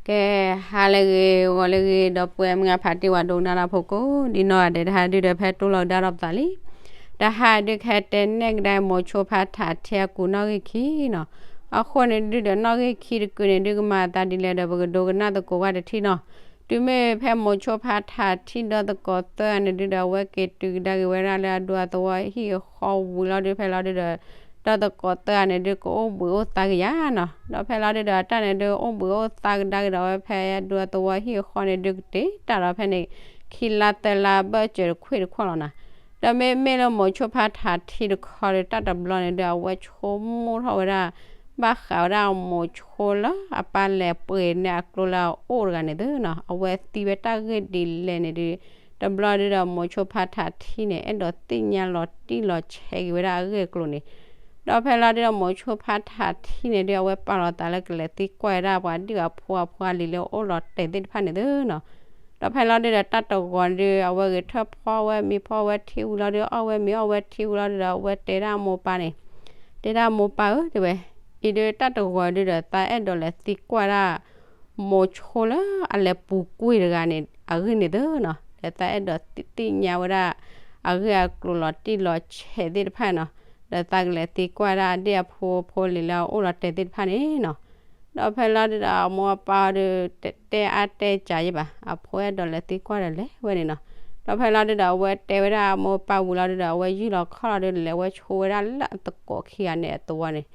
ကဲ, ဟါလၢအဂ့ၤ ဂီၤလၢအဂ့ၤ ဒီပုၢ်ဝဲၢ်မုၢ်အဖးတံၢ် ပှၤဒိကနၣ်တၢ်ဖိကိးဒ်နီၢ်ဂၤဒဲး, တဟါဒုဒီး ဖဲတိၢ်လီၤကဒါဒီးပသးလံ. တဟါဒု ကဟဲတဲနဲၣ်ကဒါ မိၤဆိဖါထးထံအကူးနီၣ်ဂံၢ်ခံနီၤ. အဃိန့ၣ်ဒုဒီး နီၣ်ဂံၢ်ခံတကူးန့ၣ်ဒု ကမၤအသးဒ်လဲၣ်ဒီး ပကဒိကနၣ်သကိးဝဲတထံၣ်နီၤ. တုၤမ့ၢ်ဖဲမိၤဆိဖါထးထံ ဒီသကိးသၢဂၤန့ၣ်ဒုဒီး အဝဲက့ၤတုၤကဒါက့ၤဝဲဒၣ်လၢအဒူအသဝီဟံၣ်အဃီဝံၤလီၤဒု ဖဲလီၤဒုဒီး ဒီသကိးသၢဂၤန့ၣ်ဒု ကအိၣ်ဘှံးအိၣ်သါကယၤနီၤ. ဒီးဖဲလီၤဒုဒီး အတၢ်န့ၣ်ဒု အိၣ်ဘှံးအိၣ်သါကဒါက့ၤဒီး အဝဲဖဲအဒူအသဝီဟံၣ်အဃီန့ၣ်ဒု ကတ့ၢ်တၢ်ဒီး ဖဲန့ၣ် ခံလါသၢလါ ဘၢၣ်စၢၤတခွ့ၣ်တခွီၣ်လီၤနီၤ. ဒီးမ့မ့ၢ်လၢမိၤဆိဖါထးထံတခီဒီး တၢ်တဘျီန့ၣ်ဒု အဝဲဆိကမိၣ်ထီၣ်ဝဲဒၣ် ဘၣ်ဃးဝဲဒၣ်မိၤဆိလၢအပၢ်လဲၤပှ့ၤန့ၢ်အကျိလၢအအိၣ်တဂၤန့ၣ်သုနီၤ, အဝဲသံဝဲတၢ်ဂ့ၢ်ဒ်လဲၣ်န့ၣ်ဒု တဘျီဒုဒီး မိၤဆိဖါထးထံန့ၣ် အဲၣ်ဒိးသ့ၣ်ညါလီၤတံၢ်လီၤဆဲးက့ၤဝဲဒၣ်အဂ့ၢ်အကျိၤန့ၣ်. ဒီးဖဲလီၤဒုဒီး မိၤဆိဖါထးထံန့ၣ်ဒု အဝဲပာ်လီၤသးလၢ ကလဲၤသံကွၢ်ဝဲဒၣ်ပှၤဒံၣ်ပှၤဖိအဖိအလံၤလၢအိၣ်လီၤတဲာ်သ့ၣ်တဖၣ်န့ၣ်သုနီၤ. ဒီးဖဲလီၤဒုဒီး တၢ်တဂီၤဒု အဝဲဂဲၤထၢၣ်ဖီဝဲမ့ၤဖီဝဲထံဝံၤလီၤဒု အီၣ်ဝဲမ့ၤအီၣ်ဝဲထံဝံၤလီၤဒုဒီး အဝဲတဲဒၣ်အမိၢ်ပၢ်န့ၣ်, တဲဒၣ်မိၢ်ပၢ်ဧၢ တဲဝဲ, အံၤဒုတၢ်တဂီၤဒုဒီး သးအဲၣ်ဒိးလဲၤသံကွၢ်ဒၣ် မိၤဆိလၢအလဲၤပူၤကွံာ်တဂၤန့ၣ် အဂ့ၢ်န့ၣ်သုနီၤ, ဒီးသးအဲၣ်ဒိးသ့ၣ်ညါဝဲဒၣ် အဂ့ၢ်အကျိၤလီၤတံၢ်လီၤဆဲးသ့ၣ်တဖၣ်နီၤ, ဒီးသးကလဲၤသံကွၢ်ဒၣ်အဒံၣ်အဖိအဖိလံၤလၢအအိၣ်လီၤတဲာ်သ့ၣ်တဖၣ်န့ၣ်နီၤ. ဒီးဖဲလီၤဒုဒီး အမိၢ်အပၢ်ဒု တတဲအါတဲစှၤယဲဘၣ်, အဖိအဲၣ်ဒိးလဲၤသံကွၢ်ဒီးလဲၤဝဲန့ၣ်နီၤ. ဒီးဖဲလီၤဒုဒီး အဝဲတဲဝဲဒၣ်အမိၢ်အပၢ်ဝံၤလီၤဒုဒီး အဝဲယုၢ်လီၤခီၣ်လီၤဒု လဲၤဝဲဆိဝဲဒၣ်လၢအသကိးခံဂၤန့ၣ်အသဝီန့ၣ်,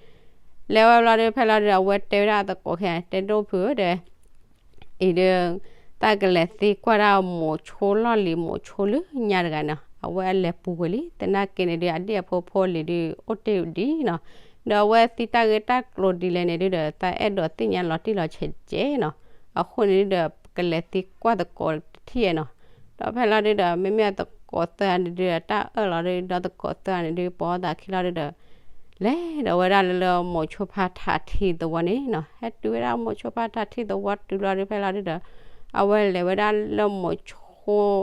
လဲၤဝဲဘျီဒု ဖဲလီၤဒုဒီး အဝဲတဲဝဲဒၣ်အသကိးခံဂၤ တဲဒိၣ်ဖုဧၢ တဲ အံၤဒု သးကလဲၤသံကွၢ်ဒၣ်မိၤဆိလီၢ်လံၤမိၤဆိလၢညါတဂၤန့ၣ် အဝဲအလဲၤပူၤကွံာ်လံ, သနာ်က့န့ၣ်ဒု အဒံၣ်အဖိဖိလံၤဒု အိၣ်တ့ၢ်ဒံးနီၤ, ဒီးအဝဲသံတၢ်ဂ့ၢ်တၢ်ကျိၤဒ်လဲၣ်န့ၣ်ဒုဒီး သးအဲၣ်ဒိးသ့ၣ်ညါလီၤတံၢ်လီၤဆဲးကဲနီၤ, အဃိန့ၣ်ဒုဒီး ကလဲၤသံကွၢ်သကိးတထံၣ်နီၤ. ဒီးဖဲလီၤဒုဒီး မ့မ့ၢ်အသကိးသၢဂၤန့ၣ်ဒုဒီး တၢ်အၢၣ်လီၤဒု ဒီသကိးသၢဂၤန့ၣ်ဒု ပိာ်အသးခံလီၤဒုဒီး လဲၤဒီးဝဲဒၣ်လၢလၢမိၤဆိဖါထးထံသဝီန့ၣ်နီၤ, ဟဲတုၤဝဲဒၣ်မိၤဆိဖါထးထံသဝီတုၤလီၤဒု ဖဲလီၤဒုဒီး အဝဲလဲၤဝဲဒၣ်လၢမိၤဆိဖး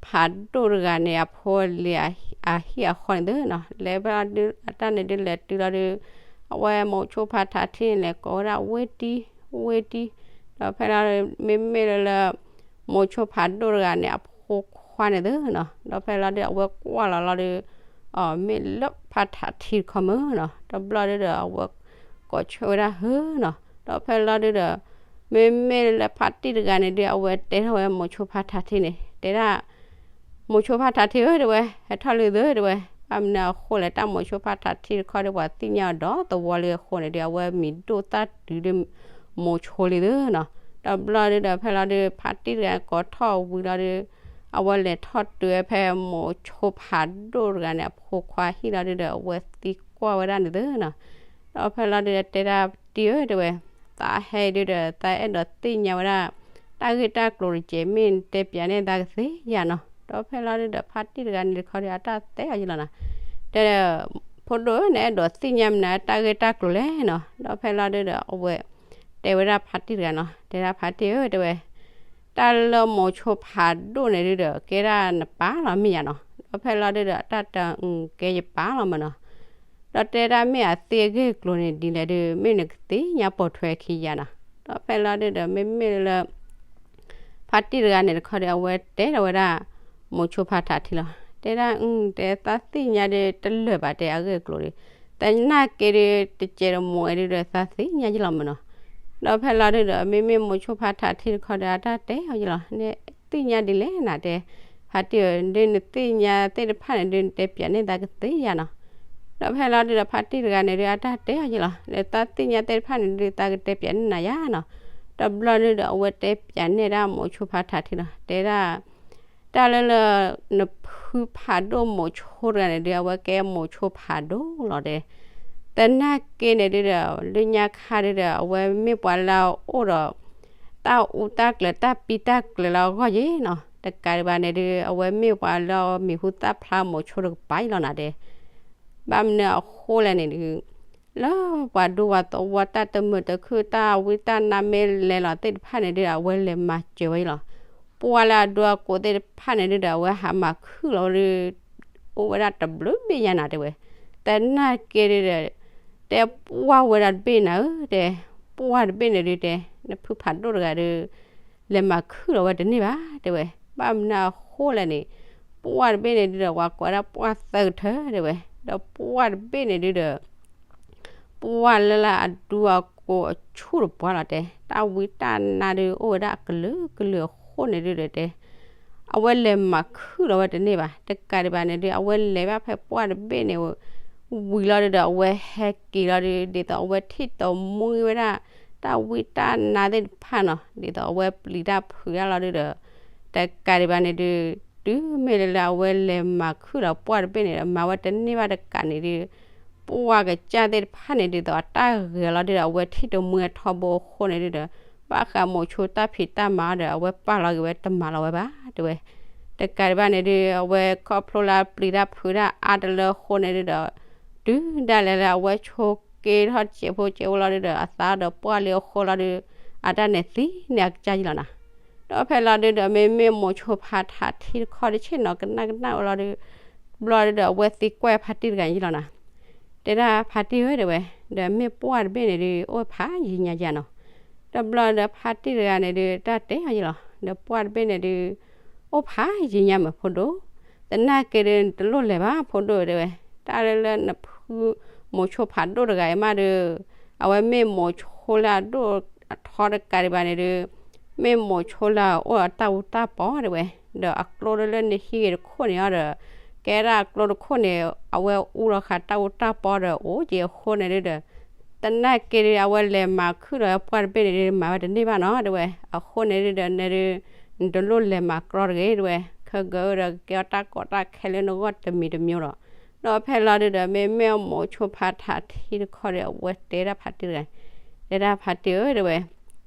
ဒိၣ်တဂၤန့ၣ် အဖိအလံၤအဟံၣ်အဃီန့ၣ်သုနီၤ, လဲၤဖဲလီၤဒု အတၢ်န့ၣ်ဒုလဲၤတုၤလီၤဒု အဝဲမိၤဆိဖါထးထံန့ၣ်လဲၤကိးဝဲဒၣ်ဝ့တံ ဝ့တံ, ဒီးဖဲလီၤဒု မ့မ့ၢ်လၢလၢ မိၤဆိဖးဒိၣ်တဂၤန့ၣ် အဖိခွါန့ၣ်သုနီၤ, ဒီးဖဲလီၤဒု အဝဲကွၢ်လီၤလီၤဒု အမ့ၢ်လၢဖါထးထံတခီမ့ၢ်နီၤ, ဒီးဘျီဒုဒီး အဝဲကိးဆၢဝဲဒၣ်ဟၢနီၤ, ဒီးဖဲလီၤဒုဒီး မ့မ့ၢ်လၢဖါတံၢ်တဂၤန့ၣ်ဒု အဝဲတဲထီၣ်ဝဲမိၤဆိဖါထးထံန့ၣ် တဲဒၣ် မိၤဆိဖါထးထံဧၢ တဲဝဲ ဟဲထီၣ်လံသု တဲဝဲ, ဘၣ်မနုၤအဃိလဲၣ် တၢ်မိၤဆိဖါထးထံတခီဒီး ပှၤသ့ၣ်ညါအီၤဒီးသဝီလံအဃိန့ၣ်ဒု အဝဲမံၤဒိၣ်သၣ်တုၤဒုမိၤဆိလံသုနီၤ, ဒီးဘျီဒုဒီး ဖဲလီၤဒု ဖါတံၢ်တဂၤကိးထီၣ်ဝံၤလီၤဒု အဝဲလဲၤထီၣ်တုၤဝဲဖဲမိၤဆိဖးဒိၣ်တဂၤန့ၣ် အဖိခွါဟံၣ်လီၤဒုဒီး အဝဲသံကွၢ်ဝဲဒၣ်န့ၣ်သုနီၤ, ဒီးဖဲလီၤဒုဒီးတဲဒၣ် တံၢ်ဧၢ တဲဝဲ, သးဟဲဒုဒီး သးအဲၣ်ဒိးသ့ၣ်ညါဝဲဒၣ် တၢ်ဂ့ၢ်တၢ်ကျိၤတကဲး မ့ၢ်နတဲပၠးန့ၢ်သးကသ့ဧါနီၤ, ဒီးဖဲလီၤဒုဒီး ဖါတံၢ်တဂၤန့ၣ်တခီဒီး အတၢ်တဲအီၤယလီၤနီၤ, တဲ ဖိဒိၣ်ဧၢ နအဲၣ်ဒိးသ့ၣ်ညါမနုၤတၢ်ဂ့ၢ်တၢ်ကျိၤလဲၣ်နီၤ, ဒီးဖဲလီၤဒုဒီး အဝဲ တဲဝဲဒၣ်ဖါတံၢ်တဂၤနီၤ, တဲဒၣ်ဖါတံၢ်ဧၢ တဲဝဲ, တၢ်လၢမိၤဆိဖးဒိၣ်န့ၣ်ဒုဒီး ကဲဒၣ်နပၢ်လီၤမ့ၢ်ယါနီၤ, ဒီးဖဲလီၤဒုဒီး တၢ်တအုကဲယပၢ်လီၤမ့ၢ်နီၤ, ဒီးတဲဒၣ်မ့ၢ်အသ့အဂ့ၢ်အကျိၤန့ၣ်ဒ်လဲၣ်ဒု မ့ၢ်နကသ့ၣ်ညါပိာ်ထွဲခံယါနီၤ, ဒီးဖဲလီၤဒုဒီး မ့မ့ၢ်လၢ ဖါတံၢ်တဂၤန့ၣ်တခီဒီး အဝဲတဲထီၣ်ဝဲဒၣ် မိၤဆိဖါထးထံလီၤ, တဲဒၣ် အု တဲ သးသ့ၣ်ညါဒုတလၢာ်ဘၣ်တဲအဂ့ၢ်အကျိၤဒီး, သနာ်က့ဒု တကဲးတမိၤဝဲဒုဒီး သးသ့ၣ်ညါယလီၤမ့ၢ်နီၤ, ဒီးဖဲလီၤဒုဒီး မ့မ့ၢ်မိၤဆိဖါထးထံတခီဒီး အတၢ်တဲအီၤယလီၤ, နသ့ၣ်ညါဒ်လဲၣ်နၤတဲ, ဖါတံၢ်ဧၢ ဒုနသ့ၣ်ညါသ့ၣ်တဖၣ်န့ၣ်ဒု နတဲပၠးန့ၢ်သးကသ့ဧါနီၤ, ဒီးဖဲလီၤဒုဒီး ဖါတံၢ်တဂၤန့ၣ်ဒု အတၢ်တဲအီၤယလီၤ, ဒီးသးသ့ၣ်ညါသ့ၣ်တဖၣ်န့ၣ်ဒု သးကတဲပၠးန့ၢ်နၤယါနီၤ, ဒီးဘျီဒုဒီး အဝဲတဲပၠးန့ၢ်ဒၣ်မိၤဆိဖါထးထံလီၤ, တဲဒၣ် တၢ်လၢလၢ နဖုဖးဒိၣ်မိၤဆိတဂၤန့ၣ်ဒု အဝဲကဲမိၤဆိဖးဒိၣ်လီၤတဲ, သနာ်က့န့ၣ်ဒုဒီး လၢညါခါဒုဒီး အဝဲမ့ၢ်ပှၤလၢအအိၣ်ဒီး တၢ်အူတၢ်ကျဲၤ တၢ်ပံတၢ်ကျဲၤလၢအဂီၢ်ယ့ၣ်နီၤ, တကးဒံးဘၣ်န့ၣ်ဒု အဝဲမ့ၢ်ပှၤလၢမံၤဟူသၣ်ဖျါမိၤဆိတကပၤယလီၤနၤတဲ ဘၣ်မနုၤအဃိလဲၣ်န့ၣ်ဒု လၢပှၤဒူပှၤသဝီတၢ်တမုာ်တခုၣ် တၢ်ဝံတၢ်နါမ့ၢ်လဲၤလီၤသ့ၣ်တဖၣ်န့ၣ်ဒု အဝဲလဲၤမၤစၢၤဝဲလီၤ, ပှၤလၢအဒိအကိးသ့ၣ်တဖၣ်န့ၣ်ဒုဒီး အဝဲဟးမၤခုၣ်လီၤဒု အိၣ်ဝဲဒၣ်တဘျုးဘ့ၣ်ညါနၤတဲဝဲ, သနာ်က့ဒုဒီး တဲပှၢ်ဝဲဒၣ်တဘ့ၣ်နၤဧၢ တဲ, ပှၢ်တဘ့ၣ်န့ၣ်ဒုတဲ နဖုဖးဒိၣ်တဂၤဒီး လဲၤမၤခုၣ်လီၤဝဲတန့ၢ်ဘၣ် တဲဝဲ. ဘၣ်မနုၤအဃိလဲၣ်န့ၣ် ပှၢ်တဘ့ၣ်န့ၣ်ဒုးဒီး ပှၤကိးဝဲဒၣ်ပှၢ်သၢကထၢ တဲဝဲ. ဒီးပှၢ်တဘ့ၣ်န့ၣ်ဒုးဒီး ပှၢ်လၢလၢအဒူအကိးအဆူၣ်တပှၢ်လီၤတဲ, တၢ်ဝံတၢ်နါဒုးအိၣ်ဝဲဒၣ်အကလုာ်ကလုာ်အဃိန့ၣ်ဒုးဒီးတဲ အဝဲလဲၤမၤခုၣ်လီၤဝဲတန့ၢ်ဘၣ်. တကးဒံးဘၣ်န့ၣ်ဒုး အဝဲလဲၤဘၣ်ဖဲပှၢ်တဘ့ၣ်န့ၣ် ဝံၤလီၤဒုးဒီး အဝဲဟဲက့ၤလီၤဒုး ဒ်သိးအဝဲထံၣ်တမှံဝဲဒၣ် တၢ်ဝံတၢ်နါသ့ၣ်တဖၣ်နီၤ, ဒ်သိးအဝဲပျံၤတၢ်ဖုးတၢ်လီၤဒုးဒီး တကးဒံးဘၣ်န့ၣ်ဒုး တုၤမ့ၢ်လၢလၢအဝဲလဲၤမၤခုၣ်လီၤပှၢ်တဘ့ၣ်န့ၣ်ဒီး မၤဝဲတန့ၢ်ဘၣ်တကးန့ၣ်ဒုး ပှၢ်ကစၢ်သ့ၣ်တဖၣ်န့ၣ် ဒ်သိးအတၢ်ဂဲၤလီၤဒုးဒီး အဝဲထံၣ်တမှံအထီဘိအဃိန့ၣ်ဒုးဒီး ဘၣ်ဃးမိၤဆိတၢ်ဖံးတၢ်မၤအီၤဒီး အဝဲပာ်လီၤက့ၤဝဲတမၤလီၤဝဲဘၣ် တဲဝဲ. တကးဒံးဘၣ်န့ၣ်ဒုး အဝဲခီဖျိလၢပျံၤတၢ်ဖုးတၢ်အါတလၢအဃိန့ၣ်ဒုးဒီး တုၤဒၣ်လဲာ်လၢအဝဲဆိးက့ထီၣ်စဲးဖိစဲးဖိလီၤဒုးဒီး အသးဒီးပှၢ်လံအဃိလီၤဒုး အတၢ်န့ၣ်သံန့ၢ်အကစၢ်ယံလီၤနီၤ. ဒီးဖဲလီၤဒုးဒီး မ့မ့ၢ်မိၤဆိဖးထးထံတခီတဆ့ၣ်နီၤ ကနၣ်ကနၣ်ဝဲလီၤဒုး ဘျီဒုးဒီး အဝဲသံကွၢ်ဖါတံၢ်တဂၤယံလီၤနီၤ. တဲဒၣ်ဖါတံၢ်ဧၢ တဲဝဲ, ဒီးမ့ၢ်ပှၢ်တဘ့ၣ်န့ၣ်ဒုး အိၣ်ဖးယံၤညါယါနီၤ. ဒီးဘျီဒီးဖါတံၢ်တဂၤန့ၣ်ဒုး တၢ်တဲအီၤယံလီၤ, ဒီးပှၢ်တဘ့ၣ်န့ၣ်ဒုး အိၣ်ဖးယံၤညါမ့ၢ်ဖိဒိၣ်, သနာ်က့ဒုး နတလိၣ်လဲၤဘၣ်ဖိဒိၣ် တဲဝဲ. တၢ်လၢလၢနဖုမိၤဆိဖးဒိၣ်တဂၤအံၤမးဒုး အဝဲမ့ၢ်မိၤဆိလၢအဒိၣ်အထီတကးဒံးဘၣ်န့ၣ်ဒုး မ့ၢ်မိၤဆိလၢအအိၣ်ဒီးတၢ်အူတၢ်ပီ တဲဝဲ. ဒီးအကျိလၢလၢနဟံၣ်ဂ့ၤတခိၣ်န့ၣ်အီၤဒီး ကဲဒၣ်အကျိတခိၣ်န့ၣ် အဝဲအူလီၤဃာ်တၢ်အူတၢ်ပီဒီးအိၣ်က့ၤအဃိန့ၣ်ဒုးဒီး သနာ်က့ဒုး အဝဲလဲၤမၤခုၣ်ဒီးပှၢ်တဘ့ၣ်န့ၣ်ဒုး မၤဝဲတန့ၢ်ဘၣ်နီၤ တဲဝဲ. အဃိန့ၣ်ဒုးဒီး နဲဒုး နတလိၣ်လဲၤမၤကြီတဂ့ၤ တဲဝဲ. ခဲကၢဒီးကကဲအီၤတၢ်ကီတၢ်ခဲလၢနဂီၢ်တမံၤတမံၤဒီး ဒီးဖဲလီၤဒုးဒီး မ့မ့ၢ်မိၤဆိဖးထးထံတခီဒီး အဝဲတဲဒၣ်ဖါတံၢ်တဂၤ, တဲဒၣ်ဖါတံၢ်ဧၢ တဲဝဲ,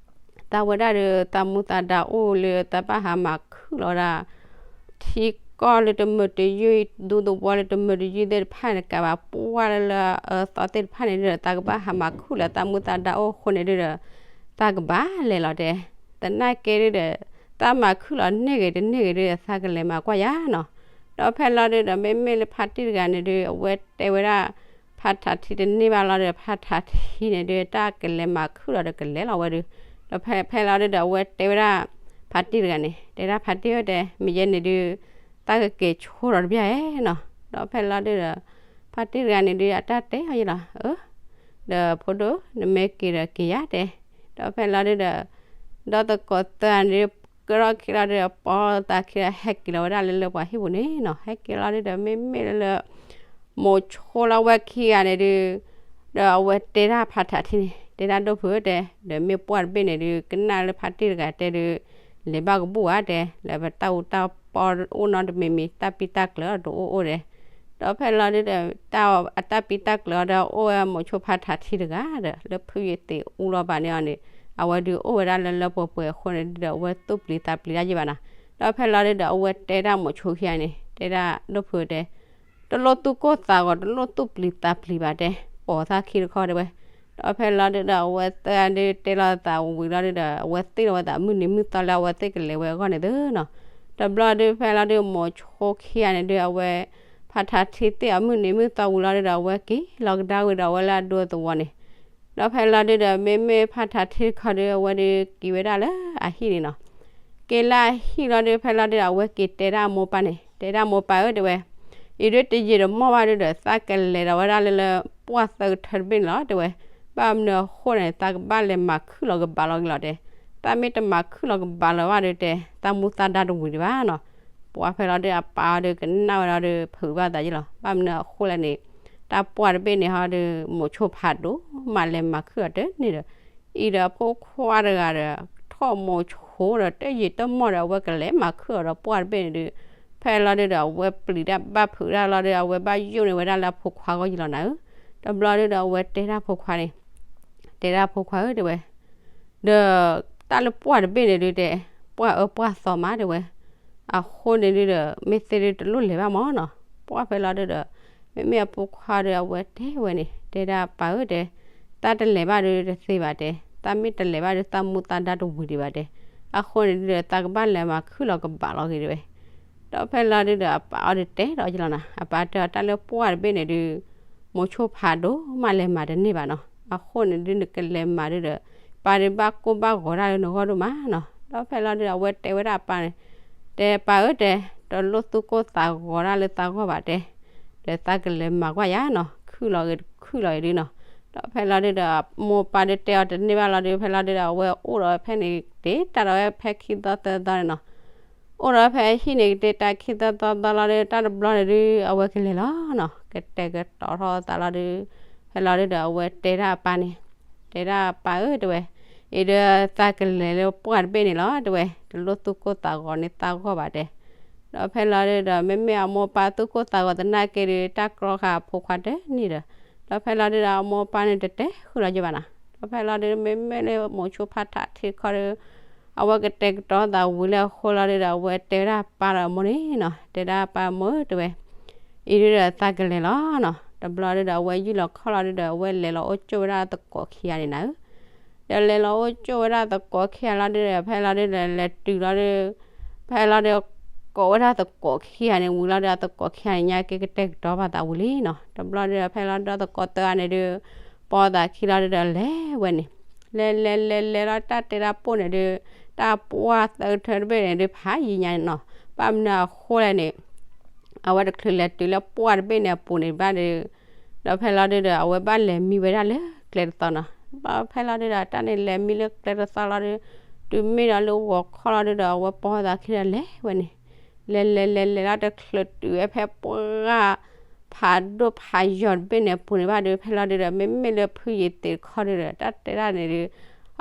သးဝဲဒၣ်ဒီး သးမူသးဒါအိၣ်လၢသးဘၣ်ဟးမၤခုၣ်လီၤဝဲဒၣ် ထံကီၢ်လၢတမုာ်တယုၢ် ဒူသဝီလၢတမုာ်တယုၢ်သ့ၣ်တဖၣ်န့ၣ် ကဘၣ်ပှၢ်လၢလၢအအၢသီသ့ၣ်တဖၣ်န့ၣ်ဒုးဒီး သးကဘၣ်ဟးမၤခုၣ်လၢသးမူသးဒါအိၣ်အဃိန့ၣ်ဒုးဒီး သးကဘၣ်လဲၤလီၤတဲ. သနာ်က့ဒုးဒီး သးမၤခုၣ်လီၤန့ၢ်ဂ့ၤတန့ၢ်ဂ့ၤဒုးဒီး သးကလဲၤမၤကွၢ်ယၤနီၤ. ဒီးဖဲလီၤဒုးဒီး မ့မ့ၢ်လၢဖါတံၢ်တဂၤန့ၣ်ဒုး အဝဲတဲဝဲဒၣ် ဖးထးထံတန့ၢ်ဘၣ်လီၤဒီး ဖးထးထံန့ၣ်ဒုး တၢ်ကလဲၤမၤခုၣ်လီၤဒီးကလဲၤလီၤဝဲဒုး ဒီးဖဲဖဲလီၤဒုးဒီး အဝဲတဲဝဲဒၣ် ဖါတံၢ်တဂၤန့ၣ် တဲဒၣ်ဖါတံၢ်ဧၢ တဲ မ့ၢ်ယဲန့ၣ်ဒုး သးကက့ၤဆိဒီးတဘျီဧါနီၤ. ဒီးဖဲလီၤဒုးဒီး ဖါတံၢ်တဂၤန့ၣ်ဒုး အတၢ်တဲအီၤယံလီၤ, အၢ ဒီးဖိဒိၣ် နမ့ၢ်က့ၤဒီးက့ၤယၤတဲ. ဒီးဖဲလီၤဒုးဒီး ဒီသကိးသၢန့ၣ်ဒုး ကရီၣ်ခံလီၤဒုးဒီး ပီသးခံဒီးဟဲက့ၤလီၤဝဲဒၣ်လၢလၢပှၤဟံၣ်ပူၤန့ၣ်နီၤ. ဟဲက့ၤလီၤဒုးဒီး မ့မ့ၢ်လၢလၢ မိၤဆိလၢအဝဲခံဂၤန့ၣ်ဒုး ဒီးအဝဲတဲဒၣ်ဖးထးထံန့ၣ် တဲဒၣ်ဒိၣ်ဖုဧၢတဲ ဒီးမ့ၢ်ပှၢ်တဘ့ၣ်န့ၣ်ဒုး ကနၣ်လၢဖါတံၢ်တဂၤတဲဒုး လဲၤဘၣ်ကဘူၣ်ဧါတဲ လၢပတၢ်အူတၢ်ပီအိၣ်နီတမံၤမံၤ တၢ်ပံတၢ်ကျၢၤတအိၣ်အိၣ်တဲ. ဒီးဖဲလီၤဒုးဒီး တၢ်အတၢ်ပံတၢ်ကျၢၤဒီးအိၣ်ဝဲမိၤဆိဖးထးထံတဂၤဒီး လၢဖုယသံးအူလီၤဘၣ်န့ၣ်အီၤန့ၣ် အဝဲဒုးအိၣ်ဝဲဒၣ်လၢလၢပှဲၤပှဲၤအဃိန့ၣ်ဒုးဒီး အဝဲသူၣ်ပျံၤသးပျံၤတၢ်ယံာ်ဘၣ်နီၤ. ဒီးဖဲလီၤဒုးဒီး အဝဲတဲဒၣ်မိၤဆိခံဂၤန့ၣ် တဲဒၣ်ဒိၣ်ဖုတဲ တလိၣ်သူၣ်ကိၢ်သးဂီၤ တလိၣ်သူၣ်ပျံၤသးပျံၤဘၣ်တဲ ပိာ်သးခံတခီတဲဝဲ. ဒီးဖဲလီၤဒုးဒီး အဝဲသၢဒုးတဲလီၤသးဝံၤလီၤဒုးဒီး အဝဲသ့ၣ်လီၤဝဲသးမုၢ်နံၤမုၢ်သီလၢအဝဲသ့ၣ်ကလဲၤဝဲအဂီၢ်န့ၣ်သုနီၤ. တဘျီဒုးဖဲလီၤဒုး မိၤဆိခံဂၤန့ၣ်ဒုး အဝဲ ဖးထးထံသ့ၣ်အီၤမုၢ်နံၤမုၢ်သီဝံၤလီၤဒုးဒီး အဝဲက့ၤလီၤကဒါဝံၤဒီး အဝဲလၢအဒူသဝီန့ၣ် ဒီးဖဲလီၤဒုးဒီး မ့မ့ၢ်ဖးထးထံတခီဒုး အဝဲဒုးက့ၤဝဲဒၣ်လၢအဟံၣ်န့ၣ်နီၤ. က့ၤလၢအဟံၣ်လီၤဒုး ဖဲလီၤဒုးဒီး အဝဲက့ၤတဲဒၣ်အမိၢ်ပၢ်န့ၣ် တဲဒၣ်မိၢ်ပၢ်ဧၢ တဲဝဲ, အံၤဒုးတယံာ်တမီၢ်ဘၣ်ဒုးဒီး သးကလဲၤဒီးဝဲဒၣ်လၢလၢ ပှၢ်သၢကထၢတဘ့ၣ်န့ၣ်လီၤ တဲဝဲ. ဘၣ်မနုၤအဃိန့ၣ် သးကဘၣ်လဲၤမၤခုၣ်လီၤကဘၣ်လီၤက့ၤလီၤတဲ. သးမ့ၢ်တမၤခုၣ်လီၤကဘၣ်လီၤဘၣ်ဒုးတဲ သးမူသးဒါတဝံၤဒံးဘၣ်နီၤ. ပှၢ်ဖဲလီၤဒုး အပၢ်အီၤဒုးကနၣ်ဝဲလီၤဒုး ဖုးဘၣ်သးယံလီၤ. ဘၣ်မနုၤအဃိလဲၣ်န့ၣ် တၢ်ပှၢ်တဘ့ၣ်န့ၣ်ဟီဒုး မိၤဆိဖးဒိၣ်မးလဲၤမၤခုၣ်အီၤတန့ၢ်ဒီး အံၤဒီးအဖိခွါတဂၤဒီး ထီၣ်မိၤဆိဒီး တယံာ်တမီၢ်ဒီး အဝဲကလဲၤမၤခုၣ်အီၤဒီးပှၢ်တဘ့ၣ်န့ၣ်ဒုး ဖဲလီၤဒုးဒီး အဝဲပျံၤတၢ်ဘၣ်ဖုးတၢ်လီၤဒုး အဝဲဘၣ်ယိၣ်န့ၢ်ဝဲဒၣ်လၢအဖိခွါဂီၢ်ယံလီၤနၤဧၢ. တဘျီဒုးဒီး အဝဲတဲဒၣ်ဖိခွါန့ၣ် တဲဒၣ်ဖိခွါဧၢ တဲဝဲ ဒီးတၢ်လၢပှၢ်တဘ့ၣ်န့ၣ်ဒုးတဲ ပှၢ်အၢပှၢ်သီမးတဲဝဲ. အဃိန့ၣ်ဒုးဒီး မ့ၢ်သ့ၣ်ဒုးတလိၣ်လဲၤဘၣ်မးနီၤ. ပှၢ်ဖဲလီၤဒုးဒီး မ့မ့ၢ်အဖိခွါဒီး အဝဲတဲဝဲန့ၣ် တဲဒၣ်ပၢ်ဧၢတဲ တၢ်တလဲၤဘၣ်ဒုးတသ့ဘၣ်တဲ, တၢ်မ့ၢ်တလဲၤဘၣ်ဒုး တၢ်မူတၢ်ဒါတဝံၤဒံးဘၣ်တဲ. အဃိန့ၣ်ဒုးဒီး တၢ်ကဘၣ်လဲၤမၤခုၣ်လီၤကဘၣ်လီၤဂ့ၤတဲဝဲ. ဒီးဖဲလီၤဒုးဒီး အပၢ်အီၤဒုးတဲဒီးယလီၤနၤ, အပၢ်တဲအီၤ တၢ်လၢပှၢ်တဘ့ၣ်န့ၣ်ဒုး မိၤဆိဖးဒိၣ်မးလဲၤမၤတန့ၢ်ဘၣ်နီၤ. အဃိန့ၣ်ဒုး နကလဲၤမၤဒုးဒီး ပၢ်ဒုးဘၣ်ကိၢ်ဘၣ်ဂီၤတၢ်လၢနဂီၢ်ဒိၣ်မးနီၤ. ဒီးဖဲလီၤဒုဒီး အဝဲတဲဝဲဒၣ်အပၢ်န့ၣ်, တဲပၢ်ဧၢတဲ, တလိၣ်သူၣ်ကိၢ်သးဂီၤတၢ်လၢသးဂီၢ်ဘၣ်တဲ, ဒီးသးကလဲၤမၤကွၢ်ယၤနီၤ, ခုၣ်လီၤဂ့ၤတခုၣ်လီၤဂ့ၤဒုနီၤ. ဒီးဖဲလီၤဒုဒီး မိၢ်ပၢ်ဒုတဲအီၤတန့ၢ်ဘၣ်လီၤဒု ဖဲလီၤဒုဒီး အဝဲအိၣ်ဒီးဖဲန့ၣ် တ့တၢ်ဒီးဝဲဖဲခံသီသၢသီန့ၣ်နီၤ. အိၣ်ဒီးဖဲဟံၣ်န့ၣ် ကတ့တၢ်ခံသီသီသီလီၤဒု တၢ်တဘျီန့ၣ်ဒု အဝဲကလဲၤလီၤနီၤ, ကတဲာ်ကတီၤထီၣ်သးလီၤဒု, ဖဲလီၤဒုဒီး အဝဲတဲဒၣ်အပၢ်န့ၣ်, တဲဒၣ်ပၢ်ဧၢတဲဝဲ, အံၤဒီးသးကလဲၤလၢပှၢ်တဘ့ၣ်န့ၣ်လီၤတဲဝဲ, တလိၣ်သူၣ်ကိၢ်သးဂီၤန့ၢ်သးဂီၢ်ဘၣ်တဲ. ဒီးဖဲလီၤဒုဒီး မ့မ့ၢ်အမိၢ်ပၢ်သူၣ်ကိၢ်သးဂီၤသနာ်က့ဒု တၢ်ကြီဃာ်အဖိခွါတန့ၢ်ဒီး, ဒီးဖဲလီၤဒုဒီး အမိၢ်ပၢ်န့ၣ်တတဲဃုာ်လီၤယဘၣ်နီၤ. ဒီးဖဲလီၤဒု မ့မ့ၢ်လၢမိၤဆိဖါထးထံတခီဒီး အဝဲကတဲာ်ကတီၤသးဝံၤလၢအဃိလီၤဒုဒီး အဝဲတဲဝဲဒၣ်ပၢ်ဒီးအမိၢ်န့ၣ်နီၤ, တဲဒၣ်ပၢ်မိၢ်ဧၢတဲဝဲ, အံၤဒုဒီးသးကလဲၤလီၤနီၤ. တဘျီဒုဒီး အဝဲယုၢ်လီၤခီၣ်လီၤဒုဒီး အဝဲလဲၤလီၤအိၣ်ကၠိၣ်ဝဲဒၣ်သကိးခံဂၤန့ၣ်နၤဧၢ. ဒီးလဲၤလီၤအိၣ်ကၠိၣ်ဝဲဒၣ်သကိးခံဂၤလီၤဒုဒီး ဖဲလီၤဒုဒီး လဲၤတုၤလီၤဒု ဖဲလီၤဒု ကိးဝဲဒၣ်သကိးခံဂၤန့ၣ်ဝံၤလီၤဒု အသကိးခံဂၤန့ၣ် ညါက့ကတဲာ်ကတီၤဘၣ်သးဝံၤလံနီၤ. တဘျီဒုဒီး ဖဲလီၤဒု သကိးသၢဂၤန့ၣ်ဒု ပိာ်သးခံလီၤဒုဒီး လဲၤဝဲန့ၣ်, လဲၤလဲၤလဲၤလဲၤလီၤ တၢ်တဲတၢ်ပိၢ်န့ၣ်ဒု တၢ်ပှၢ်သၢကထၢတဘ့ၣ်န့ၣ်ဒု ဖးယံၤညါန့ၣ်နီၤ. ဘၣ်မနုၤအဃိလဲၣ်န့ၣ် အဝဲတချုးလဲၤတုၤလၢပှၢ်တဘ့ၣ်န့ၣ်အပူၤန့ၣ်ဘၣ်ဒု ဒီးဖဲလီၤဒုဒီး အဝဲဘၣ်လဲၤမံဝဲဒၣ်လၢကျဲတသီနီၤ. ဒီးဖဲလီၤဒုဒီး တၢ်န့ၣ်လဲၤမံလၢကျဲတသီလီၤဒု တုၤမ့ၢ်ဒီးလၢဂီၤခီလီၤဒုဒီး အဝဲပိာ်သးခံဒီးလဲၤဝဲန့ၣ်, လဲၤလဲၤလဲၤလဲၤလီၤ တချုးတုၤဝဲဖဲပှၢ် ဖးဒိၣ်ဖးယိာ်တဘ့ၣ်န့ၣ်အပူၤန့ၣ်ဘၣ်ဒု ဖဲလီၤဒုဒီး မ့မ့ၢ်လၢဖုယ့ၤသ့းတခီဒုဒီး တၢ်တဲဒၣ်န့ၣ်ဒု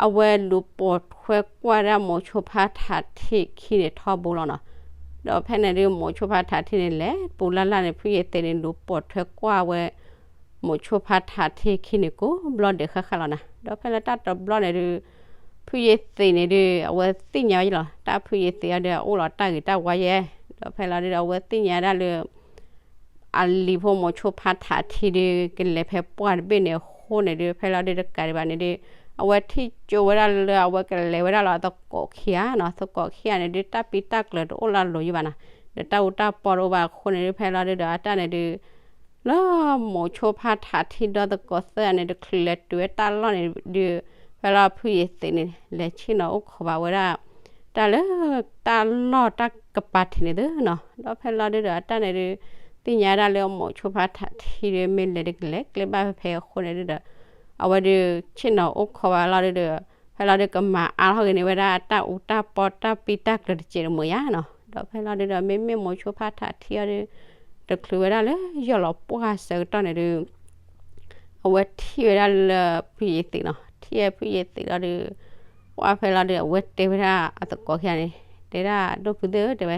အဝဲလူၤပိာ်ထွဲကွၢ်ဒၣ်မိၤဆိဖါထးထံခံန့ၣ်ထီဘိလီၤနီၤ. ဒီးဖဲန့ၣ်ဒု မိၤဆိဖါထးထံန့ၣ်လဲၤပူၤလၢ်လၢ်န့ၣ် ဖုယ့ၤသ့းန့ၣ်လူၤပိာ်ထွဲကွၢ်ဝဲ မိၤဆိဖါထးထံခံန့ၣ် ကိးဘျီဒဲးဃၣ်ဃၣ်လီၤနၤ. ဒီးဖဲလၢတၢ်တဘျီန့ၣ်ဒု ဖုယ့ၤသ့းန့ၣ်ဒု အဝဲသ့ၣ်ညါဝဲလီၤ. တၢ်ဖုယ့ၤသ့းအီၤဒု အအိၣ်လီၤတၢ်ဂ့ၤတၢ်ဝါယဲၢ်. ဒီးဖဲလီၤဒုဒီး အဝဲသ့ၣ်ညါဒၣ်လၢ အလံၤဖိမိၤဆိဖါထးထံဒု ကလဲၤဖဲပှၢ်တဘ့ၣ်န့ၣ်အဃိန့ၣ်ဒု ဖဲလီၤဒုတကးဒံးဘၣ်န့ၣ်ဒု အဝဲထံၣ်ကၠိဝဲဒၣ်လၢအဝဲကလဲၤဝဲဒၣ်လီၤသကိးခံဂၤနီၤ. သကိးခံဂၤန့ၣ်ဒု တၢ်ပံတၢ်ကျၢၤတအိၣ်လၢအလိၤယဘၣ်နီၤ. ဒီးတၢ်အူတၢ်ပီတအိၣ်ဘၣ်အဃိန့ၣ်ဒု ဖဲလီၤဒုဒီး အတၢ်န့ၣ်ဒု လၢမိၤဆိဖါထးထံဒီသကိးသၢဂၤန့ၣ် တချုးလဲၤတုၤဝဲတၢ်လီၢ်န့ၣ်ဒု ဖဲလီၤဖုယ့ၤသ့းန့ၣ် လဲၤဆ့ၣ်နီၤအိၣ်ခိးဘၣ်ဝဲဒၣ် တၢ်လၢတၢ်လီၢ်တၢ်ကပၤထံးန့ၣ်သုနီၤ. ဒီးဖဲလီၤဒုဒီး အတၢ်န့ၣ်ဒု သ့ၣ်ညါဒၣ်လၢမိၤဆိဖါထးထံဒု မ့ၢ်လဲၤဒုကလဲၤကျဲဘၣ်ဖဲအဃိန့ၣ်ဒုဒီး အဝဲဒု ဆ့ၣ်နီၤအိၣ်ခိးဘၣ်လီၤဒုဒီး ဖဲလီၤဒုကမၤအါထီၣ်က့ၤန့ၢ်ဝဲဒၣ် တၢ်အူတၢ်ပီတၢ်ပံတၢ်ကျၢၤတစဲးတမှဲၤယါနီၤ. ဒီးဖဲလီၤဒုဒီး မ့မ့ၢ်မိၤဆိဖါထးထံအီၤဒု တချုးဝဲဒၣ်လၢယီၢ်လီၤပှၢ်ဆၢကတီၢ်န့ၣ်ဒု အဝဲထံၣ်ဝဲဒၣ်လၢဖုယ့ၤသ့းနီၤ. ထံၣ်ဝဲဖုယ့ၤသ့းလီၤဒု ပှၢ်ဖဲလီၤဒု အဝဲတဲဝဲဒၣ်အသကိးခံဂၤန့ၣ် တဲဒၣ်ဒိၣ်ဖုသ့ၣ်ဧၢတဲဝဲ,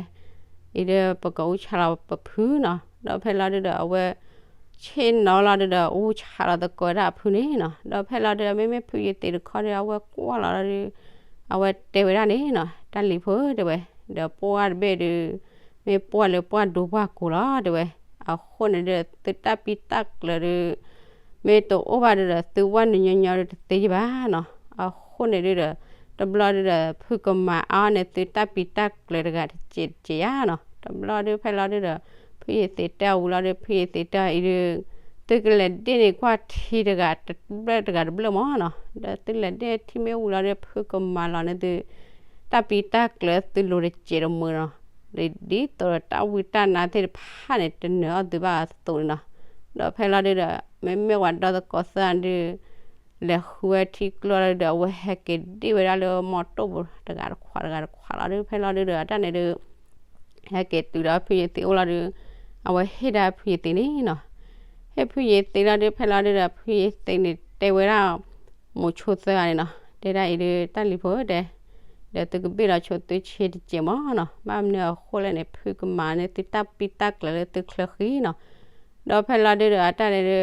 အံၤဒီးပကအူဆါလီၤပဖုနီၤ. ဒီးဖဲလီၤဒုဒီး အဝဲဆ့ၣ်နီၤလီၤဒုဒီး အူဆါလီၤသကိးဝဲဒၣ်အဖုန့ၣ်နီၤ. ဒီးဖဲလီၤဒုဒီး မ့မ့ၢ်ဖုယ့ၤသ့းတခီဒု အဝဲကွၢ်လီၤလီၤဒု အဝဲတဲဝဲဒၣ်န့ၣ်နီၤ, တၢ်လံၤဖိဧၢတဲဝဲ, ဒီးပှၢ်တဘ့ၣ်ဒု မ့ၢ်ပှၢ်လၢပှၢ်ဒိပှၢ်ကိၤလီၤတဲဝဲ. အဃိန့ၣ်ဒု သုတၢ်ပံတၢ်ကျၢၤဒု မ့ၢ်တအိၣ်ဘၣ်ဒုဒီး သုဝဲနုာ်ညီညီဒုတသ့ယဘၣ်နီၤ. အဃိန့ၣ်ဒုဒီး တဘျီဒုဒီး ဖုကမၤအါန့ၢ်သုတၢ်ပံတၢ်ကျၢၤတဂၤတစဲးတစဲးယါနီၤ. တဘျီဒုဖဲလီၤဒုဒီး ဖုယ့ၤသ့းတဲအီၤဝံၤလီၤဒု ဖုယ့ၤသ့းတဲအီၤအံၤဒု သုကလဲၤဒ့ၣ်န့ၢ်ကွၢ်ထံတဂၤတဘျၢၣ်တဂၤတဘျၢၣ်မးနီၤ. ဒီးသုလဲၤဒ့ၣ်ထံမ့ၢ်ဝံၤလီၤဒု ဖုကမၤလီၤန့ၢ်သု တၢ်ပံတၢ်ကျၢၤသုလိၤတစဲးတမှဲၤနီၤ, ဒ်သိးဒီးတၢ်ဝံတၢ်နါသ့ၣ်တဖၣ်န့ၣ် တနၢၤအီၣ်သုဘၣ်အသိးန့ၣ်နီၤ. ဒီးဖဲလီၤဒုဒီး မ့မ့ၢ်ဝဲဒီသကိးသၢဂၤဒု လဲၤဃုဝဲထံကျိလီၤဒုဒီး အဝဲဟဲက့ၤဒ့ၣ်ဝဲဒၣ်လၢမီၢ်တိၢ်ပူၤတဂၤတခွးတဂၤတခွးလီၤဒု ဖဲလီၤဒုဒီး အတၢ်န့ၣ်ဒု ဟဲက့ၤတုၤဒီးဖုယ့ၤသ့းအိၣ်လီၤဒု အဝဲဟ့ၣ်ဒၣ်ဖုယ့ၤသ့းန့ၣ်နီၤ. ဟ့ၣ်ဖုယ့ၤသ့းလီၤဒု ဖဲလီၤဒုဒီး ဖုယ့ၤသ့းန့ၣ်တဲဝဲဒၣ် မိၤဆိသၢဂၤန့ၣ်နီၤ, တဲဒၣ်အံၤဒု တၢ်လံၤဖိဧၢတဲ, ဒီးသုကဘ့ၣ်လီၤဆိသုဆ့တစဲးမးနီၤ, ဘၣ်မနုၤအဃိလဲၣ်န့ၣ် ဖုကမၤန့ၢ်သုတၢ်ပံတၢ်ကျၢၤလၢသုချၢဃံနီၤ. ဒီးဖဲလီၤဒုဒီး အတၢ်န့ၣ်ဒု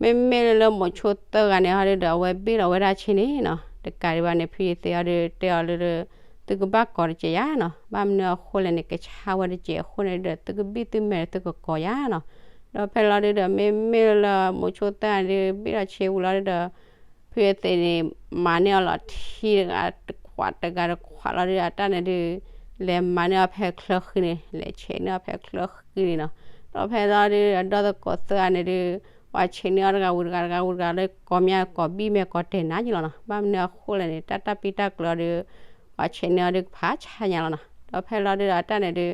မ့မ့ၢ်လၢမိၤဆိသၢဂၤန့ၣ်ဟီဒုဒီး အဝဲဘ့ၣ်လီၤဝဲဒၣ်ဆ့န့ၣ်နီၤ, တကးဒံးဘၣ်န့ၣ် ဖုယ့ၤသ့းအီၤဒု တဲအီၤလၢဒု သုကဘၣ်ကိးတစဲးယါနီၤ, ဘၣ်မနုၤအဃိလဲၣ်န့ၣ် ကဆါဝဲတစဲးအဃိန့ၣ်ဒုဒီး သုကဘ့ၣ်သုမဲာ်ဒီးသုကကိးယါနီၤ. ဒီးဖဲလီၤဒုဒီး မ့မ့ၢ်လၢမိၤဆိသၢဂၤဒု ဘ့ၣ်လီၤဆ့ဝံၤလီၤဒုဒီး ဖုယ့ၤသ့းန့ၣ် မၤန့ၢ်အီၤလီၤထံတဂၤတခွးတဂၤတခွးလီၤဒု အတၢ်န့ၣ်ဒု လဲၤမၤန့ၢ်အီၤဖဲချၢဃံန့ၣ် လဲၤဆဲးန့ၢ်အီၤဖဲချၢဃံန့ၣ်နီၤ. ဒီးဖဲလီၤဒုဒီး ဒီသကိးသၢဂၤန့ၣ်ဒု ပှၤဆဲးန့ၢ်အီၤတဂၤဝံၤတဂၤ တဂၤဝံၤတဂၤလၢကိးမၠၣ်ကိးဘံၣ်မ့ၢ်ကိးတဲာ်နၤယလီၤနီၤ. ဘၣ်မနုၤအဃိလဲၣ်န့ၣ် တၢ်တၢ်ပံတၢ်ကျၢၤအီၤဒီး ပှၤဆဲးန့ၢ်အီၤဒီးကဖးဆါညါလီၤနီၤ. ဒီးဖဲလီၤဒုဒီးအတၢ်န့ၣ်ဒု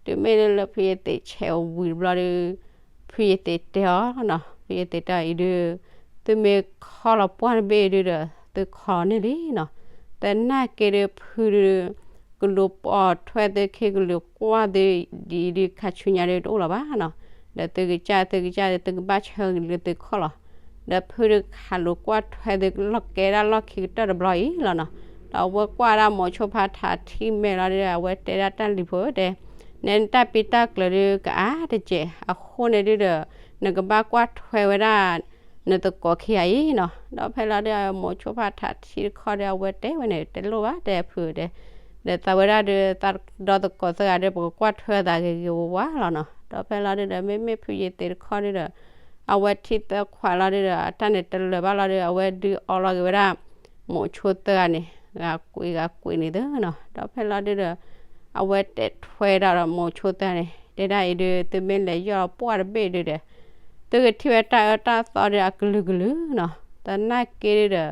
တုၤမ့ၢ်လၢဖုယသ့းဆဲးဝံၤတဘျီဒီး ဖုယသ့းတဲအီၤနီၤ, ဖုယသ့းတဲအီၤအံၤဒု သုမ့ၢ်ခီလီၤပှၢ်တဘ့ၣ်ဒုဒီး သုခီလီၤန့ၢ်လံနီၤ. သနာ်က့ဒုဖုဒု ကလူၤပိာ်ထွဲသုခ့ကလူၤကွၢ်သုဒ်အံၤဒု ခါဆူညါဒုတအိၣ်လၢၤဘၣ်နီၤ. ဒီးသုကစၢ်သုကစၢ်ဒီး သုကဘၣ်ဆၢဂ့ၤလၢသုခီၣ်လီၤ. ဒီးဖုဒုခးလူၤကွၢ်ထွဲသုလီၢ်ကဲဒၣ်လီၢ်ခံကတၢၢ်တဘျီအံၤလီၤနီၤ. ဒီးအဝဲကွၢ်ဒၣ်မိၤဆိဖါထးထံမဲာ်လီၤဒု အဝဲတဲဒၣ်တၢ်လံၤဖိတဲ, နဲနတၢ်ပံတၢ်ကျၢၤဒုကအါတကဲး အဃိန့ၣ်ဒုဒီး နကဘၣ်ကွၢ်ထွဲဝဲဒၣ် နသကိးခံဂၤအံၤနီၤ. ဒီးဖဲလီၤဒု မိၤဆိဖါထးထံတခီဒီး အဝဲတဲဝဲန့ၣ် တလိၣ်ဘၣ်တဲဖုတဲ, ဒီးသးဝဲဒၣ်ဒု သးဒီသကိးသၢဂၤဒီး ပကကွၢ်ထွဲသးဂ့ၤဂ့ၤဝါဝါလီၤနီၤ. ဒီးဖဲလီၤဒုဒီး မ့မ့ၢ်ဖုယသ့းတခီဒုဒီး အဝဲထံၣ်သၢခွးလီၤဒုဒီး အတၢ်န့ၣ်တလၢာ်ဘၣ်လီၤဒု အဝဲဒုးအီလီၤက့ၤဝဲဒၣ် မိၤဆိသၢဂၤန့ၣ် ဂၤကွံာ်ဂၤကွံာ်န့ၣ်သုနီၤ. ဒီးဖဲလီၤဒုဒီး အဝဲတဲထွဲဒၣ်ဒီးမိၤဆိသၢဂၤန့ၣ် တဲဒၣ်အံၤဒု သုမ့ၢ်လဲၤယီၢ်လီၤပှၢ်တဘ့ၣ်ဒုဒီး သုကထံၣ်ဝဲတၢ်အၢတၢ်သီဒုအကလုာ်ကလုာ်နီၤ. သနာ်က့ဒုဒီး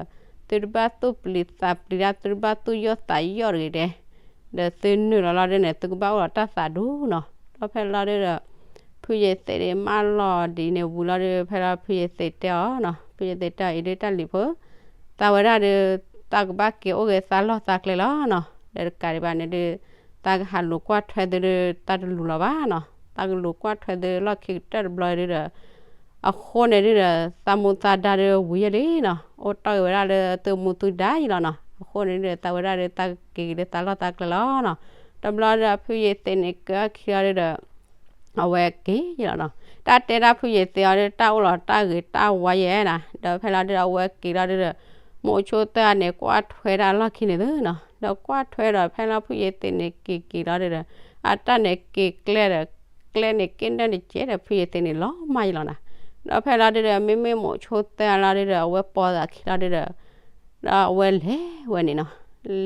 သုတဘၣ်သူၣ်ပျံၤသးပျံၤဒၣ် သုတဘၣ်သူၣ်ယိၣ်သးယိၣ်တဂ့ၤတဲ ဒီးသုနုာ်လီၤလီၤဒုန့ၣ် သုကဘၣ်အိၣ်ဒီးတၢ်သးဒူနီၤ. ဒီးဖဲလီၤဒုဒီး ဖုယသ့းဒုမၢလီၤဒ်န့ၣ်ဝံၤလီၤဒု ဖဲလီၤဖုယသ့းတဲအီၤနီၤ, ဖုယသ့းတဲအီၤအံၤဒုတၢ်လံၤဖိ သးဝဲဒၣ်ဒု သးကဘၣ်က့ၤအိၣ်ဂ့ၤသးလီၢ်သးကျဲလီၤနီၤ. ဒီးတကးဒံးဘၣ်န့ၣ်ဒု သးကဟးလူၤကွၢ်ထွဲသုဒု သးတလူၤလီၤဘၣ်နီၤ. သးကလူၤကွၢ်ထွဲသုလီၢ်ခံကတၢၢ်တဘျီဒုဒီး အဃိန့ၣ်ဒုဒီး သးမူသးဒါဒုဝံၤယဲလံနီၤ. အိၣ်တီၢ်ဂ့ၤဝဲဒၣ်လၢသုမူသုဒါယလီၤနီၤ. အဃိန့ၣ်ဒုဒီး သးဝဲဒၣ်ဒု သးကက့ၤက့ၤလၢသးလီၢ်သးကျဲလီၤနီၤ. တဘျီဒီးဖုယသ့းန့ၣ်ကၢအခံလီၤဒုဒီး အဝဲက့ၤယလီၤနီၤ. တၢ်တဲဒၣ်ဖုယသ့းအီၤဒု တၢ်အိၣ်လီၤတၢ်ဂ့ၤတၢ်ဝါယဲနီၤ. ဒီးဖဲလီၤဒုဒီး အဝဲက့ၤလီၤဒုဒီး မိၤဆိသၢဂၤန့ၣ် ကွၢ်ထွဲဒၣ်လီၢ်ခံန့ၣ်သုနီၤ. ဒီးကွၢ်ထွဲဒီးဖဲလီၤဖုယသ့းန့ၣ်က့ၤက့ၤလီၤဒုဒီး အတၢ်န့ၣ်က့ၤကျဲဒီး ကျဲန့ၣ်က့ၤနၢၣ်တကဲးဒီး ဖုယသ့းန့ၣ်လီၤမၢ်ယလီၤနီၤ. ဒီးဖဲလီၤဒုဒီး မ့မ့ၢ်မိၤဆိသၢဂၤလီၤဒုဒီး အဝဲပိာ်သးခံလီၤဒုဒီး ဒီးအဝဲလဲၤဝဲန့ၣ်နီၤ.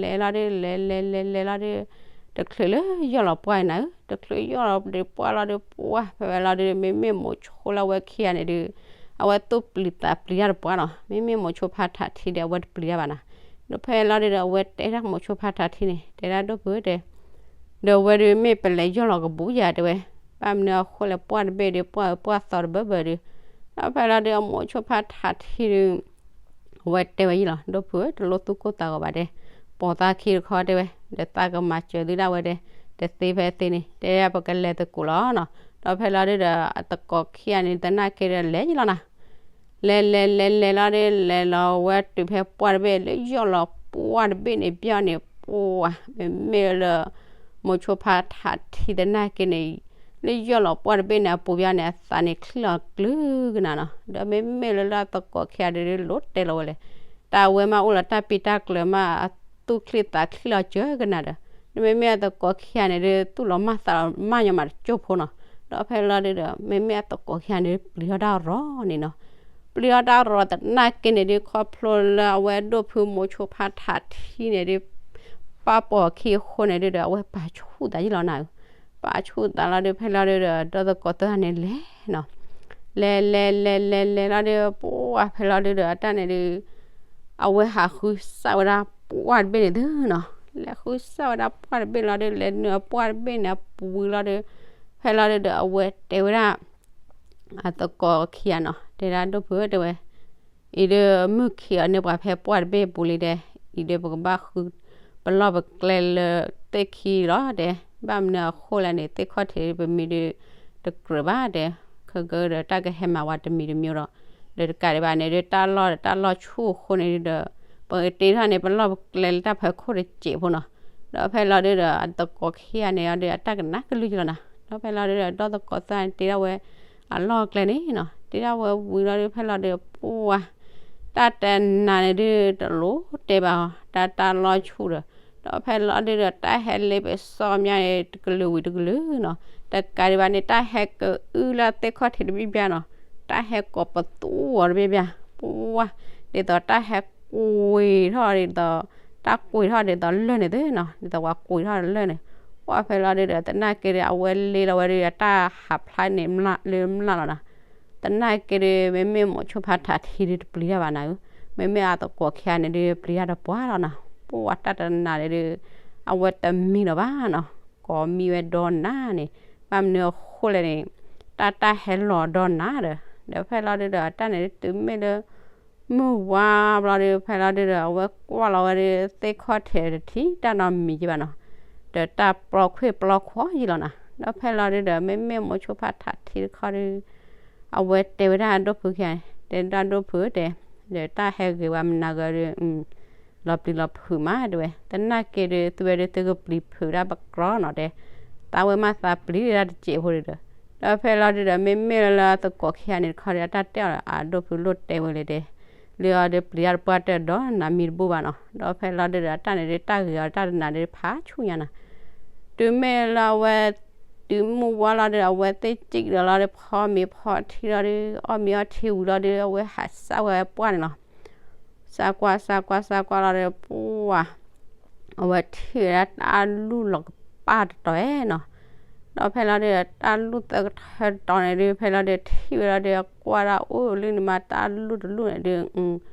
လဲၤလီၤဒု လဲၤလဲၤလဲၤလဲၤလီၤဒု တချုးလၢယီၢ်လီၤပှၢ်နၤဧၢ, တချုးယီၢ်လီၤဒုပှၢ်လီၤဒု ပှၢ်ဖဲဝဲလီၤဒု မ့မ့ၢ်မိၤဆိလၢအဝဲခံဂၤန့ၣ်ဒု အဝဲသူၣ်ပျံၤသးပျံၤတၢ်တပှၢ်နီၤ. မ့မ့ၢ်မိၤဆိဖါထးထံဒီး အဝဲတပျံၤတၢ်ဘၣ်နီၤ. ဒီးဖဲလီၤဒုဒီး အဝဲတဲဒၣ်မိၤဆိဖါထးထံန့ၣ် တဲဒၣ်ဒိၣ်ဖုတဲ ဒီးအဝဲဒုးမ့ၢ်ပလဲၤယီၢ်လီၤကဘူးယၤတဲဝဲ, ဘၣ်မနုၤအဃိလဲၣ် ပှၢ်တဘ့ၣ်ဒုး ပှၢ်အၢပှၢ်သီတဘၢဘၢဒုး, ဒီးဖဲလီၤဒုး အမိၤဆိဖါထးထံဒုး အဝဲတဲဝဲယလီၤ, ဒိၣ်ဖုဧၢ တလိၣ်သူၣ်ကိၢ်သးဂီၤဘၣ်တဲ, ပိာ်သးခံတခီတဲဝဲ, ဒီးသးကမၤစၢၤသုဒၣ်ဝဲတဲ, တသ့ဖဲသ့န့ၣ် တဲပကလဲၤသကိးလီၤနီၤ. ဒီးဖဲလီၤဒုးဒီး အသကိးခံဂၤန့ၣ် သနာ်က့ဒီးလဲၤယလီၤနီၤ. လဲၤလဲၤလဲၤလဲၤလီၤဒုး လဲၤလီၤဝဲတုၤဖဲပှၢ်တဘ့ၣ် လၢယီၢ်လီၤပှၢ်တဘ့ၣ်န့ၣ် ပျီန့ၣ် ပှၢ် မ့မ့ၢ်လၢ မိၤဆိဖါထးထံသနာ်က့န့ၣ် လၢယီၢ်လီၤပှၢ်တဘ့ၣ်န့ၣ် အပူၤဘၣ်န့ၣ် အသးန့ၣ်ချံၣ်လီၤကလုာ်ကနၤနီၤ. ဒီးမ့မ့ၢ်လၢလၢအသကိးခံဂၤဒုး လိၣ်တဲလီၤဝဲလဲၣ်, တၢ်ဝဲမးအိၣ်လၢတၢ်ပံတၢ်ကျၢၤမး အသူၣ်ချံၣ်သးချံၣ်လီၤစၢၤကနၤဒီး, ဒီးမ့မ့ၢ်အသကိးခံဂၤန့ၣ်ဒုး သူၣ်လီၤမၢ်သးလီၤမၢ်ညီမးတကၠိၢ်ဖိနီၤ. ဒီးဖဲလီၤဒုးဒီး မ့မ့ၢ်အသကိးခံဂၤန့ၣ် ပျံၤထီၣ်တၢ်ရီၤန့ၣ်နီၤ. ပျံၤထီၣ်တၢ်ရီၤသနာ်က့န့ၣ်ဒုး ခီဖျိလၢအဝဲဒိၣ်ဖုမိၤဆိဖါထးထံန့ၣ်ဒုး ပာ်ပိာ်အခံအဃိန့ၣ်ဒုးဒီး အဝဲပာ်ဆူၣ်သးယလီၤနၤဧၢ, ပာ်ဆူၣ်သးလီၤဒုး ဖဲလီၤဒုးဒီး ဒီသကိးသၢဂၤန့ၣ်လဲၤနီၤ. လဲၤလဲၤလဲၤလဲၤလဲၤလီၤဒုး ပှၢ်ဖဲလီၤဒုးဒီး အတၢ်န့ၣ်ဒုး အဝဲဟးဃုစၢ်ဝဲဒၣ်ပှၢ်တဘ့ၣ်န့ၣ်သုနီၤ. လဲၤဃုစၢ်ဝဲဒၣ်ပှၢ်တဘ့ၣ်လီၤဒုး လဲၤနုာ်အပှၢ်တဘ့ၣ်န့ၣ်အပူၤဝံၤလီၤဒုး ဖဲလီၤဒုးဒီး အဝဲတဲဝဲဒၣ် အသကိးခံဂၤနီၤ တဲဒၣ်ဒိၣ်ဖုဧၢတဲဝဲ, အံၤဒုးမုၢ်ခံးအီၤန့ၢ်ပှၤဖဲပှၢ်တဘ့ၣ်ပူၤလံတဲ, အံၤဒုးပကဘၣ်ဃု ပလီၢ်ပကျဲလၢသ့ၣ်ခံလီၤတဲ, ဘၣ်မနုၤအဃိလဲၣ်န့ၣ် သ့ၣ်ခီၣ်ထံးပမံၤဒုး တကြၢးဘၣ်တဲ, ခဲကဒီးတၢ်ကဟဲမၤဝဲတမံၤတမံၤဒီး, ဒီးတကးဒံးဘၣ်န့ၣ်ဒုး တၢ်လီၢ်ဒီးတၢ်လီၢ်ဆူၣ်အဃိန့ၣ်ဒုးဒီး ပကတ့ထီၣ်န့ၣ် ပလီၢ်ပကျဲလၢတၢ်ဖီခိၣ်တစဲးဖိနီၤ. ဒီးဖဲလီၤဒုးဒီး အသကိးခံဂၤန့ၣ်အီၤဒုး အတၢ်ကနၣ်ကလုၢ်ကလီၤနီၤ. ဒီးဖဲလီၤဒုးဒီး ဒီသကိးသၢဂၤန့ၣ်တ့ထီၣ်ဝဲ အလီၢ်ကျဲန့ၣ်နီၤ. တ့ထီၣ်ဝဲဝံၤလီၤဒုး ဖဲလီၤဒုး ပှၢ် တၢ်တနၤန့ၣ်ဒုး တလိၣ်တဲဘၣ်အီၤ တၢ်တၢ်လီၢ်ဆူၣ်ဒီး, ဒီးဖဲလီၤဒုးဒီး တၢ်ဟဲလ့ပစီမးန့ၣ် တကလုာ်ဝံၤတကလုာ်နီၤ. တကးဒံးဘၣ်န့ၣ် တၢ်ဟဲကအုလၢသ့ၣ်ခီၣ်ထံးတဘျီဘျီနီၤ. တၢ်ဟဲကိးပသူအီၤတဘျီဘျီ, ပှၢ် ဒ်သိးတၢ်ဟဲကွံာ်ထီၣ်ဒ်သိး တၢ်ကွံာ်ထီၣ်ဒ်သိးလၢၢ်န့ၣ်သုနီၤ, ဒ်သိးပှၤကွံာ်ထီၣ်လၢၢ်န့ၣ်, ပှၢ်ဖဲလီၤဒုးဒီး သနာ်က့ဒီး အဝဲလ့လီၤဝဲဒုး တၢ်ဟးဖျါန့ၣ်လၢမျၢ်လီၤနီၤ. သနာ်က့ဒုး မ့မ့ၢ်မိၤဆိဖါထးထံဒုးတပျံၤတၢ်ဘၣ်နၤဧၢ, မ့မ့ၢ်အသကိးခံဂၤန့ၣ်ဒုး ပျံၤတၢ်တပှၢ်လီၤနီၤ, ပှၢ်တၢ်တနၤန့ၣ်ဒုး အဝဲတမံလီၤဘၣ်နီၤ, ကိးမံဝဲဒီနၤန့ၣ်, ဘၣ်မနုၤအဃိလဲၣ်န့ၣ် တၢ်တၢ်ဟဲလီၤဒီနၤဒီး, ဒီးဖဲလီၤဒုးဒီး အတၢ်န့ၣ်ဒုးတုၤမ့ၢ်လၢ မုၢ်ဝါဘျီဒုး ဖဲလီၤဒုးဒီး အဝဲကွၢ်လီၤဝဲဒုး သ့ၣ်ခီၣ်ထံးတထံၣ်တၢ်နီတမံၤက့ဘၣ်နီၤ, ဒီးတၢ်ပျီခွ့ၣ်ပျီခွီယံလီၤနီၤ, ဒီးဖဲလီၤဒုးဒီး မ့မ့ၢ်မိၤဆိဖါထးထံတခီဒုး အဝဲတဲဝဲဒၣ်အဒိၣ်ဖုခံဂၤန့ၣ် တဲဒၣ်ဒိၣ်ဖုတဲ, ဒီးတၢ်ဟဲဂ့ၤဝဲမနၤဂၤဒုး လီၤပျံၤလီၤဖုးမးတဲဝဲ, သနာ်က့ဒုး သုဝဲဒုး သုကပျံၤဖုးဒၣ်ပကြီနီၤတဲ, သးဝဲမးသးပျံၤဒၣ်တစဲးဖိဒုးဒီး, ဒီးဖဲလီၤဒုးဒီး မ့မ့ၢ်လၢအသကိးခံဂၤန့ၣ်တခီဒုး အတၢ်တဲအီၤဒီး အဒိၣ်ဖုလိၣ်တဲဝဲလဲၣ်တဲ, လၢအီၤဒုးပျံၤတၢ်တပှၢ်တၢၢ်ဒီး နၤမံတဘူၣ်ဘၣ်နီၤ, ဒီးဖဲလီၤဒုးဒီး အတၢ်န့ၣ်ဒုး တၢ်ဂ့ၤအီၤတၢ်တနၤဒုး ဖးဆူၣ်ညါနီၤ, တုၤမ့ၢ်လၢအဝဲ တုၤမုၢ်ဝါလီၤဒုး အဝဲသ့ၣ်စံၣ်ဒီးလီၤဒုး ဖီမ့ၤဖီထံလီၤဒုး အီၣ်မ့ၤအီထံဝံၤလီၤဒုး အဝဲဟးစၢ်ဝဲပှၢ်န့ၣ်လီၤ, စၢ်ကွၢ်စၢ်ကွၢ်စၢ်ကွၢ်လီၤဒုး ပှၢ် အဝဲထံၣ်ဝဲဒၣ်တၢ်လူၢ်လီၤကပၢ်တတီၤနီၤ, ဒီးဖဲလီၤဒုးဒီး တၢ်လူၢ်သၢကထၢတတီၤန့ၣ်ဒုး ဖဲလီၤဒုးထံၣ်ဝဲလီၤဒုး အကွၢ်ဒၣ်အိၣ်လၢန့ၣ်မး တၢ်လူၢ်တလူၢ်န့ၣ်ဒုး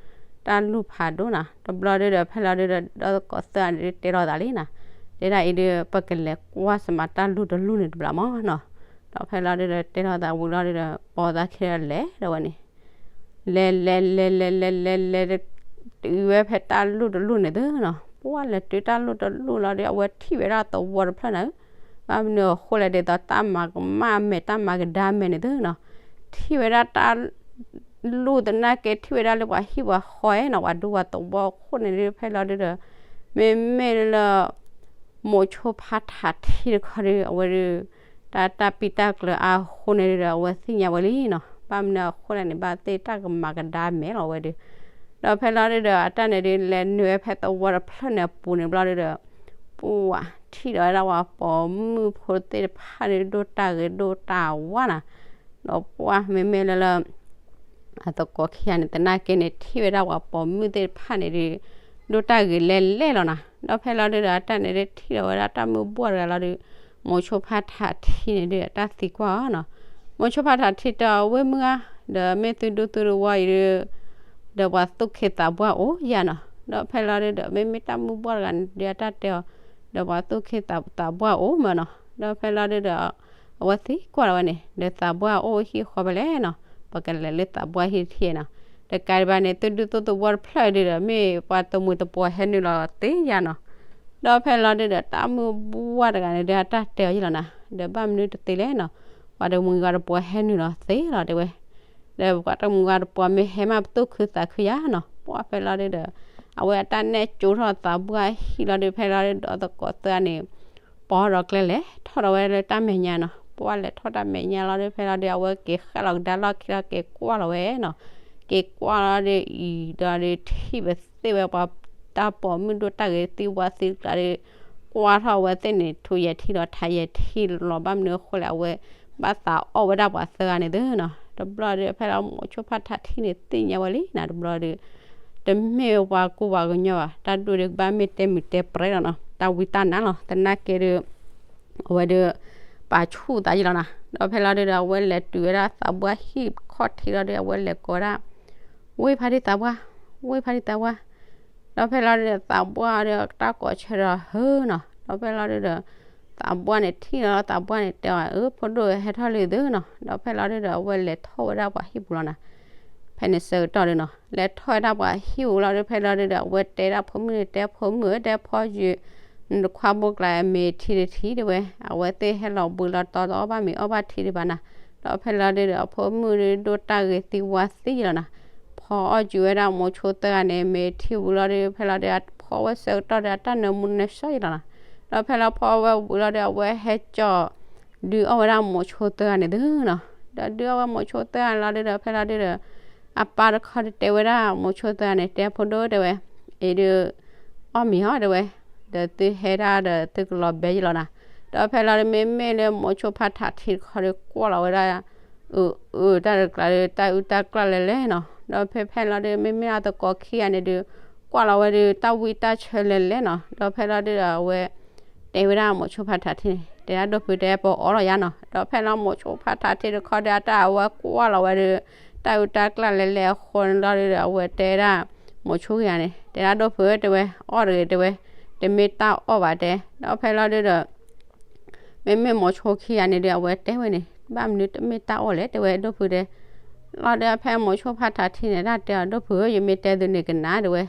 တၢ်လူၢ်ဖးဒိၣ်နီၤ, တဘျီဒုးဒီး ဖဲလီၤဒုးဒီး ဒီသကိးသၢဂၤန့ၣ်ဒုး တဲလီၤသးလံနီၤ, တဲဒၣ်အံၤဒုး ပကလဲၤကွၢ်စမးတၢ်လူၢ်တလူၢ်န့ၣ်တဘျီမးနီၤ, ဒီးဖဲလီၤဒုးဒီး တဲလီၤသးဝံၤလီၤဒုးဒီး ပိာ်သးခံဒီးလဲၤဒီးဝဲန့ၣ် လဲၤလဲၤလဲၤလဲၤလဲၤလဲၤလဲၤ တုၤဝဲဖဲတၢ်လူၢ်တလူၢ်န့ၣ်သုနီၤ, ပှၢ်လဲၤတုၤတၢ်လူၢ်တလူၢ်လီၤဒီး အဝဲထံၣ်ဝဲဒၣ်သဝီတဖျၢၣ်န့ၣ်, ဘၣ်မနုၤအဃိလဲၣ်ဒ်သိး တၢ်မၤကမၣ်အမဲာ် တၢ်မၤကဒါအမဲာ်န့ၣ်သုနီၤ, ထံၣ်ဝဲဒၣ်တၢ်လူၢ်သနာ်က့ ထံၣ်ဝဲဒၣ်လၢပှၤဟံၣ်ပှၤဃီနီၤ, ပှၤဒူပှၤသဝီအဃိန့ၣ်ဒုး ဖဲလီၤဒုးဒီး မ့မ့ၢ်လၢ မိၤဆိဖါထးထံတခီဒုး အဝဲဒုး တၢ်တၢ်ပံၢ်တၢ်ကျၢၤအါအဃိန့ၣ်ဒုးဒီး အဝဲသ့ၣ်ညါဝဲလံနီၤ, ဘၣ်မနုၤအဃိလဲၣ်န့ၣ် ဘၣ်သ့ၣ်တၢ်ကမၤကဒါမဲာ်လီၤဝဲဒုး, ဒီးဖဲလီၤဒုးဒီး အတၢ်န့ၣ်ဒုး လဲၤနုာ်ဝဲဖဲသဝီတဖျၢၣ်န့ၣ်အပူၤန့ၣ်ဘျီဒုးဒီး ပှၢ်ထံၣ်ဒီးဝဲဒၣ်ပှၤပိာ်မုၣ်ဖိသ့ၣ်တဖၣ်န့ၣ် ဒိၣ်တၢ်ဂ့ၤဒိၣ်တၢ်ဝါနီၤ, ဒီးပှၢ်မ့မ့ၢ်လၢလၢ အသကိးခံဂၤန့ၣ် သနာ်က့န့ၣ် ထံၣ်ဝဲဒၣ်ပှၤပိာ်မုၣ်သ့ၣ်တဖၣ်န့ၣ်ဒုး ဒိၣ်တၢ်ဂ့ၤလဲၢ်လဲၢ်လီၤနီၤ, ဒီးဖဲလီၤဒုးဒီး အတၢ်န့ၣ်ဒုးထံၣ်ဒီးဝဲဒၣ်တၢ်မုၢ်ဘှီၣ်တဂၤလီၤဒုး မိၤဆိဖါထးထံန့ၣ်ဒုး အတၢ်သံကွၢ်အီၤနီၤ, မိၤဆိဖါထးထံတဲအီၤ ဝ့ၢ်မုၢ်ဧါ, ဒီးမ့ၢ်သုဒူသုသဝီအံၤဒုး ဒီးပှၤသူၣ်ခ့သးဘှၢ်အိၣ်ယၤနီၤ, ဒီးဖဲလီၤဒုးဒီး မ့မ့ၢ်တၢ်မုၢ်ဘှီၣ်တဂၤန့ၣ်ဒုး အတၢ်တဲအီၤ ဒီးပှၤသူၣ်ခ့သးဘှၢ်အိၣ်မးနီၤ, ဒီးဖဲလီၤဒုးဒီး အဝဲသံကွၢ်လီၤဝဲန့ၣ် ဒီးသးဘှၢ်အိၣ်ဟံၣ်ဃီဖဲလဲၣ်နီၤ, ပကလဲၤလၢသးဘှၢ်ဟံၣ်တထံၣ်နီၤ, တကးဒံးဘၣ်န့ၣ် သုဒူသုသဝီတဖျၢၣ်ဒုးဒီး မ့ၢ်ပှၤတမှံၤတပှီၤဟဲနုာ်လီၤသ့ယၤနီၤ, ဒီးဖဲလီၤဒုးဒီး တၢ်မုၢ်ဘှီၣ်တဂၤန့ၣ်ဒုး အတၢ်တဲအီၤယံလီၤနီၤ, ဒီးဘၣ်မနုၤတသ့လဲၣ်နီၤ, ပှၤတမှံၤဂၤတပှီၤဟဲနုာ်လီၤသ့လီၤတဲဝဲ, ဒီးပှၤတမှံၤဂၤတပှီၤမ့ၢ်ဟဲမးပသူၣ်ခုသးခုယၤနီၤ, ပှၢ်ဖဲလီၤဒုးဒီး အဝဲအတၢ်နဲၣ်ကၠိထီၣ်သးဘှၢ်ဟံၣ်လီၤဒုး ဖဲလီၤဒုးဒီးသကိးသၢဂၤန့ၣ် ပီၢ်ဒီးကျဲလဲၤထီၣ်ဒီးဝဲလၢတၢ်မဲာ်ညါနီၤ, ပှၢ်လဲၤထီၣ်တၢ်မဲာ်ညါလီၤဒုး ဖဲလီၤဒုး အဝဲက့ၤဃၣ်လီၤကဒါလီၢ်ခံလီၤ က့ၤကွၢ်လီၤဝဲနီၤ, က့ၤကွၢ်လီၤဒုးအံၤဒီးဒုး ထံၣ်ဝဲသ့ၣ်ဝဲပှၤတၢ်ပိာ်မုၣ်ဒိၣ်တၢ်ဂ့ၤသံဝါသံကျါဒုး ကွၢ်ထီၣ်ဝဲသ့ၣ်န့ၣ် ထူယဲၤထံလီၤ ထးယဲၤထံလီၤ ဘၣ်မနုၤအဃိလဲၣ် အဝဲဘၣ်သးအီၣ်ဝဲဒၣ်ပှၤသၢဂၤန့ၣ်သုနီၤ, တဘျီဒုး ဖဲလီၤမိၤဆိဖါထးထံန့ၣ် သ့ၣ်ညါဝဲလံနီၤ တဘျီဒုး တမ့ၢ်ပှၤကူပှၤကညီဘၣ် တၢ်ဒိၣ်ဒုးကဘၣ်မ့ၢ်တဲမုာ်တဲပြဲလီၤနီၤ တၢ်ဝံတၢ်နါလီၤ သနာ်က့ဒုး အဝဲဒုး ပာ်ဆူၣ်သးယံလီၤနီၤ ဒီးဖဲလီၤဒုးဒီး အဝဲလဲၤတုၤဝဲဒၣ်သးပှၢ်ဟံၣ်ခီၣ်ထံးလီၤဒုး အဝဲလဲၤကိးဝဲဒၣ် ဝ့ၢ်ဖါတံၢ်သးပှၢ် ဝ့ၢ်ဖါတံၢ်သးပှၢ် ဒီးဖဲလီၤဒုးဒီး သးပှၢ်ဒီးတၢ်ကိးဆၢဒီးဟၢနီၤ ဒီးဖဲလီၤဒုးဒီး သးပှၢ်န့ၣ်ထံၣ်လီၤ သးပှၢ်န့ၣ်တဲအီၤ အၢ ဖိဒိၣ်ဟဲထီၣ်လံသုနီၤ ဒီးဖဲလီၤဒုးဒီး အဝဲလဲၤထီၣ်ဝဲဒၣ်ပှၤဟံၣ်ပူၤလီၤနီၤ ဖဲန့ၣ်ဆၢကတီၢ်ဒုးနီၤ လဲၤထီၣ်ဝဲဒၣ်ပှၤဟံၣ်ပူၤလီၤဒုး ဖဲလီၤဒုးဒီး အဝဲတဲဒၣ်ဖိမုၣ်န့ၣ် တဲဖိမုၣ်ဧၢ တဲဖီယုာ် နတခွါဘိကျါမဲာ်ထံတထံတဲဝဲ အဝဲသ့ၣ်ဟဲလီၤဘှံးလီၤတီၤတအီၣ်ဘၣ်မ့ၤအီၣ်ဘၣ်ထံဒံးဘၣ်နီၤ ဒီးဖဲလီၤဒုးဒီး အဖိမုၣ်ဒုးဒိၣ်တၢ်ဂ့ၤသံဝါသံလီၤနီၤ ဖီအီၣ်စူၤဝဲဒၣ်မိၤဆိသၢဂၤန့ၣ် မဲာ်ထံဝံၤလီၤဒုး ဖဲလီၤဒုး ဖီဝဲဆၢကတီၢ်ဒီး အတၢ်နၢမူနၢဆှီယံလီၤနီၤ ဒီးဖဲလီၤဖီဝဲဝံၤလီၤဒုး အဝဲဟဲကၠီၣ် ဒုးအီၣ်ဝဲဒၣ်မိၤဆိသၢဂၤန့ၣ်သုနီၤ ဒီးဒုးအီၣ်ဝဲမိၤဆိသၢဂၤန့ၣ်လီၤဒုးဒီး ဖဲလီၤဒုးဒီး အပၢ်တခီဒုးတဲဝဲဒၣ်မိၤဆိသၢဂၤန့ၣ် တဲဖိဒိၣ်တဲဝဲ အံၤဒုး အီၣ်မ့ၤဟီတဲဝဲ ဒီးသုဟဲဒၣ်ဒီးသုကလီၤဘဲယံလီၤနီၤ ဒီးဖဲလီၤဒုး မ့မ့ၢ်လၢမိၤဆိဖါထးထံတခီဒုး ကွၢ်လီၤဝဲဒၣ် အုးအုးတၢ်တကျါဒုး တၢ်အုးတၢ်ကျၢ်လဲၤလဲၤနီၤ ဒီးဖဲဖဲလီၤဒုး မ့မ့ၢ်အသကိးခံဂၤန့ၣ်ဒုး ကွၢ်လီၤဝဲဒုး တၢ်ဝံတၢ်ဆၢလဲၤလဲၤနီၤ ဒီးဖဲလီၤဒုးဒီး အဝဲ တဲဝဲဒၣ်မိၤဆိဖါထးထံန့ၣ် တဲဒၣ်ဒိၣ်ဖုတဲ ပအီၣ်လီၤယါနီၤ. ဒီးဖဲလီၤမိၤဆိဖါထးထံတခီဒီး အတၢ်အဝဲကွၢ်လီၤဝဲဒီး တၢ်အုၣ်တၢ်ကျၢ်လဲၤလဲၤအဃိန့ၣ်လီၤဒီး အဝဲတဲဒၣ် မိၤဆိခံဂၤန့ၣ် တဲဒၣ်ဒိၣ်ဖုဧၢ တဲဝဲ အီၣ်တဂ့ၤ တဲဝဲ တမ့ၢ်တၢ်အီၣ်ဘၣ်တဲ. ဒီးဖဲလီၤဒုဒီး မ့မ့ၢ်မိၤဆိခံဂၤန့ၣ်ဒီး အဝဲတဲဝဲန့ၣ် ဘၣ်မနုၤတမ့ၢ်တၢ်အီၣ်လဲၣ် တဲဝဲဒိၣ်ဖုတဲ. လီၤဒီးဖဲမိၤဆိဖါထးထံန့ၣ် တၢ်တဲအီၤဒိၣ်ဖုဧၢ ယမ့ၢ်တဲသုန့ၣ်ကနၣ် တဲဝဲ.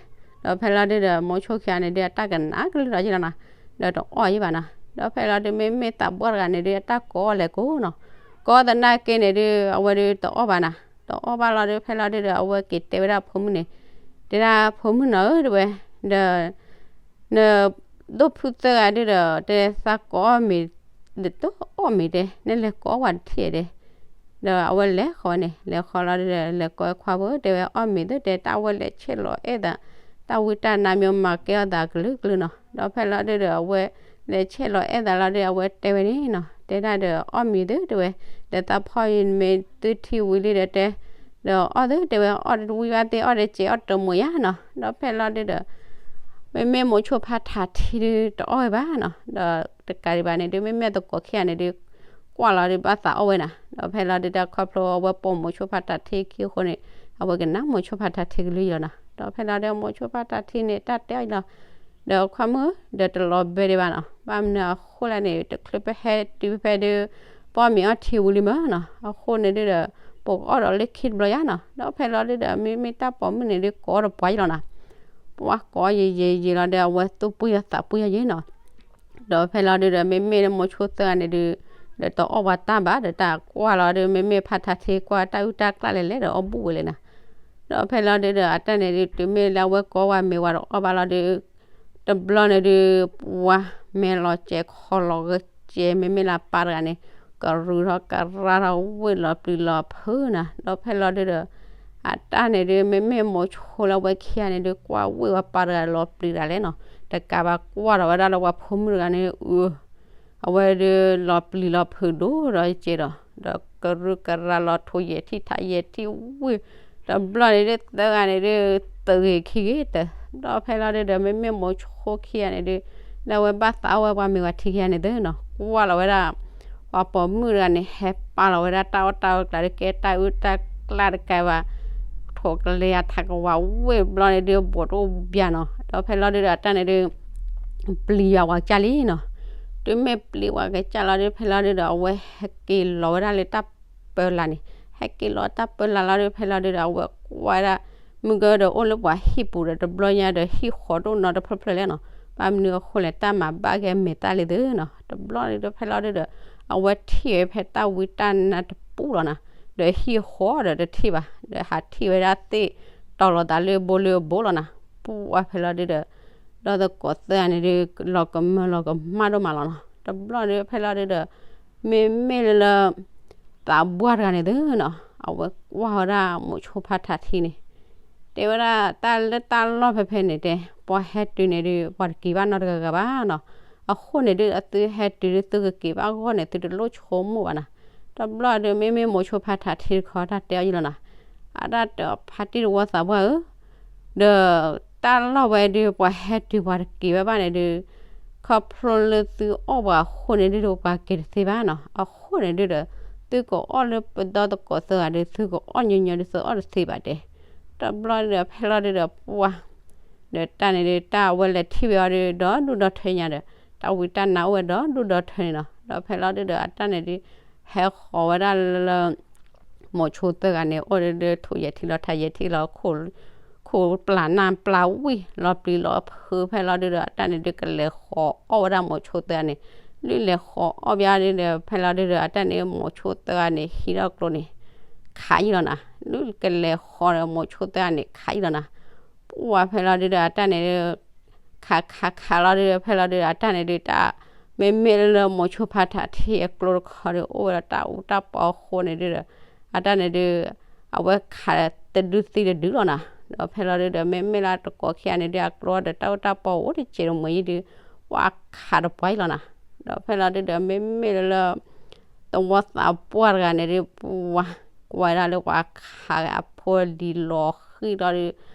ဒီးဖဲလီၤဒုဒီး မိၤဆိခံဂၤန့ၣ်ဒီး အတၢ်ကနၣ်ကလုၢ်ဒီးယ့ၢ်လီၤနီၤ. ဒီးတအီၣ်ယ့ၢ်ဘၣ်နီၤ. ဒီးဖဲလီၤဒု မ့မ့ၢ်သးပှၢ်တဂၤန့ၣ်ဒီး အတၢ်ကိးအီၣ်လဲၤကိးနီၤ. ကိးသနာ်က့န့ၣ်ဒီး အဝဲဒီးတအီၣ်ဘၣ်နီၤ. တအီၣ်ဘၣ်လီၤဒီး ဖဲလီၤဒုဒီး အဝဲက့ၤတဲဝဲဒၣ်ဖိမုၣ်န့ၣ် တဲဒၣ်ဖိမုၣ်နီၤဧၢ တဲဝဲ ဒီး န ဒိၣ်ဖုသၢဂၤဒုဒီး တဲသးကိးအီၣ်မ့ၤ တအီၣ်မ့ၤတဲ နလဲၤကိးအီၣ်ဝဲတထံၣ်တဲ. ဒီးအဝဲလဲၤဃီဝဲန့ၣ် လဲၤဃီလီၤဒုဒီး လဲၤကိးခွါဖိ တဲဝဲအီၣ်မ့ၤသ့ၣ်တဲ တၢ်ဝဲလဲၤဆဲးလီၤအဲၣ်သး တၢ်ဝံတၢ်နါမ့ၢ်မၤကဲအီၣ်သးကလုာ်ကလုာ်နီၤ. ဒီးဖဲလီၤဒုဒီး အဝဲလဲၤဆဲးလီၤအဲၣ်သးလီၤဒီး အဝဲတဲဝဲန့ၣ်နီၤ တဲဒၣ်ဒီးအီၣ်မ့ၤသ့ၣ်တဲဝဲ ဒီးသးဖီအံၤမ့ၢ်သုထံၣ်ဝံၤလံဒီးတဲ ဒီးအီၣ်သ့ၣ်တဲဝဲ အီၣ်တဝံဘၣ်သ့ၣ် အီၣ်တစဲးအီၣ်တမိာ်ယါနီၤ. ဒီးဖဲလီၤဒုဒီး မ့မ့ၢ်မိၤဆိဖါထးထံဒုတအီၣ်ဝဲဘၣ်နီၤ. ဒီးတကးဒံးဘၣ်န့ၣ်ဒု မ့မ့ၢ်သကိးခံဂၤန့ၣ်ဒု ကွၢ်လီၤဒုဘၣ်သးအီၣ်ဝဲနီၤ. ဒီးဖဲလီၤဒုတၢ်ခီဖျိအဝဲပိာ်မိၤဆိဖါထးထံခံအဃိန့ၣ် အဝဲကနၣ်မိၤဆိဖါထးထံကလုၢ်ယ့ၢ်လီၤနီၤ. ဒီးဖဲလီၤဒုမိၤဆိဖါထးထံန့ၣ် တၢ်တဲအီၤလီၤ ဒီးခွါမုၣ် ဒီးတလီၤဘၢဒံးဘၣ်နီၤ. ဘၣ်မနုၤအဃိလဲၣ်န့ၣ် တချုးပဟဲတုၤဖဲဒု ပအီၣ်မ့ၤအီထံဝံၤလံမ့ၢ်နီၤ. အဃိန့ၣ်ဒုဒီး ပကအီၣ်ဒီးလၢခံတဘျီယါနီၤ. ဒီးဖဲလီၤဒုဒီး မ့မ့ၢ်တၢ်ပိာ်မုၣ်န့ၣ်ဒု ကိးတပှၢ်ယ့ၢ်လီၤနီၤ. ပှၤကိးယံာ်ယံာ်ယံာ်လီၤဒီး အဝဲသူၣ်ပှံၢ်အီၤသးပှံၢ်အီၤယ့ၢ်နီၤ. ဒီးဖဲလီၤဒုဒီး မ့မ့ၢ်မိၤဆိသၢဂၤန့ၣ်ဒု ဒီးတအီၣ်ပှၤတၢ်ဘၣ် ဒီးတၢ်ကွၢ်လီၤဒု မ့မ့ၢ်ဖါထးထံကွၢ်တၢ်အုၣ်တၢ်ကျၢ်လဲၤလဲၤဒီးအီၣ်ဘူၣ်ဝဲလဲၣ်နီၤ. ဒီးဖဲလီၤဒုဒီး အတၢ်န့ၣ်ဒု တုၤမ့ၢ်လၢအဝဲကိးဝဲမ့ၤဝဲဒီးအီၣ်ဘၣ်လီၤဒု တဘျီန့ၣ်ဒု ပှၤမဲာ်လီၤစဲးခီၣ်လီၤဂဲၤစဲး မ့မ့ၢ်လၢပၢ်တဂၤန့ၣ် ကရူၢ်ထီၣ်ကရၢထီၣ်ဝ့ၢ်လီၤပျံၤလီၤဖုးနီၤ. ဒီးဖဲလီၤဒုဒီး အတၢ်န့ၣ်ဒု မ့မ့ၢ်မိၤဆိလၢအဝဲခံဂၤန့ၣ်ဒု ကွၢ်ဝ့ၢ်ဝဲပၢ်တဂၤလီၤပျံၤတၢ်လဲၣ်နီၤ. တကးဘၣ်ကွၢ်ဒီးဝဲဒၣ်လၢပှၤဖိမုၣ်တဂၤန့ၣ် အဝဲဒုလီၤပျံၤလီၤဖုးဒိၣ်ဒီးစဲးဒီး ဒီးကရူၢ်ကရၢလီၤထိၣ်ယဲၢ်ထံၣ်ထးယဲၢ်ထံၣ်ဝ့ၢ် တဘျီန့ၣ်ဒု သၢဂၤန့ၣ်ဒု သုးဂ့ၤခံဂ့ၤတၢၢ်. ဒီးဖဲလီၤဒုဒီး မ့မ့ၢ်မိၤဆိခံဂၤန့ၣ်ဒု လၢအဝဲဘၣ်သးအီၣ်ဝဲပှၤမ့ၤဝဲထံခံဂၤန့ၣ်သုနီၤ ကွၢ်လီၤဝဲဒၣ် ပှၤပိာ်မုၣ်တဂၤန့ၣ် ဟဲပာ်လီၤဝဲဒၣ်တၢ်အီၣ်တၢ်အီကျးဒု ကဲတၢ်အုၣ်တၢ်ကျၢ်တကးဘၣ် ထိၣ်ကလဲၤအထးကဝးဝ့ၢ်ဘျီန့ၣ်ဒု ဘူးတအိၣ်ဘၣ်နီၤ. ဒီးဖဲလီၤဒုဒီး အတၢ်န့ၣ်ဒု ပျံၤယွၤပှၤကစၢ်လံနီၤ. တုၤမ့ၢ်ပျံၤပှၤကစၢ်လီၤဒု ဖဲလီၤဒုဒီး အဝဲဟဲက့ၤလီၤဝဲဒၣ်လၢတၢ်ပၢလၢ်န့ၣ် ဟဲက့ၤလီၤတၢ်ပၢလၢ်လီၤဒု ဖဲလီၤဒုဒီး အဝဲကွၢ်ဝဲဒၣ် မုၢ်ကဒီးအိၣ်လၢပှၤဟံၣ်ပူၤဒီး တဘျီညါဒီးဟံၣ်ဃီတအိၣ်နီတဖျၢၣ်ဖျၢၣ်လဲၣ်နီၤ. ဘၣ်မနုၤအဃိလဲၣ် တၢ်မၤဘၣ်က့ၤမဲာ်သၣ်လံသုနီၤ. တဘျီဒုဒီး ဖဲလီၤဒုဒီး အဝဲထံၣ်ဝဲဖဲတၢ်ဝံတၢ်နါတပူၤလီၤနီၤ. ဒီးဟံၣ်ဃီဒီးတထံၣ်ဘၣ် ဒီးဟးထံၣ်ဝဲဒၣ်သ့ၣ်တီၤလီၤသးလၢဘိလၢအဘိလီၤနီၤ. ပှၤဖဲလီၤဒုဒီး ဒီးသကိးသၢဂၤန့ၣ်ဒု လီၤကမၢလီၤကမၣ်ဒိၣ်မးလီၤနီၤ. တဘျီဒုဖဲလီၤဒုဒီး မ့မ့ၢ်လၢ သးပှၢ်တဂၤန့ၣ်သုနီၤ အဝဲကွၢ်ဝဲဒၣ်မိၤဆိဖါထးထံန့ၣ် တဲဝဲဒၣ်တၢ်လၢတၢ်လီၢ်ဖဲဖဲန့ၣ်တဲ ပှၤဟဲတုၤန့ၣ်ဒု ပှၤတက့ၤဘၣ်နီတဂၤဂၤဘၣ်နီၤ. အဃိန့ၣ်ဒု အသုဟဲတုၤဒု သုကက့ၤဘၣ်အဂီၢ်န့ၣ် သုတလိၣ်ဆိကမိၣ်ဘၣ်နီၤ. တဘျီဒု မ့မ့ၢ်မိၤဆိဖါထးထံတခီ တၢ်တဲအီၤယံၤလီၤနီၤ. အတၢ်တဲအီၤဖါတံၢ်တဝီသးပှၢ်ဧၢ ဒီးတၢ်လီၢ်ဝဲဒု ပှၤဟဲတုၤပှၤတက့ၤဝဲဘၣ်န့ၣ်ဒု ခီဖျိလၢသုအီၣ်ပှၤအဃိန့ၣ်ဒုဒီး ပှၤက့ၤတသ့ဘၣ်နီၤ. အဃိန့ၣ်ဒုဒီး သုကအီၣ်လၢပဒီသကိးသၢဂၤဒီး သုကအီၣ်ညီညီဒီး သုအီၣ်တသ့ဘၣ်တဲ. တဘျီဒုဒီး ဖဲလီၤဒုဒီး ပှၤ ဒီးတၢ်န့ၣ်ဒု တၢ်အဝဲလဲၤထံၣ်ဝဲအီၤဒု ဒီဒူၣ်ဒီထၢညါဒီး တၢ်ဝံတၢ်နါအိၣ်ဝဲဒီဒူၣ်ဒီထၢန့ၣ်နီၤ. ဒီးဖဲလီၤဒုဒီး အတၢ်န့ၣ်ဒု ဟဲဃီၤဝဲဒၣ်လၢ မိၤဆိသၢဂၤန့ၣ် အိၣ်ဒုဒု ထိၣ်ယဲၢ်ထံလီၤထးယဲၢ်ထံလီၤ ခိၣ်ပျၢ်နၢ်ပျၢ်ဝံၣ် လီၤပျံၤလီၤဖုး ဖဲလီၤဒုဒီး အတၢ်န့ၣ်ဒု ကလဲၤဃီၤအီၣ်ဝဲဒၣ်မိၤဆိသၢဂၤန့ၣ် လုၢ်လဲၤဃီၤအီၣ်ဘၣ်ဒုဒီး ဖဲလီၤဒုဒီး အတၢ်န့ၣ် မိၤဆိသၢဂၤန့ၣ် ဟံးထီၣ်ကျိန့ၣ် ခးယံၤလီၤနၤ လုၢ်ကလဲၤဃီၤဒီးမိၤဆိသၢဂၤန့ၣ် ခးယံၤလီၤနၤ. ပှၤဖဲလီၤဒုဒီး အတၢ်န့ၣ်ဒု ခးခးခးလီၤဒုဒီး ဖဲလီၤဒုဒီး အတၢ်န့ၣ်ဒု တၢ် မ့မ့ၢ်လၢမိၤဆိဖါထးထံအကျိတခီဒီး အိၣ်ဝဲဒီးတၢ်အူတၢ်ပီအဃိန့ၣ်ဒုဒီး အတၢ်န့ၣ်ဒု အဝဲခးတဒုသံတဒုလီၤနၤ. ဒီးဖဲလီၤဒုဒီး မ့မ့ၢ်လၢတကိးခံဂၤန့ၣ်ဒု အကျိဒီးတၢ်အူတၢ်ပီအိၣ်တစဲးတမှဲၤယံၤဒု ပှၤခးတပှၢ်ယံၤလီၤနၤ. ဒီးဖဲလီၤဒုဒီး မ့မ့ၢ်လၢ သဝီသးပှၢ်တဂၤန့ၣ်ဒု ပှၤ ကွၢ်ဝဲဒၣ်လၢပှၤခးအဖိလံၤလီၤဃံၤလီၤဒု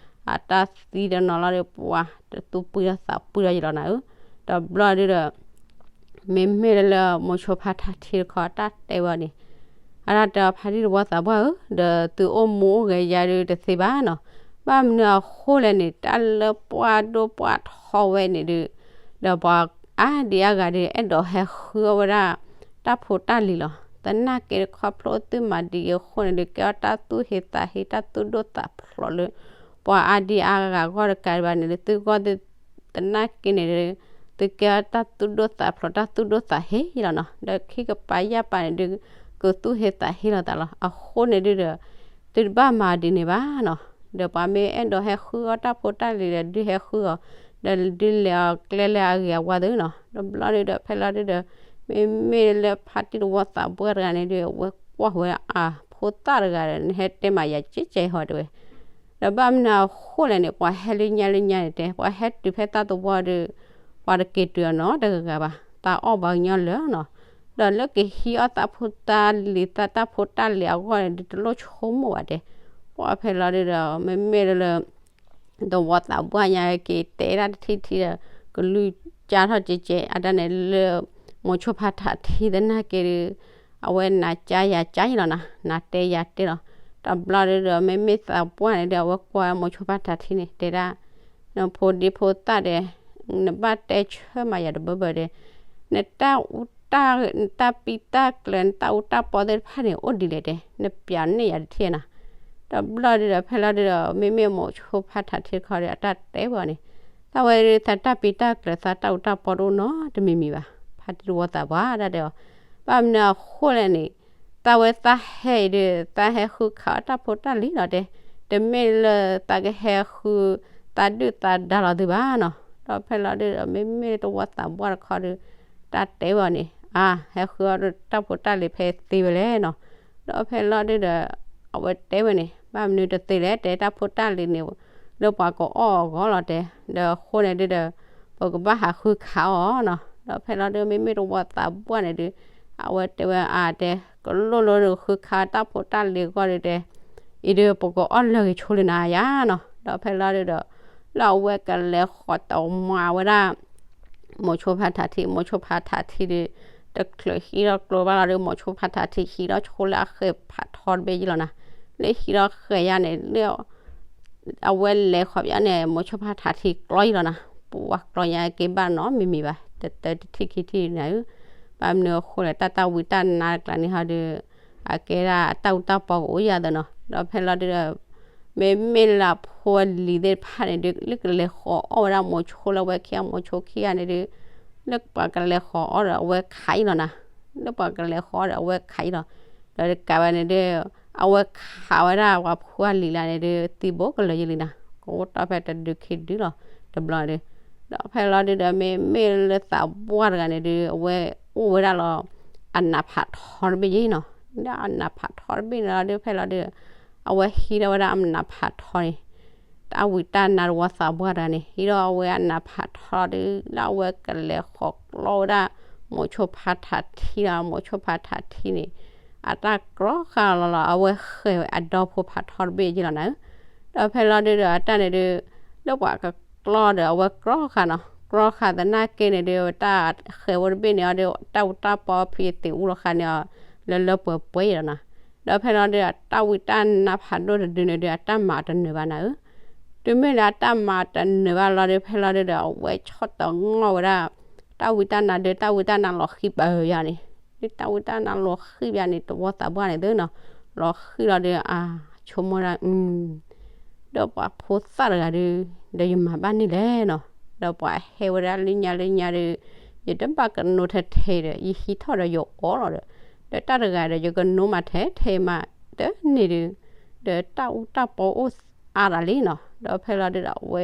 အတၢ်သံတနီၤလီၤဒု ပှၤတသူၣ်ပှံၤထီၣ်သးပှံၤထီၣ်ယံၤလီၤနၤဧၢ. တဘျီဒုဒီး မ့မ့ၢ်လၢမိၤဆိဖါထးထံတခီ တၢ်တဲဝဲန့ၣ်, အတၢ်တဲအီၤ ဖါတံၢ်တဝီသးပှၢ်ဧၢ, ဒီးသုအိၣ်မူအိၣ်ဂဲၤယၤဒုးတသ့ဘၣ်နီၤ. ဘၣ်မနုၤအဃိလဲၣ်န့ၣ် တၢ်လၢပှၢ်ဒိၣ်ပှၢ်ထီဝဲန့ၣ်ဒုး, ဒီးပှၤအါဒံအါဂၤဒုး အဲၣ်ဒိးဟဲဃုအီၣ်ဝဲဒၣ် တၢ်ဖိတၢ်လံၤလီၤ. သနာ်က့တခီဖျိသုမၤဒ်အံၤအဃိန့ၣ်ဒုး ကဲအီၣ်တၢ်သူၣ်ဟ့သးဟ့ တၢ်သူၣ်ဒိၣ်သးဖျိးလၢ ပှၤအါဒံအါဂၤအဂီၢ်တကးဒံးဘၣ်န့ၣ်ဒုး သုဂီၢ်သနာ်က့န့ၣ်ဒုး သုကဲအီၣ်တၢ်သူၣ်ဒိၣ်သးဖျိး တၢ်သူၣ်ဒိၣ်သးဟ့လီၤနီၤ. ဒီးခံကပၤယၢ်ပၤန့ၣ်ဒုး ကသူၣ်ဟ့သးဟ့လီၤသးလီၤ. အဃိန့ၣ်ဒုးဒီး သုတဘၣ်မၤဒ်န့ၣ်ဘၣ်နီၤ. ဒီးပှၤမ့ၢ်အဲၣ်ဒိးဟဲဃုအီၣ်တၢ်ဖိတၢ်လံၤဒီး ဒုးဟဲဃုအီၤ, ဒီးဒုးလဲၤအီၤကျဲလၢအဂ့ၤအဝါသ့နီၤ. ဒီးဘျီဒုးဒီး ဖဲလီၤဒုးဒီး မ့မ့ၢ်လၢဖါတံၢ်တဝီသးပှၢ်တဂၤန့ၣ်ဒုး အဝဲကွၢ်ဝဲ အဖိသၣ်တဂၤဒီး နဟဲတဲမၤယၤကဲကဲဟီတဲဝဲ ဒီးဘၣ်မနုၤအဃိလဲၣ်န့ၣ် ပှၤဟဲလၢညါလၢညါန့ၣ်တဲ ပှၤဟဲတုၤဖဲသၣ်သဝီဒီး ပှၤတက့ၤတုၤအီၤနီတဂၤဂၤဘၣ်, သးအီၣ်ပှၤကညီလၢာ်နီၤ. ဒီးလၢကဟံးအီၣ်တၢ်ဖိတၢ်လံၤ သးတၢ်ဖိတၢ်လံၤအဂီၢ်န့ၣ်ဒုး တလိၣ်ဆိကမိၣ်ဘၣ်တဲ. ပှၤဖဲလီၤဒုးဒီး မ့မ့ၢ်လၢ တဝီသးပှၢ်ညါက့ၤတဲဒၣ်တထံၣ်ထံၣ်ဒီး ကလုၢ်ကၢ်ထီၣ်ကဲကဲ အတၢ်န့ၣ်လၢ မိၤဆိဖါထးထံသနာ်က့ဒုး အဝဲနၤကၢ်ယၤကၢ်ယံလီၤနီၤ, နၤတဲယၤတဲလီၤ. တဘျီဒုးဒီး မ့မ့ၢ်သးပှၢ်န့ၣ်ဒီး အဝဲကွၢ်မိၤဆိဖါထးထံန့ၣ် တဲဒၣ် နဖိဒံဖိသၣ်ဒီး နဘၣ်တဲဆၢမၤယၤတဘၢဘၢဒီး နတၢ်အူတၢ် နတၢ်ပံတၢ်ကျၢၤ နတၢ်အူတၢ်ပီသ့ၣ်တဖၣ်န့ၣ် အိၣ်ဒ်လဲၣ်တဲ နပျးန့ၢ်ယၤတထံၣ်နီၤ. တဘျီဒုးဒီး ဖဲလီၤဒုးဒီး မ့မ့ၢ်မိၤဆိဖါထးထံတခီဒီး အတၢ်တဲဝဲအီၤန့ၣ် သးဝဲဒုး သးတၢ်ပံတၢ်ကျၢၤ သးတၢ်အူတၢ်ပီတအိၣ်နီတမံၤမံၤဘၣ်. ဖါတံၢ်တဝီသးပှၢ်တၢ်တဲအီၤ ဘၣ်မနုၤအဃိလဲၣ်န့ၣ် သးဝဲသးဟဲအံၤဒုး သးဟဲဃုခးအီၣ်တၢ်ဖိတၢ်လံၤလီၤတဲ, တမ့ၢ်လၢသးကဟဲဃု သးဒုၣ်သးဒါလီၤသုဘၣ်နီၤ. ဒီးဖဲလီၤဒုးဒီး မ့မ့ၢ်တဝီသးပှၢ်တခီဒီး တၢ်တဲဝဲအီၤန့ၣ် အါ ဟဲဃုအီၣ်တၢ်ဖိတၢ်လံၤဖဲသ့ဝဲလဲၣ်နီၤ. ဒီးဖဲလီၤဒုးဒီး အဝဲတဲဝဲန့ၣ် ဘၣ်မနုၤတသ့လဲၣ်တဲ တၢ်ဖိတၢ်လံၤန့ၣ် လၢပှၤကအီၣ်အဂီၢ်လီၤတဲ, ဒီးအဃိန့ၣ်ဒုးဒီး ပကဘၣ်ဟးဃုခးအီၤနီၤ. ဒီးဖဲလီၤဒုး မ့မ့ၢ်တဝီသးပှၢ်န့ၣ်ဒုး အဝဲတဲဝဲအါတဲ ကလိၣ်လိဒီးဃုခးတၢ်ဖိတၢ်လံၤအဂီၢ်ဒုးတဲ အံၤဒုး ပကအီၣ်လၢဂ့ၤဆိလၢနၤယါနီၤ. ဒီးဖဲလီၤဒုးဒီး လၢအဝဲကလဲၤဃီၤတမၤဝဲဒၣ် မိၤဆိဖါထးထံ မိၤဆိဖါထးထံဒီး တချုးဟံးထီၣ်ကျိဘၣ်လီၤဒီး မိၤဆိဖါထးထံဟံးထီၣ်ဆိလၢအဃဲၤဖးထီတဘ့ၣ်ယံလီၤနီၤ. လၢဟံးထီၣ်ဃဲၤယါန့ၣ် လၢ အဝဲလဲၤဃီၤဘၣ်န့ၣ် မိၤဆိဖါထးထံကျီယံလီၤနီၤ. ပှၤကျီညါက့ၤဘၣ်နီတမံၤမံၤဘၣ် တတၢတထံၣ်ခံထံၣ်န့ၣ်ဧၢ. ဘၣ်မနုၤအဃိလဲၣ် တၢ်တၢ်ဝံတၢ်နါတကျါန့ၣ်ဟီဒီး အကဲဒၣ်တၢ်အူတၢ်ပီကအိၣ်ယၤသနီၤ. ဒီးဖဲလီၤဒုးဒီး မ့မ့ၢ်လၢအဖိအလံၤသ့ၣ်တဖၣ်န့ၣ်ဒုး လၢကလဲၤဃီၤအီၣ်ဝဲဒၣ်မိၤဆိလၢအဝဲခံဂၤ မိၤဆိခံဂၤန့ၣ်ဒုး လၢပှၤကလဲၤဃီၤအီၣ်ဒီးအဝဲခးယံလီၤနီၤ. လၢပှၤကလဲၤဃီၤအီၣ်ဒီးအဝဲခးယံလီၤ. ဒီးတကးဘၣ်န့ၣ်ဒုး အဝဲခးဝဲဒၣ်ပှၤဖိအလံၤလၢန့ၣ်ဒုး သံဘိကလၢာ်ယံလံနီၤ. ကအိၣ်တီၢ်ဖဲတဒုခံဒုလီၤ တဘျီဒုး. ဒီးဖဲလီၤဒုးဒီး မ့မ့ၢ်လၢသးပှၢ်တဂၤန့ၣ်ဒုး အဝဲအိၣ်ဝဲဒၣ်လီၤ အနးဖးထီတဘ့ၣ်ယံနီၤ. ဒီးအနးဖးထီတဘ့ၣ်န့ၣ်လီၤဒုး ဖဲလီၤဒုး အဝဲဟံးထီၣ်ဝဲဒၣ်အနးဖးထီန့ၣ် တၢ်ဝံတၢ်နါတဝီသးပှၢ်တဂၤန့ၣ် ဟံးထီၣ်အဝဲအနးဖးထီဒုး လၢအဝဲကလဲၤဃီၤကျီဝဲဒၣ် မိၤဆိဖါထးထံဒီး မိၤဆိဖါထးထံန့ၣ် အတၢ်ကျီဃာ်လီၤလီၤ အဝဲဃဲၤဝဲအဒီဖိဖးထီတဘ့ၣ်ယံလီၤနၤဧၢ. ဒီးဖဲလီၤဒုးဒီး အတၢ်န့ၣ်ဒုး လၢပှၤကကျီဒီး အဝဲကျီဃာ်နီၤ. ကျီဃာ်သနာ်က့န့ၣ်ဒုး တၢ်ဃဲၤဝဲတဘ့ၣ်န့ၣ်အီၤဒီး တၢ်အူတၢ်ပီဖံးသ့ၣ်အူလီၤဃာ်န့ၣ်အီၤ လၢလၢပှဲၤပှဲၤယံလီၤနီၤ. ဒီးဖဲလီၤဒုး တၢ်ဝံတၢ်နါဖးဒိၣ်တဒုန့ၣ်ဒုး အတၢ်မၤတနၢၤဘၣ်နၤဧၢ. တုၤမ့ၢ်လၢအတၢ်မၤတနၢၤဘၣ်လီၤဒီး ဖဲလီၤဒုးဒီး အဝဲဆီၣ်တငီၢ်ဝဲဒၣ် တၢ်ဝံတၢ်နါဒုး တၢ်ဝံတၢ်နါလီၤဃံပၢၢ်ယါန့ၣ်, ဒုးတၢ်ဝံတၢ်နါလီၤဃံပၢၢ်ယါန့ၣ် တဝီသးပှၢ်န့ၣ်သုနီၤ, လီၤဃံလီၤဒီး အဆိကမိၣ်ဒၣ် ဒီးပှၤဖိသၣ်တဂၤဒီး ဒီးယမၤဘၣ်န့ၣ်လဲၣ်နီၤ, ဒီးပှၤဟဲဝဲဒၣ်လၢညါလၢညါဒီး ယတဘၣ်ကနိထဲထဲဒီး ယဟံးထီၣ်ဒီးယအီၣ်လီၤဒီး, ဒီးတၢ်တဂၤဒီး ယကနိမးထဲထဲမး တန့ၢ်ဒီး, ဒီးတၢ်အူတၢ်ပီအိၣ်အါတၢ်လံနီၤ, ဒီးဖဲလီၤဒုးဒီးအဝဲ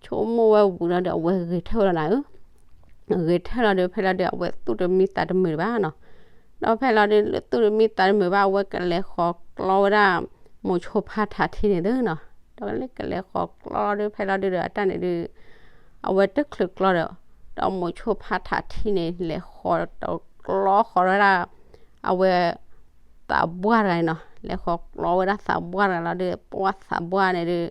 ဆိကမိၣ်ဝဲဝံၤလီၤဒီး အဝဲဂဲၤထၢၣ်ဝဲလီၤနၤဧၢ, ဂဲၤထၢၣ်လီၤဒီး ဖဲလီၤဒုး အဝဲသူၣ်တမံသးတမုာ်ဘၣ်နီၤ, ဒီးဖဲလီၤဒုး လၢသူၣ်တမံသးတမုာ်ဘၣ် အဝဲကလဲၤဃီၤကျီဝဲဒၣ် မိၤဆိဖါထးထံန့ၣ်သုနီၤ, ဒီးလၢကလဲၤဃီၤကျီဒုး ဖဲလီၤဒုးဒီး အတၢ်န့ၣ်ဒုး အဝဲတချုးကျီဒီး, ဒီးမိၤဆိဖါထးထံန့ၣ် လဲၤဃီၤတကျီဃီၤဝဲဒၣ် အဝဲ သးပှၢ်တဂၤန့ၣ်နီၤ, လဲၤဃီၤကျီဝဲဒၣ်သးပှၢ်တဂၤလီၤဒီး ပှၢ်သးပှၢ်န့ၣ်ဒုး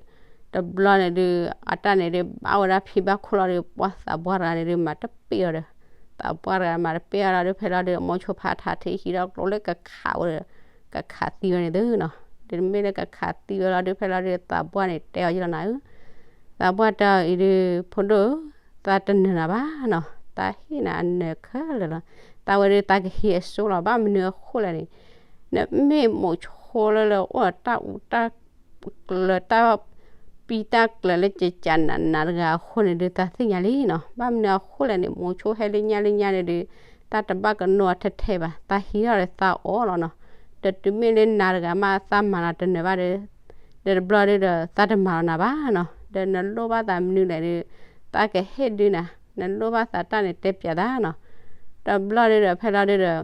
တဘျီန့ၣ်ဒုး အတၢ်န့ၣ်ဒုး ဘၣ်ဝဲဒၣ်ဖံးဘၣ်ခိၣ်လီၤဒီး ပှၢ်သးပှၢ်တဂၤန့ၣ်ဒုး မၤတပ့ၢ်အီၤဒီး သးပှၢ်တဂၤမၤတပ့ၢ်အီၤလီၤဒုး ဖဲလီၤဒုး မိၤဆိဖါထးထံဟံးထီၣ်ကျိလၢကခးဝဲဒီး ကခးသံဝဲန့ၣ်သုနီၤ. ဒ်မ့ၢ်လၢကခးသံဝဲလီၤဒုး ဖဲလီၤဒုး သးပှၢ်န့ၣ် တဲအီၤယလီၤနၤဧၢ, သးပှၢ်တဲအီၤအံၤဒုး ဖိဒိၣ်ဧၢ, သးတနၢၤနၤဘၣ်နီၤ, သးဟ့ၣ်နၤအနၢၤခဲလၢာ်လီၤ. သးဝဲဒုး သးကဟ့ၣ်အစိလီၤ. ဘၣ်မနုၤအဃိလဲၣ်န့ၣ် နမ့ၢ်မိၤဆိလၢလၢအိၣ်ဒီးတၢ်အူတၢ်ကျၢၤ တၢ်ပံတၢ်ကျၢၤလၢကကးနးနးတဂၤအဃိန့ၣ်ဒုး သးသ့ၣ်ညါလံနီၤ. ဘၣ်မနုၤအဃိလဲၣ်န့ၣ် မိၤဆိဟဲလၢညါလၢညါန့ၣ်ဒုး တၢ်တဘၣ်ကနိအီၤထဲထဲဘၣ်, သးဟံးထီၣ်ဒီးသးအီၣ်လီၤနီၤ. ဒီးတုၤမ့ၢ်လၢနၤတဂၤမး သးမၤနၤတနၢၤဘၣ်ဒီး ဒီးတဘျီဒုးဒီး သးတမၤလီၤနၤဘၣ်နီၤ. ဒီးနလိၣ်ဘၣ်သးမနုၤလဲၣ်ဒုး သးကဟ့ၣ်ဒုးနၤ, နလိၣ်ဘၣ်သးတၢ်န့ၣ် တဲပျးသးနီၤ. တဘျီဒုးဒီး ဖဲလီၤဒုးဒီး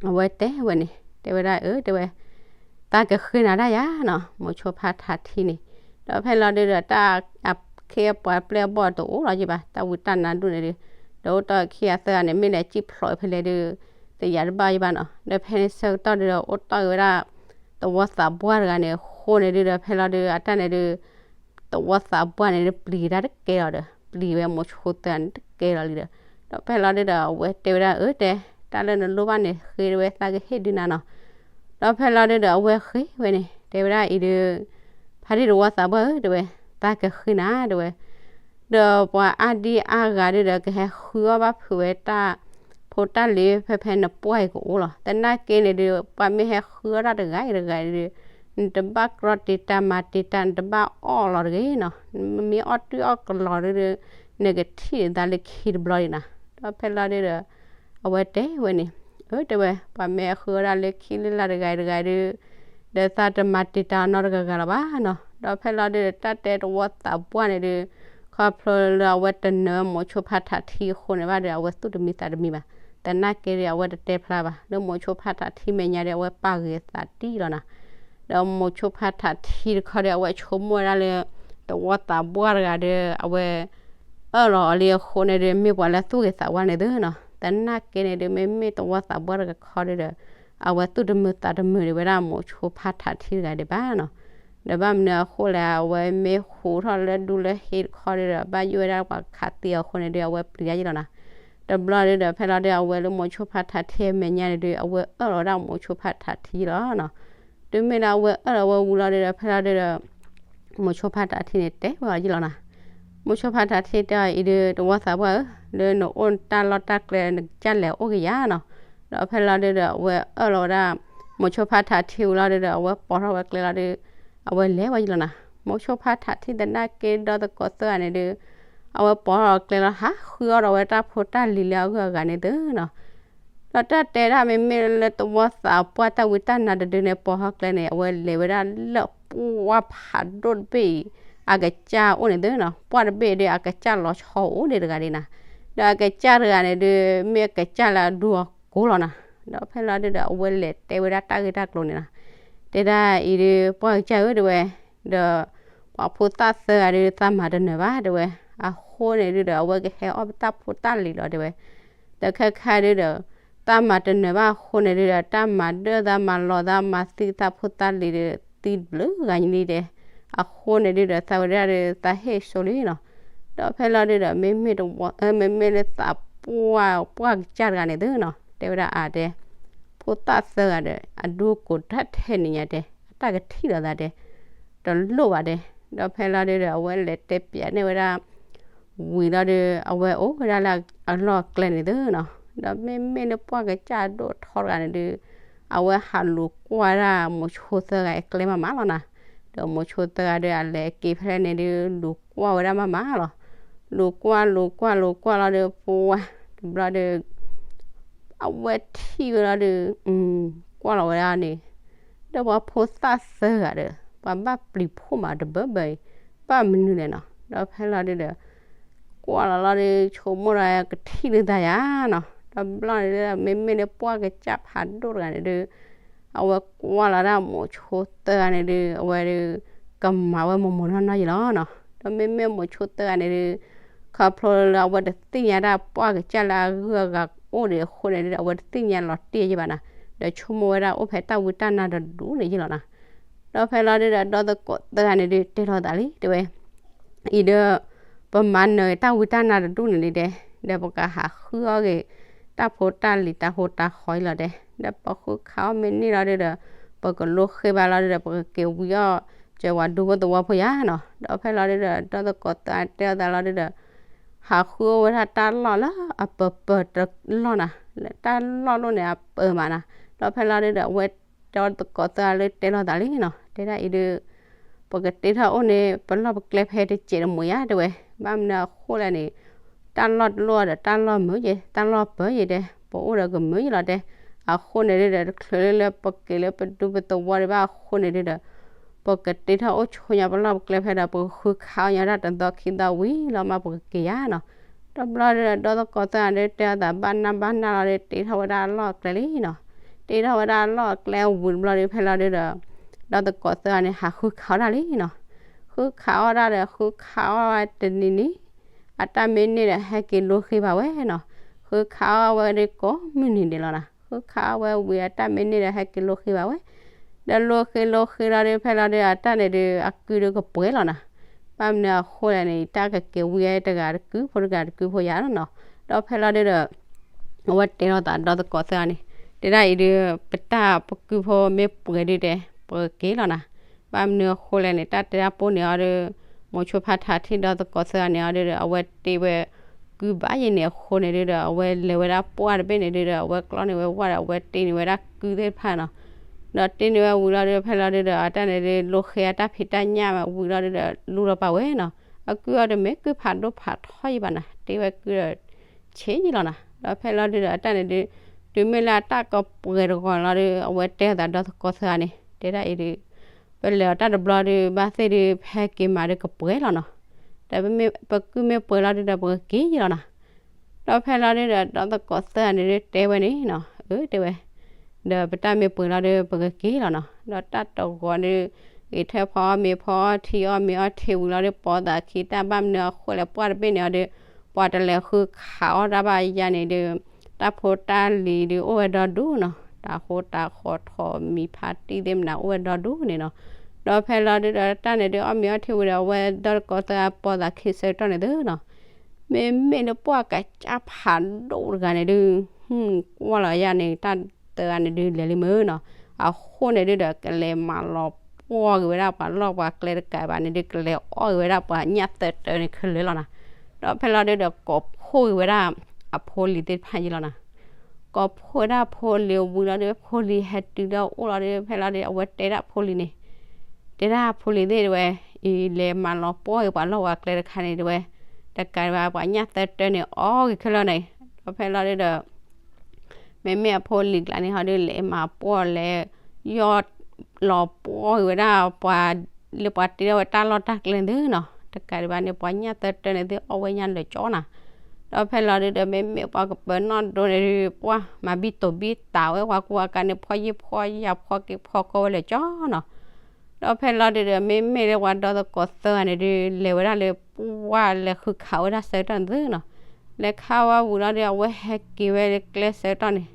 အဝဲတဲဝဲန့ၣ် တဲဝဲဒၣ်အၢ တဲဝဲ သးကဃ့နၤဒၣ်ယၤနီၤ, မိၤဆိဖါထးထံန့ၣ်. ဒီးဖဲလီၤဒုးဒီး တၢ်အခ့အပှၤပျဲၢ်အဘီၣ်တအိၣ်လီၤယဘၣ်, တၢ်ဝံတၢ်နါဒိၣ်န့ၣ်ဒုး, ဒီးအိၣ်တီၢ်ခံဂၤသၢဂၤန့ၣ် မ့ၢ်လဲၤစံၣ်ဖျိးဖဲလဲၣ်ဒုး တယာ်တဘၣ်ယဘၣ်နီၤ. ဒီးဖဲန့ၣ်ဆၢကတီၢ်ဒုးဒီး အိၣ်တီၢ်က့ၤဝဲဒၣ် သဝီသးပှၢ်တဂၤန့ၣ်အဃိန့ၣ်ဒုးဒီး ဖဲလီၤဒုး အတၢ်န့ၣ်ဒုး သဝီသးပှၢ်န့ၣ်ဒုး ပျံၤက့ၤတၢ်တကဲလီၤဒီး ပျံၤဝဲမိၤဆိသၢဂၤန့ၣ်တကဲလီၤလံဒီး, ဒီးဖဲလီၤဒုးဒီး အဝဲတဲဝဲဒၣ်အၢ တဲ တၢ်လၢနလိၣ်ဘၣ်န့ၣ် ဃ့ဝဲ သးကဟ့ၣ်ဒုးနၤနီၤ. ဒီးဖဲလီၤဒုးဒီး အဝဲဃ့ဝဲန့ၣ် တဲဝဲဒၣ်အံၤဒုး ဖါတံၢ်သဝီသးပှၢ်ဧၢ တဲဝဲ, သးကဃ့နၤ တဲဝဲ. ဒီးပှၤအါဒံအါဂၤဒုးဒီး ကဟဲဃုအီၣ်ဘၣ်ဖုးဝဲတၢ်ဖိတၢ်လံၤ ဖဲဖဲနပှၢ်အံၤကအိၣ်လီၤ. သနာ်က့န့ၣ်ဒုး ပှၤမ့ၢ်ဟဲဃုအီၣ်တၢ်တဂၤအံၤတဂၤအံၤဒုး နတဘၣ်ကြီတံာ်တာ်မၤတံာ်တာ် နတဘၣ်အီၣ်လီၤတဂ့ၤနီၤ. မ့ၢ်အီၣ်တံၢ်အီၣ်ကလီၤဒုးဒီး နကထံၣ်သးလၢခံတဘျီဒံးနၤ. ဒီးဖဲလီၤဒုးဒီး အဝဲတဲဝဲန့ၣ် အၢ တဲဝဲ ပှၤမ့ၢ်ဟဲဃုအီၣ်ဒၣ်လၢခံလၢလာ်တဂၤအံၤတဂၤအံၤဒုး ဒီးသးတမၤတံာ်တာ်အီၤနီတဂၤဂၤလၢၤဘၣ်နီၤ. ဒီးဖဲလီၤဒုးဒီး တၢ်တဲသဝီသးပှၢ်န့ၣ်ဒုး ခီဖျိလၢအဝဲတနၢၤမိၤဆိဖါထးထံအဃိန့ၣ်ဘၣ်ဒီး အဝဲသူၣ်တမံသးတမံဘၣ်. သနာ်က့ဒီး အဝဲတတဲဖျါဘၣ် လၢမိၤဆိဖါထးထံမဲာ်ညါဒီး အဝဲပာ်ဂ့ၤအသးတံၢ်လီၤနၤ. ဒီးမိၤဆိဖါထးထံတခီဒီး အဝဲဆိကမိၣ်ဝဲဒၣ်လၢ သဝီသးပှၢ်တဂၤဒီး အဝဲ အၢၣ်လီၤအီၤလံအဃိန့ၣ်ဒီး မ့ၢ်ပှၤလၢသူၣ်ဂ့ၤသးဝါန့ၣ်သုနီၤ. သနာ်က့န့ၣ်ဒုး မ့မ့ၢ်သဝီသးပှၢ်တဂၤခီဒုးဒီး အဝဲသူၣ်တမုာ်သးတမုာ်ဒံးဝဲဒၣ်မိၤဆိဖါထးထံတဂၤဒံးဘၣ်နီၤ. ဒီးဘၣ်မနုၤအဃိလဲၣ် အဝဲမ့ၢ်ဟူးထီၣ်လၢဒူလၢဟ့တခီဒုးဒီး ဘၣ်ယိၣ်ဝဲဒၣ်ပှၤခးသံအီၤအဃိန့ၣ်ဒုး အဝဲပျံၤတၢ်ယလီၤနၤ. တဘျီဒုးဒီး ဖဲလီၤဒုး အဝဲလၢမိၤဆိဖါထးထံအမဲာ်ညါန့ၣ်ဒုး အဝဲအၢၣ်လီၤဝဲဒၣ်မိၤဆိဖါထးထံလီၤနီၤ. တုၤမ့ၢ်လၢအဝဲအၢၣ်လီၤဝဲဝံၤလီၤဒုးဒီး ဖဲလီၤဒုးဒီး မိၤဆိဖါထးထံန့ၣ်တဲဝဲအီၤယလီၤနၤ. မိၤဆိဖါထးထံတဲအီၤအံၤဒုး သဝီသးပှၢ်ဧၢ, လၢနအိၣ်တၢ်လီၢ်တၢ်ကျဲ နကစၢ်လဲၤအိၣ်ကယၤနီၤ. ဒီးဖဲလီၤဒုးဒီး အဝဲအၢၣ်လီၤဝဲဒၣ် မိၤဆိဖါထးထံဝံၤလီၤဒုးဒီး အဝဲပိာ်ထီၣ်ဝဲကျဲလီၤဒုး အဝဲလဲၤဝဲယလီၤနၤ. မိၤဆိဖါထးထံသနာ်က့ဒီသကိးသၢဂၤန့ၣ်ဒုး အဝဲပိာ်ထီၣ်ကျဲလီၤ ဟးဃုအီၣ်ဒီးဝဲတၢ်ဖိတၢ်လံၤလၢအဂုၤအဂၤန့ၣ်သုနီၤ. ဒီးတၢ်တဲဒၣ်မ့မ့ၢ်လၢသဝီသးပှၢ်တၢ်ဝံတၢ်နါတဒုန့ၣ် ပိာ်ထီၣ်ကျဲန့ၣ် အဝဲလဲၤဝဲဒၣ်လၢပှၢ်ဖးဒိၣ်တဘ့ၣ်အံၤ အကစၢ်အိၣ်န့ၣ်သုနီၤ. ပှၢ်တဘ့ၣ်ဒုး အကစၢ်လီၤဆီအိၣ်ဒံးတဂၤဒံးနၤ. ဒီးအကစၢ်တဂၤန့ၣ်ဒုး မ့ၢ်အကစၢ်လၢအဒူအကိၤလီၤနၤ. ဒီးဖဲလီၤဒုးဒီး အဝဲလဲၤတဲဝဲဒၣ်တၢ်ဂ့ၢ်တၢ်ကျိၤန့ၣ်နၤ. တဲဒၣ်အံၤဒုး ပှၢ်ကစၢ်ဧၢ တဲဝဲ, ဒီး ပှၤဖိသၣ်သၢဂၤဒုး သးမၤတနၢၤဘၣ် တဲဝဲ, အဃိန့ၣ်ဒုးဒီး အဝဲကဟဲအီၣ်ပတၢ်ဖိတၢ်လံၤလီၤ တဲဝဲ. ဒီးခဲခါဒုးဒီး သးမၤတနၢၤဘၣ်အဃိန့ၣ်ဒုးဒီး တၢ်မၤဒၢၣ်သးမၤလီၤသးမၤသံသးဖိသၣ်လံၤဒီး သံဘျုးဂၤညါလံတဲ. အဃိန့ၣ်ဒုးဒီး သးဝဲဒၣ်ဒီး သးဟ့ၣ်စိလံနီၤ. ဒီးဖဲလီၤဒုးဒီး မ့မ့ၢ်တဝီ မ့မ့ၢ်လၢသးပှၢ် ပှၢ်ကစၢ်တဂၤန့ၣ်သုနီၤ တဲဝဲဒၣ်အါတဲ ဖိသၣ်သၢဂၤဒီး အဒူကိးတၢ်ထဲန့ၣ်ညါတဲ အတၢ်ကထံၣ်လိာ်သးတဲ တလိၣ်ဘၣ်တဲ. ဒီးဖဲလီၤဒုးဒီး အဝဲလဲၤတဲပျးန့ၢ်ဝဲဒၣ် ဝံၤလီၤဒုး အဝဲအိၣ်ဝဲဒၣ်လၢအလီၢ်အကျဲန့ၣ်သုနီၤ. ဒီးမ့မ့ၢ်လၢပှၢ်ကစၢ်ဒိၣ်ထီတဂၤန့ၣ်ဒုး အဝဲဟးလူၤကွၢ်ဝဲဒၣ်မိၤဆိသၢဂၤအကျဲမးမးလီၤနၤ. ဒီးမိၤဆိသၢဂၤဒုး အလဲၤက့ၤဖဲန့ၣ်ဒုး လူၤကွၢ်ဝဲဒၣ်မးမးလီၤ. လူၤကွၢ် လူၤကွၢ် လူၤကွၢ်လီၤဒုး ပှၢ်တဘျီဒုး အဝဲထံၣ်ဝဲလီၤဒုး ကွၢ်လီၤဝဲဒၣ်န့ၣ် ဒီးပှၤဖိသၣ်သၢဂၤဒီး ပှၤဘၣ်ပျံၤဖိမးတဘၢဘၢအံၤ ဘၣ်မနုၤလဲၣ်နီၤ. ဒီးဖဲလီၤဒုးဒီး ကွၢ်လီၤလီၤဒုး ဆိကမိၣ်ဒီးကထံၣ်လၢသးယၤနီၤ. ဒီးဘျီန့ၣ်ဒုး မ့မ့ၢ်လၢပှၢ်ကစၢ်ဖးဒိၣ်တဂၤန့ၣ်ဒုး အဝဲကွၢ်လီၤဒၣ်မိၤဆိသၢဂၤန့ၣ်ဒုး အဝဲဒုး ကမၤဝဲမိၢ်မိၢ်နီၢ်နီၢ်ယလီၤနီၤ. ဒီးမ့မ့ၢ်မိၤဆိသၢဂၤန့ၣ်ဒုး ခီဖျိလၢအဝဲတသ့ၣ်ညါဒၣ်ပှၢ်ကစၢ်လၢအဂုၤအဂၤအိၣ်ဒံးအဃိန့ၣ်ဒုး အဝဲတသ့ၣ်ညါလီၤတံၢ်ယဘၣ်နၤ. ဒီးဆိကမိၣ်ဝဲဒၣ်အိၣ်ဖဲတၢ်ဝံတၢ်နါတဒူၣ်န့ၣ်ယလီၤနၤ. ဒီးဖဲလီၤဒုးဒီး ဒီသကိးသၢဂၤန့ၣ်ဒုး တဲလိာ်သးလံ တဲဝဲ အံၤဒီး ပမၤနၢၤတၢ်ဝံတၢ်နါတဒူၣ်န့ၣ်လံတဲ ဒီးပကဟးဃုအီၣ်ဂ့ၤ တၢ်ဖိတၢ်လံၤတၢ်ဃိတၢ်ဃီအံၤလီၤတဲ. ဒီးပဃုခးအီၣ်မ့ၢ်န့ၢ်လီၤဒုဒီး ပကလိဃ့ဘၣ်လီၤဒုဒီး ပကက့ၤဝံအီၣ် စၢၤဝၤဒူဖိသဝီဖိယါနီၤ. ဒီးဖဲလီၤဒုဒီး ဒီသကိးသၢဂၤတဲအီၤသးလီၤဒုဒီး ဟးဃုအီၣ်ဝဲဒၣ်တၢ်လီၢ်လၢအပၢၤပၢၤတလီၢ်နၤ, လၢတၢ်လီၢ်လိၣ်န့ၣ်အပၢၤမးနၤ. ဒီးဖဲလီၤဒုဒီး အဝဲဒီသကိးသၢဂၤလၢတဲလိာ်သးလံနီၤ, တဲဒၣ်အံၤဒု ပကတ့ထီၣ်အိၣ်န့ၣ် ပလီၢ်ပကျဲဖဲတစဲးတမှံၤဧါ တဲဝဲ. ဘၣ်မနုၤအဃိလဲၣ်န့ၣ် တၢ်လီၢ်တလိၣ်ဒီးတၢ်လီၢ်မုာ်ယဲ, တၢ်လီၢ်ပၢၤယဲတဲ, ပအိၣ်ဒီးကမုာ်ယဲလီၤတဲ. အဃိန့ၣ်ဒုဒီး တချုးလၢလၢပက့ၤလၢပဒူပသဝီဒံးဘၣ်အဃိန့ၣ်ဒုဒီး ပကတ့ထီၣ်အိၣ်ဆိညါပလီၢ်ပကျဲဖဲဒီး ပကဃုခးအီၣ်ညါဒၣ်တသီခံသီဝံၤလီၤမး ပကက့ၤယါနီၤ. တဘျီဒီး ဒီသကိးသၢဂၤဒုတဲအီၤသး ဘၣ်နၢ်ဘၣ်နၢ်လီၤဒီး တ့ထီၣ်ဝဲဒၣ်အလီၢ်အကျဲလံနီၤ. တ့ထီၣ်ဝဲဒၣ်အလီၢ်အကျဲဝံၤတဘျီဒီး ဖဲလီၤဒုဒီး ဒီသကိးသၢဂၤန့ၣ် ဟးဃုခးအီၣ်ဒၣ်လံနီၤ. ဃုခးအီၣ်ဒၣ်ဒီး ဃုခးအီၣ်ဝဲတနံၤနံၤ အတၢ်မ့ၢ်န့ၢ်ဒီး ဟဲက့ၤလိဃ့ဘၣ်ဝဲနီၤ. ဃုခးအီၣ်ဝဲဒုကိးမုၢ်နံၤဒဲးလီၤနၤ. ဃုခးအီၣ်ဝဲဝံၤ အတၢ်မ့ၢ်န့ၢ်ဒီး ဟဲက့ၤလိဃ့ဘၣ်ဝဲ. ဒီးလိဃ့လိဃ့လီၤဒု ဖဲလီၤဒု အတၢ်န့ၣ်ဒု အကုဒုကပှဲၤလီၤနၤ. ဘၣ်မနုၤအဃိလဲၣ်န့ၣ် တၢ်ကက့ၤဝံတဂၤတကုဖိတဂၤတကုဖိယါလီၤနီၤ. ဒီးဖဲလီၤဒုဒီး အဝဲတဲလိာ်သးဒီသကိးသၢဂၤန့ၣ် တဲဒၣ်အံၤဒု ပတၢ်ပကုဖိမ့ၢ်ပှဲၤဒုတဲ ပကက့ၤလီၤနၤ. ဘၣ်မနုၤအဃိလဲၣ်န့ၣ် တၢ်တဲတၢ်ပိၢ်န့ၣ်အီၤဒု မိၤဆိဖါထးထံၣ်ဒီသကိးသၢဂၤန့ၣ်အီၤဒုဒီး အဝဲတ့ဝဲ ကုဘၣ်ယဲန့ၣ်အဃိန့ၣ်ဒုဒီး အဝဲလဲၤဝဲဒၣ်ပှၢ်တဘ့ၣ်န့ၣ်ဒုဒီး အဝဲကျီန့ၢ်ဝဲဝၣ်ဒီး အဝဲတ့န့ၢ်ဝဲဒၣ်ကုသ့ၣ်တဖၣ်နီၤ. ဒီးတ့န့ၢ်ဝဲဝံၤလီၤဒု ဖဲလီၤဒုဒီး အတၢ်န့ၣ်ဒု လိဃ့အတၢ်ဖံးတၢ်ညၣ်ဝံၤလီၤဒုဒီး လူလီၤပာ်ဝဲနီၤ. အကုအီၤတမ့ၢ်ကုဖးဒိၣ်ဖးထီယံၤဘၣ်နၤ, တ့ဝဲကုဒီး ဆ့ယံၤလီၤနၤ. ဒီးဖဲလီၤဒုဒီး အတၢ်န့ၣ်ဒု တုၤမ့ၢ်လၢအတၢ်ကပှဲၤတဂီၤလီၤဒု အဝဲတဲအသးဒီသကိးသၢဂၤန့ၣ် တဲဒၣ်အံၤဒု ပလဲၤအီၤတၢ်တဘျီဒု ဘၣ်သ့ၣ်ဒု ဖဲက့ၤမးဒုကပှဲၤလီၤနီၤ. ဒီးပမ့ၢ်ပကုမ့ၢ်ပှဲၤလီၤဒုဒီး ပကက့ၤယံၤလီၤနၤ. ဒီးဖဲလီၤဒုဒီး ဒီသကိးသၢဂၤန့ၣ်ဒု တဲဝဲန့ၣ်နီၤ, အၢ တဲဝဲ, ဒီးပတၢ်မ့ၢ်ပှဲၤလီၤဒု ပကက့ၤလီၤနီၤ. ဒီးတၢ်တဂီၤဒု ဂဲၤထၢၣ်ဖီအီၣ်မ့ၤဖီအီထံအီၣ်မ့ၤအီထံဝံၤလီၤဒု ပိာ်သးခံတၢ် ဘၣ်မနုၤအဃိလဲၣ် ပှၢ်တဘ့ၣ်န့ၣ်အီၤဒု ပှၤတလဲၤဃုခးအီၣ်တၢ်ဘၣ်ယါန့ၣ်ဒု တၢ်ဖိတၢ်လံၤဒု အိၣ်ဝဲဒီဒူၣ်နီၤ, တၤဃိတၤဃီထီၣ်မံၤဖးတံၢ်သ့ၣ်မနၤ အိၣ်ဝဲဒီဒူၣ်န့ၣ်နီၤ. ဒီးဖဲလီၤဒုဒီး တၢ်န့ၣ်ဒု အီၣ်မ့ၤအီထံဝံၤဒီး အဝဲဒီသကိးသၢဂၤပိာ်သးခံဆၢကတီၢ်န့ၣ်သုနီၤ မ့မ့ၢ်လၢပှၢ်ကစၢ်ဖးဒိၣ်တဂၤန့ၣ်ဒု ကွၢ်လီၤယါန့ၣ် တၢ်သၢဂၤန့ၣ်ဒု လဲၤလံမုာ်နီၤ. အဃိန့ၣ်ဒုဒီး ကလဲၤမၤလီၤပှီၢ်က့ၤဝဲဒၣ်ပှၤလီၢ်ပှၤကျဲတကးဘၣ်န့ၣ်ဒု ကလဲၤအီၣ်က့ၤဝဲဒၣ်ပှၤညၣ်သၢတၢန့ၣ်ခဲလၢာ်လီၤနၤ. ဒီးဖဲလီၤဒုဒီး ကိးဖှိၣ်က့ၤဝဲဒၣ် အဖိလံၤသ့ၣ်တဖၣ်ယံၤလီၤနၤ. ကိးဖှိၣ်ဝဲဒၣ်အဖိလံၤဝံၤလီၤဒု ဖိလံၤဟဲတုၤဒီးအိၣ်လီၤဒု ဖဲလီၤဒု အဝဲတဲဒၣ်ဖိလံၤန့ၣ် တဲဒၣ်ဖိလံၤသ့ၣ်တဲဝဲ, အံၤလဲၤမၤလီၤပှီၢ်က့ၤပှၤလီၢ်ပှၤကျဲတခါန့ၣ်တဲဝဲ, တကးဒံးဘၣ်ပှၤညၣ်သၢတၢန့ၣ် အီၣ်က့ၤခဲလၢာ်န့ၣ်, ဒီးဖဲလီၤဒုဒီး မ့မ့ၢ်အဖိလံၤကျါန့ၣ်ဟီဒု လဲၤမၤပှီၢ်လဲၤ ယီၢ်လီၤပှီၢ်က့ၤဝဲဒၣ်ပှၤ လၢပှၤတ့ထီၣ်ဝဲတၢ်လီၢ်တၢ်ကျဲန့ၣ်သုနီၤ, တကးဒံးဘၣ်န့ၣ် ပှၤညၣ်သၢတၢန့ၣ်သုအီၣ်ဝဲညၣ်လၢာ်ကၠီနၤ. ဒီးဖဲလီၤဒုဒီး မ့မ့ၢ်ပှၤကပၢၤနီၣ်ဒိန့ၣ်ဒု ပှၢ်မၤဘံၣ်တိာ်ဘံၣ်တၢ်ဝဲပှၤကူပှၤကၤန့ၣ် ဖှီၣ်ယံာ်ဖှီၣ်ယၢ်ဖှီၣ်က့ၤဖှီၣ်ကီၢ်ဝဲလၢာ်ကၠီနီၤ. ဒီးဖဲလီၤဒုဒီး မ့မ့ၢ်လၢပှၤဒီသကိးသၢဂၤန့ၣ်ဒု လဲၤဝဲဒၣ်လၢပှၢ်လဲၤဃုခးဝဲဒၣ်ဆၢကတီၢ်န့ၣ်သုနီၤ, လဲၤခးဝဲဝံၤလီၤဒု အဝဲဟဲက့ၤဝဲလၢကျဲဆၢကတီၢ်န့ၣ်,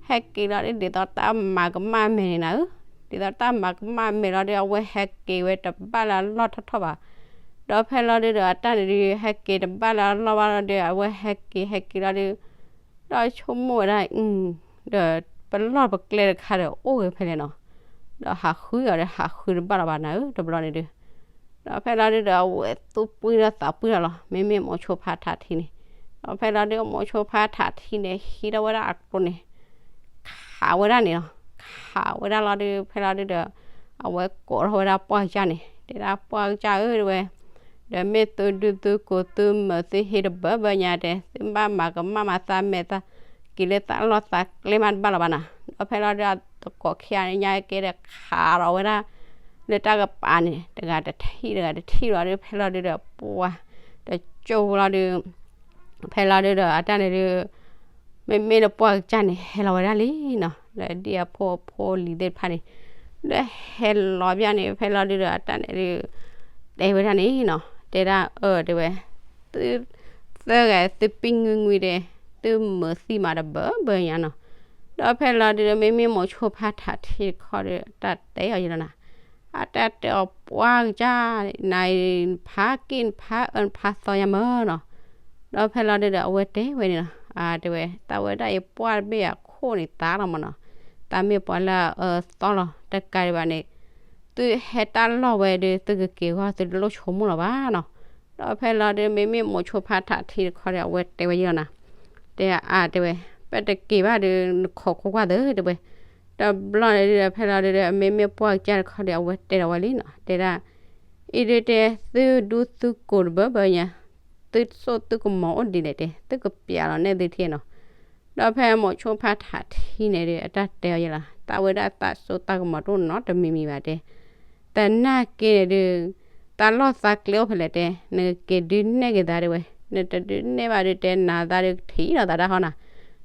ဟဲက့ၤလီၤဒု ဒ်သိးတၢ်မၤကမၣ်မဲာ်န့ၣ်နၤဧၢ, ဒ်သိးတၢ်မၤကမၣ်မဲာ်လီၤဒု အဝဲဟဲက့ၤဝဲတဘၣ်လၢအလီၢ်ထီၣ်ထီၣ်ဘၣ်. ဒီးဖဲလီၤဒုဒီး အတၢ်န့ၣ်ဒု ဟဲက့ၤတဘၣ်လၢအလီၢ်ဘၣ်လီၤဒု အဝဲဟဲက့ၤဟဲက့ၤလီၤဒု ဒီးဆိကမိၣ်ဝဲဒၣ် ဒီးပလီၢ်ပကျဲတခါဒီးအိၣ်ဂ့ၤဖဲလဲၣ်နီၤ, ဒီးဟးဃုအီၤဒီးဟးဃုတဘၣ်လီၤဘၣ်နၤဧၢ တဘျီန့ၣ်ဒု ဒီးဖဲလီၤဒုဒီး အဝဲသူၣ်ပှံၢ်ဒီးသးပှံၢ်ဒီးလီၤ, မ့မ့ၢ်မိၤဆိဖါထးထံန့ၣ်, ဒီးဖဲလီၤဒု မိၤဆိဖါထးထံန့ၣ် ဟံးထီၣ်ဝဲဒၣ်အကျိန့ၣ် ခးဝဲဒၣ်န့ၣ်လီၤ, ခးဝဲဒၣ်လီၤဒု ဖဲလီၤဒုဒီး အဝဲကိးထီၣ်ဝဲဒၣ်ပှၢ်ကစၢ်န့ၣ် တဲဒၣ်ပှၢ်ကစၢ်ဧၢ တဲဝဲ ဒီးမ့ၢ်သုဒုသုကိးသုမုာ်သုဟ့ၣ်တဘၢဘၢညါတဲ သုဘၣ်မၤကမၣ်မၤသးမဲာ်သး က့ၤလၢသးလီၢ်သးကျဲမးတဘၣ်လီၤဘၣ်နၤ. ဒီးဖဲလီၤဒု အသကိးခံဂၤန့ၣ်ညါက့ဒီး ခးလီၤဝဲဒၣ် လၢတၢ်ကပၤန့ၣ် တဂၤတထံၣ်တဂၤတထံၣ်လီၤဒု ဖဲလီၤဒုဒီး ပှၤ တကၠိလီၤဒု ဖဲလီၤဒုဒီး အတၢ်န့ၣ်ဒု မ့မ့ၢ်လၢပှၢ်ကစၢ်န့ၣ် ဟဲလီၤဝဲဒၣ်လံနီၤ လၢဒ်အဖိအဖိလံၤသ့ၣ်တဖၣ်န့ၣ် လၢဟဲလီၤဘၣ်န့ၣ် ဖဲလီၤဒုဒီး အတၢ်န့ၣ်ဒု တဲဝဲဒၣ်န့ၣ်နီၤ တဲဒၣ်အၢ တဲဝဲ သု သၢဂၤသုပံၢ်ငုံငုံတဲ သုမုာ်သံမးတဘၢဘၢညါနီၤ. ဒီးဖဲလီၤဒုဒီး မ့မ့ၢ်မိၤဆိဖါထးထံတခီဒီး တၢ်တဲအီၤယံၤလီၤနၤ အတၢ်တဲအီၤပှၢ်ကစၢ် နၤအံၤ နဖးက့ၣ်နဖးအၢနဖးသီညါမၢ်နီၤ. ဒီးဖဲလီၤဒုဒီး အဝဲတဲဝဲန့ၣ်လီၤ, အတဲဝဲ, သးဝဲဒၣ်အံၤ ပှၢ်တဘ့ၣ်အခိၣ်န့ၣ်သါလီၤမၢ်နီၤ, သးမ့ၢ်ပှၤလၢအအၢသီလီၤ, တကးဒံးဘၣ်န့ၣ် သုဟဲတၢ်လီၢ်ဝဲဒီး သုကက့ၤဂီၢ် သုတလိၣ်ဆိကမိၣ်လီၤဘၣ်နီၤ. ဒီးဖဲလီၤဒု မ့မ့ၢ်မိၤဆိဖါထးထံတခီဒီး အဝဲတဲဝဲယဲလီၤနၤ, တဲအါတဲဝဲ, ပတက့ၤဘၣ်ဒီး နခိးခိၣ်ကွၢ်သၢတဲဝဲ. တဘျီန့ၣ်ဒုဒီး ဖဲလီၤဒုဒီး မ့မ့ၢ်ပှၢ်ကစၢ်တခီဒီး အဝဲတဲဒီးဝဲလံနီၤ, တဲဒၣ်, အံၤဒုတဲ သုဒူသုကိးတဘၢဘၢညါ, သုစိၢ်သုကမီၤအိၣ်ဒ်လဲၣ်တဲ, သုကပျးလီၤနဲၣ်သုထံနီၤ. ဒီးဖဲမိၤဆိဖါထးထံန့ၣ်ဒီး အတၢ်တဲအီၤယဲလီၤ, သးဝဲဒၣ်သးစိတၢ်ကမီၤတအိၣ်နီတမံၤမံၤဘၣ်တဲ, သနာ်က့န့ၣ်ဒု သးလီၢ်သးကျဲအိၣ်ဖဲလဲၣ်တဲ, နကက့ၤဒုးနဲၣ်က့ၤသးတဲဝဲ, နတဒုးနဲၣ်ဘၣ်ဒုတဲ နၤသးဒုကထံၣ်လီၤသးတၢ်ဟီနီၤ.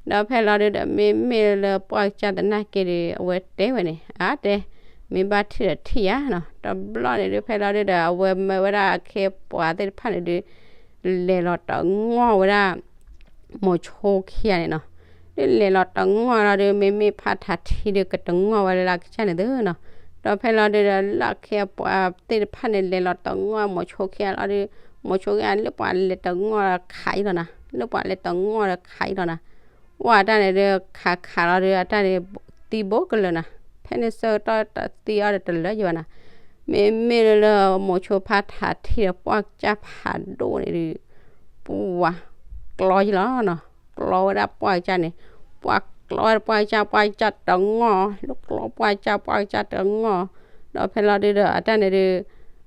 ဒီးဖဲလီၤဒုဒီး မ့မ့ၢ်လၢပှၢ်ကစၢ်သနာ်က့ဒီး အဝဲတဲဝဲန့ၣ်, အါတဲ, မ့ၢ်ဘၣ်ထံၣ်ဒီးထံၣ်ယၤနီၤ. တဘျီန့ၣ်ဒု ဖဲလီၤဒုဒီး အဝဲမၢဝဲဒၣ်အခ့အပှၤသ့ၣ်တဖၣ်န့ၣ်ဒု လဲၤလီၤတငီၢ်ဝဲဒၣ် မိၤဆိခံဂၤန့ၣ်နီၤ. ဒုလဲၤလီၤတငီၢ်လီၤဒု မ့မ့ၢ်ဖါထးထံဒုကတငီၢ်ဝဲလၢအကစၢ်န့ၣ်သုနီၤ. ဒီးဖဲလီၤဒုဒီး လၢအခ့အပှၤသ့ၣ်တဖၣ်န့ၣ် လဲၤလီၤတငီၢ်မိၤဆိခံဂၤလီၤဒု, မိၤဆိခံဂၤလၢပှၤလဲၤတငီၢ်ဒီးခးအံၤလီၤနၤ, လၢပှၤလဲၤတငီၢ်ဒီးခးအံၤလီၤနၤ. ဝဲအတၢ်န့ၣ်ဒု ခးခးလီၤဒု အတၢ်န့ၣ် သံဘိကလၢာ်နၤ, ဖဲန့ၣ်ဆၢကတီၢ်တသံအီၤဒီးတလၢယဘၣ်နၤ. မ့မ့ၢ်လၢလၢမိၤဆိဖါထးထံဒီးပှၢ်ကစၢ်ဖးဒိၣ်န့ၣ်ဒု ပှၤကျီယလီၤနီၤ, ကျီဝဲဒၣ်ပှၢ်ကစၢ်န့ၣ်, ပှၤကျီဝဲဒၣ်ပှၢ်ကစၢ်, ပှၢ်ကစၢ်တငီၢ်, လၢကျီပှၢ်ကစၢ်, ပှၢ်ကစၢ်တငီၢ်. ဒီးဖဲလီၤဒုဒီး အတၢ်န့ၣ်ဒု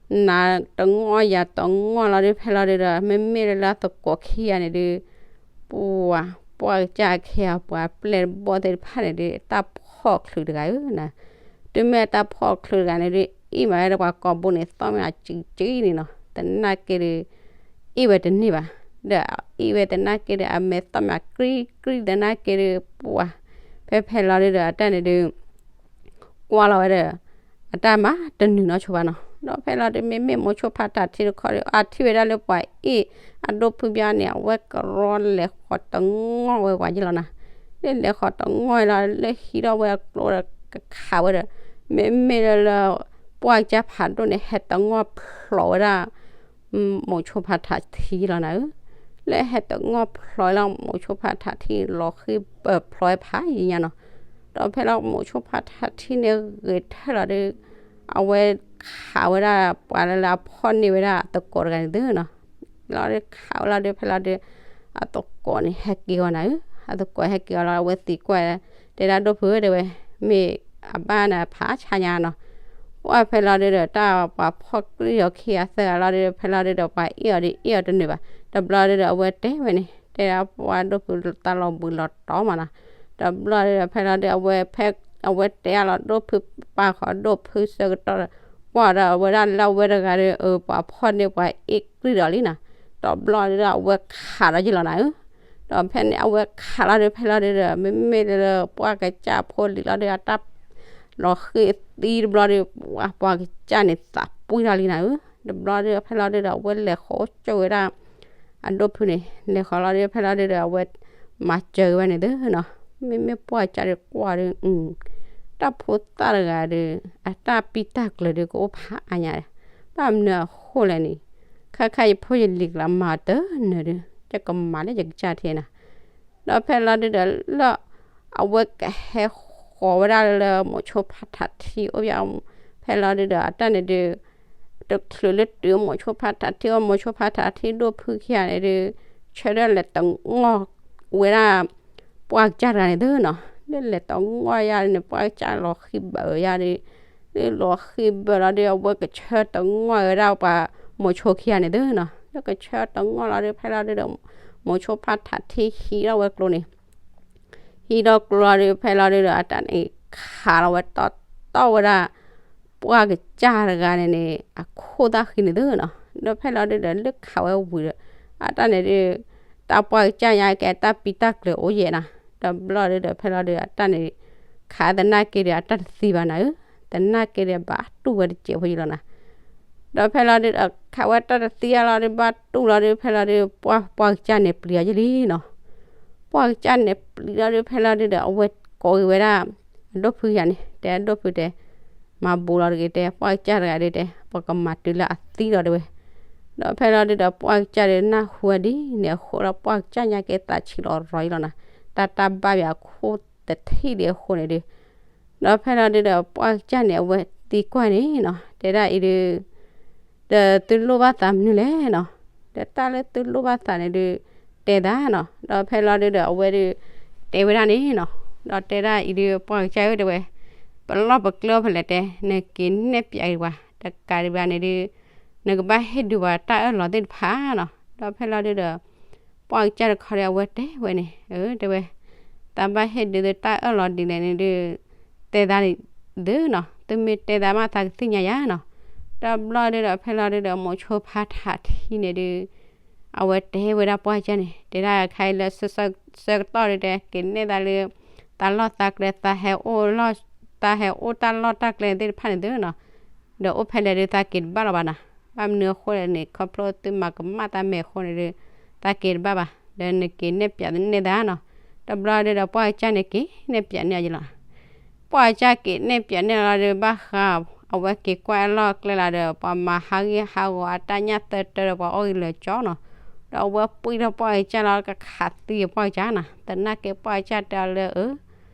နၤတငီၢ်ယၤတငီၢ်လီၤဒု ဖဲလီၤဒုဒီး မ့မ့ၢ်လၢလၢသကိးခံဂၤန့ၣ်ဒု ပှၤ, ပှၢ်ကစၢ်အခ့အပှၤပျဲၢ်တဘီၣ်သ့ၣ်တဖၣ်န့ၣ်ဒု တၢ်ဖီၣ်ချုးတဂၤဧၢနၤ, တုၤမ့ၢ်တၢ်ဖီၣ်ချုးတဂၤန့ၣ်ဒု အ့ၣ်မးဝဲဒၣ်ပှၤကိာ်ဘိန့ၣ် သီၣ်မ့ၢ်အစုစုန့ၣ်နီၤ, သနာ်က့ဒု အ့ၣ်ဝဲတန့ၢ်ဘၣ်, ဒီးအ့ၣ်ဝဲသနာ်က့ဒီး အမဲာ်သီၣ်မ့ၢ်အကြံၢ်ကြံၢ်သနာ်က့ဒု ပှၤ, ဖဲဖဲလီၤဒုဒီး အတၢ်န့ၣ်ဒု ကွၢ်လီၤဝဲဒီး အတၢ်မၤတနုာ်နီတဆိဘၣ်နီၤ. ဒီးဖဲလီၤဒု မ့မ့ၢ်မိၤဆိဖါထးထံတခီဒီး အထံၣ်ဝဲဒၣ်လၢပှၤအ့ၣ်အဒိၣ်ဖုဘျီန့ၣ် အဝဲကရီလဲၤဃီၤတငီၢ်ဝဲပှၤယ့ၢ်လီၤနၤ. လၢလဲၤဃီၤတငီၢ်လီၤ လၢဟံးထီၣ်ဝဲအကျိဒီးကခးဝဲဒီး မ့မ့ၢ်လၢလၢ ပှၢ်ကစၢ်ဖးဒိၣ်န့ၣ် ဟဲတငီၢ်ဖျိးဝဲဒၣ် မိၤဆိဖါထးထံလီၤနၤဧၢ. လၢဟဲတငီၢ်ဖျိးလီၤ မိၤဆိဖါထးထံန့ၣ် လီၤဃံၢ်ဘၢၣ်ဖျိးဝဲဖးယံၤညါနီၤ. ဒီးဖဲလီၤမိၤဆိဖါထးထံန့ၣ်ဂဲၤထၢၣ်လီၤဒီး အဝဲခးဝဲဒၣ်ပှၤလၢလၢအဖီၣ်န့ၢ်ဝဲဒၣ်အသကိးတဂၤန့ၣ်သုနီၤ. လီၤဒီးခးဝဲလီၤဒီး ဖဲလီၤဒီး အသကိးန့ၣ်ဟဲက့ၤအီၤနၤဧၢ. အသကိးဟဲက့ၤအီၤလီၤ အဝဲသံကွၢ် တဲဒၣ်ဒိၣ်ဖုဧၢ တဲဝဲ, မ့ၢ်အဘၣ်နၤဖးဆါညါနီၤ. ပှၢ်ဖဲလီၤဒုဒီး တၢ်ပှၤဖီၣ်ကြံၢ်အီၤခံဂၤသၢဂၤလီၤဒီး ဖဲလီၤဒုဒီး ပှၤအ့ၣ်အီၤဒီးအ့ၣ်အီၤတနုာ်ဘၣ်. တဘျီဒုဒီး အဝဲတဲဝဲန့ၣ် တဲဒၣ်ပှၢ်ဒိၣ်ဖုတၢ်လီၤဘှံးလီၤတီၤမးနီၤ. တဘျီဒုဒီး ဖဲလီၤဒု အဝဲဖဲ အဝဲတဲအါလီၤဒိၣ်ဖုပာ်ဃီၤဒိၣ်ဖုဆၢကတီၢ် ကွၢ်ဒီးအဝဲဒၣ်လၢအဝဲတဂၤဒီး အပှၤဖီၣ်န့ၢ်ပှၤအ့ၣ်ကြံၢ်ဒီးလံနီၤ. တဘျီဒုဒီး အဝဲခးလီၤယ့ၢ်လီၤနၤဧၢ. ဒီးဖဲန့ၣ် အဝဲခးလီၤဒီး ဖဲလီၤဒုဒီး မ့မ့ၢ်လၢပှၢ်ကစၢ်အဖိလံၤလီၤဒီး အတၢ်လီၤဃံၢ်သံတဘျီဒီး ပှၢ်ကစၢ်န့ၣ်သးပှံၢ်ထီၣ်လံနၤဧၢ. တဘျီဒုဒီး ဖဲလီၤဒုဒီး အဝဲလဲၤဃီၤကၠိဝဲဒၣ် အဒိၣ်ဖုန့ၣ် လဲၤဃီၤလီၤဒီး ဖဲလီၤဒုဒီး အဝဲမၤစၢၤက့ၤဝဲန့ၣ်သုနီၤ. မ့မ့ၢ်ပှၢ်ကစၢ်ဒီးကွၢ်ဒီး တၢ်ဖိသၣ်တဂၤဒီး အတၢ်ပံတၢ်ကျၢၤဒီးကအိၣ်ဖးအါညါ, ဘၣ်မနုၤအဃိလဲၣ်န့ၣ်, ခါခါယဖိယလံၤကျါမၤတနၢၤဒီး ယကမၤလၢယကစၢ်ထဲနၤ. ဒီးဖဲလီၤဒုဒီးလၢ အဝဲကဟဲဃီၤဝဲဒၣ်လၢမိၤဆိဖါထးထံအိၣ်ဖဲ, ဖဲလီၤဒုဒီး အတၢ်န့ၣ်ဒုး တချုးလၢတုၤမိၤဆိဖါထးထံအိၣ် မိၤဆိဖါထးထံဒိၣ်ဖုခံဂၤန့ၣ်ဒုး ဆၢထၢၣ်လဲၤတငီၢ်ဝဲဒၣ် ပှၢ်ကစၢ်တဂၤန့ၣ်သုနီၤ. လၢလဲၤတငီၢ်ယါန့ၣ် ပှၢ်ကစၢ်လီၤဃံၢ်ဘၢၣ်ယါဒီး လၢလီၤဃံၢ်ဘၢၣ်လီၤဒီး အဝဲကဆၢတငီၢ်ဝဲဒၣ်ပှၤမိၤဆိခံဂၤန့ၣ်သုနီၤ. လၢကဆၢတငီၢ်လီၤဒီး ဖဲလီၤဒုဒီး မိၤဆိဖါထးထံဟံးထီၣ်ဝဲကျိန့ၣ် ဟံးထီၣ်ကျိလီၤဒီး ဖဲလီၤဒုဒီး အတၢ်န့ၣ်ခးလီၤဝဲတီတီဝဲဒၣ် ပှၢ်ကစၢ်တဂၤန့ၣ်န့ၣ် အခိၣ်သၣ်ဃံန့ၣ်သုနီၤ. ဒီးဖဲလီၤဒုဒီး လၢခးဝဲဝံၤဒီး အတၢ်န့ၣ်ဒုး တၢ်ပှၢ်ကစၢ်ညါကဲတၢ်ပံတၢ်ကျၢၤအိၣ်ယဲၢ်နၤ. တဘျီဒုဒီး ဖဲလီၤဒုဒီး အတၢ်န့ၣ် ခးသနာ်က့ဒီး အတၢ်တသံဘၣ်နၤဧၢ, သနာ်က့ဒီး ဘၣ်တူၢ်ဝဲတစဲးဖိယံၤလီၤနၤ. ဒီးဖဲလီၤဒုဒီး ခးဝဲတၢ်တသံအါလီၤဒုး ဘၣ်တူၢ်လီၤဒုး ဖဲလီၤဒုး ပှၢ်ပှၢ်ကစၢ်န့ၣ်ပျံၤအီၤယံၤလံနီၤ. ပှၢ်ကစၢ်န့ၣ်ပျံၤလီၤဒုး ဖဲလီၤဒုဒီး အဝဲကိးက့ၤဝဲဒၣ် အဒိၣ်ဖုယၤန့ၣ် တဲအဒိၣ်ဖုတဲ မၤဘူးလီၤတဂ့ၤတဲ ပှၢ်ကစၢ်တဂၤဒုးတဲ ပှၤကမၤတုၤလၢအသံလီၤတဲဝဲ. ဒီးဖဲလီၤဒုဒီးပှၢ်ကစၢ်ဒီးနၢ်ဟူဝဲဒ်န့ၣ်အဃိဒီး ပှၢ်ကစၢ်ညါက့ၤသးဆံးလီၤရီၤအံၤလီၤနၤ, တၢ်တၢ်ဘၣ်ယၤခိၣ်တထံၣ်ဒံးအဃိန့ၣ်ဒု, ဒီးဖဲလီၤဒုဒီးပှၢ်ကစၢ်န့ၣ် အဝဲသံကွၢ်န့ၣ်နီၤ, တဲဒၣ်အံၤဒု ဒီးသုလိၣ်ဘၣ်သးမနုၤလဲၣ်နီၤ, ဒီးတၢ်လၢသုလိၣ်ဘၣ်သးန့ၣ်ဒု တဲသးနီၤ, ဒီးဖဲလီၤဒုဒီးအဝဲဒု တဲဝဲဒၣ်န့ၣ်နီၤ, ဒီးတဲဒၣ်အံၤဒု ပှၢ်ကစၢ်ဧၢ တဲဝဲ, ပလီၢ်ပကျဲအိၣ်ဖဲလဲၣ်တဲ, နက့ၤနဲၣ်ပၠးက့ၤပှၤ, တကးဒံးဘၣ်န့ၣ်ဒု နကဘၣ်ဟ့ၣ်ဒုးပှၤတၢ်အၢၣ်လီၤသ့ၣ်တဖၣ်နီၤ, ဒီးဖဲလီၤဒုဒီး ပှၢ်ကစၢ်တခီဒီးအဝဲတဲဝဲန့ၣ်, အၢ တဲဝဲ, တၢ်ဘၣ်ဟ့ၣ်ဒုးသုတၢ်အၢၣ်လီၤဒ်လဲၣ်န့ၣ်ဒု တဲသးဒုနီၤ, သုမ့ၢ်တဲသးမးသးကသ့ၣ်ညါယၤနီၤ, တဘျီဒုဒီးဖဲလီၤဒုဒီး မိၤဆိဖါထးထံန့ၣ်ဒု အဝဲတဲဝဲဒၣ်ပှၢ်ကစၢ်န့ၣ် တဲဒၣ်ခါအံၤလၢ ဆၢကတီၢ်ဒုတဲ က့ၤနဲၣ်သးလၢ သးလီၢ်သးကျဲ သးဟဲအိၣ်လီၢ် သးဟဲအိၣ်တၢ်လီၢ်တၢ်ကျဲသ့ၣ်တဖၣ်န့ၣ်သုနီၤ, ဒီးအိၣ်ဖဲလဲၣ်ဒု သးက့ၤတဘၣ်လီၤဘၣ်နၤ, ဘၣ်မနုၤအဃိလဲၣ်န့ၣ် ခီဖျိသုမၤကမၣ်တၢ်မဲာ်အဃိန့ၣ်ဒု သးက့ၤတဘၣ်ဘၣ်, ဒီးနက့ၤနဲၣ်ပၠးနဲၣ်သးနီၤ, တဘျီဒုဒီးပှၢ်ကစၢ်န့ၣ်က့ၤနဲၣ်ပၠးန့ၢ်အီၤယလီၤ ပှၢ်ကစၢ်က့ၤနဲၣ်ပၠးန့ၢ်လီၤဒီး ဘၣ်ဃး အဝဲက့ၤကွၢ်အလီၢ်ကျဲလီၤဒီး ပှၤမၤဟးဂံၢ်ဟးဂီၤအတၢ်ညၣ်သၢတၢဒီး ပှၤအီၣ်ဂ့ၤလၢာ်ကၠီနီၤ, ဒီးအဝဲပှံၢ်ထီၣ်ပှၢ်ကစၢ်လီၤ ကခးသံပှၢ်ကစၢ်နီၤ, သနာ်က့ပှၢ်ကစၢ်တဲအီၤလၢအၢ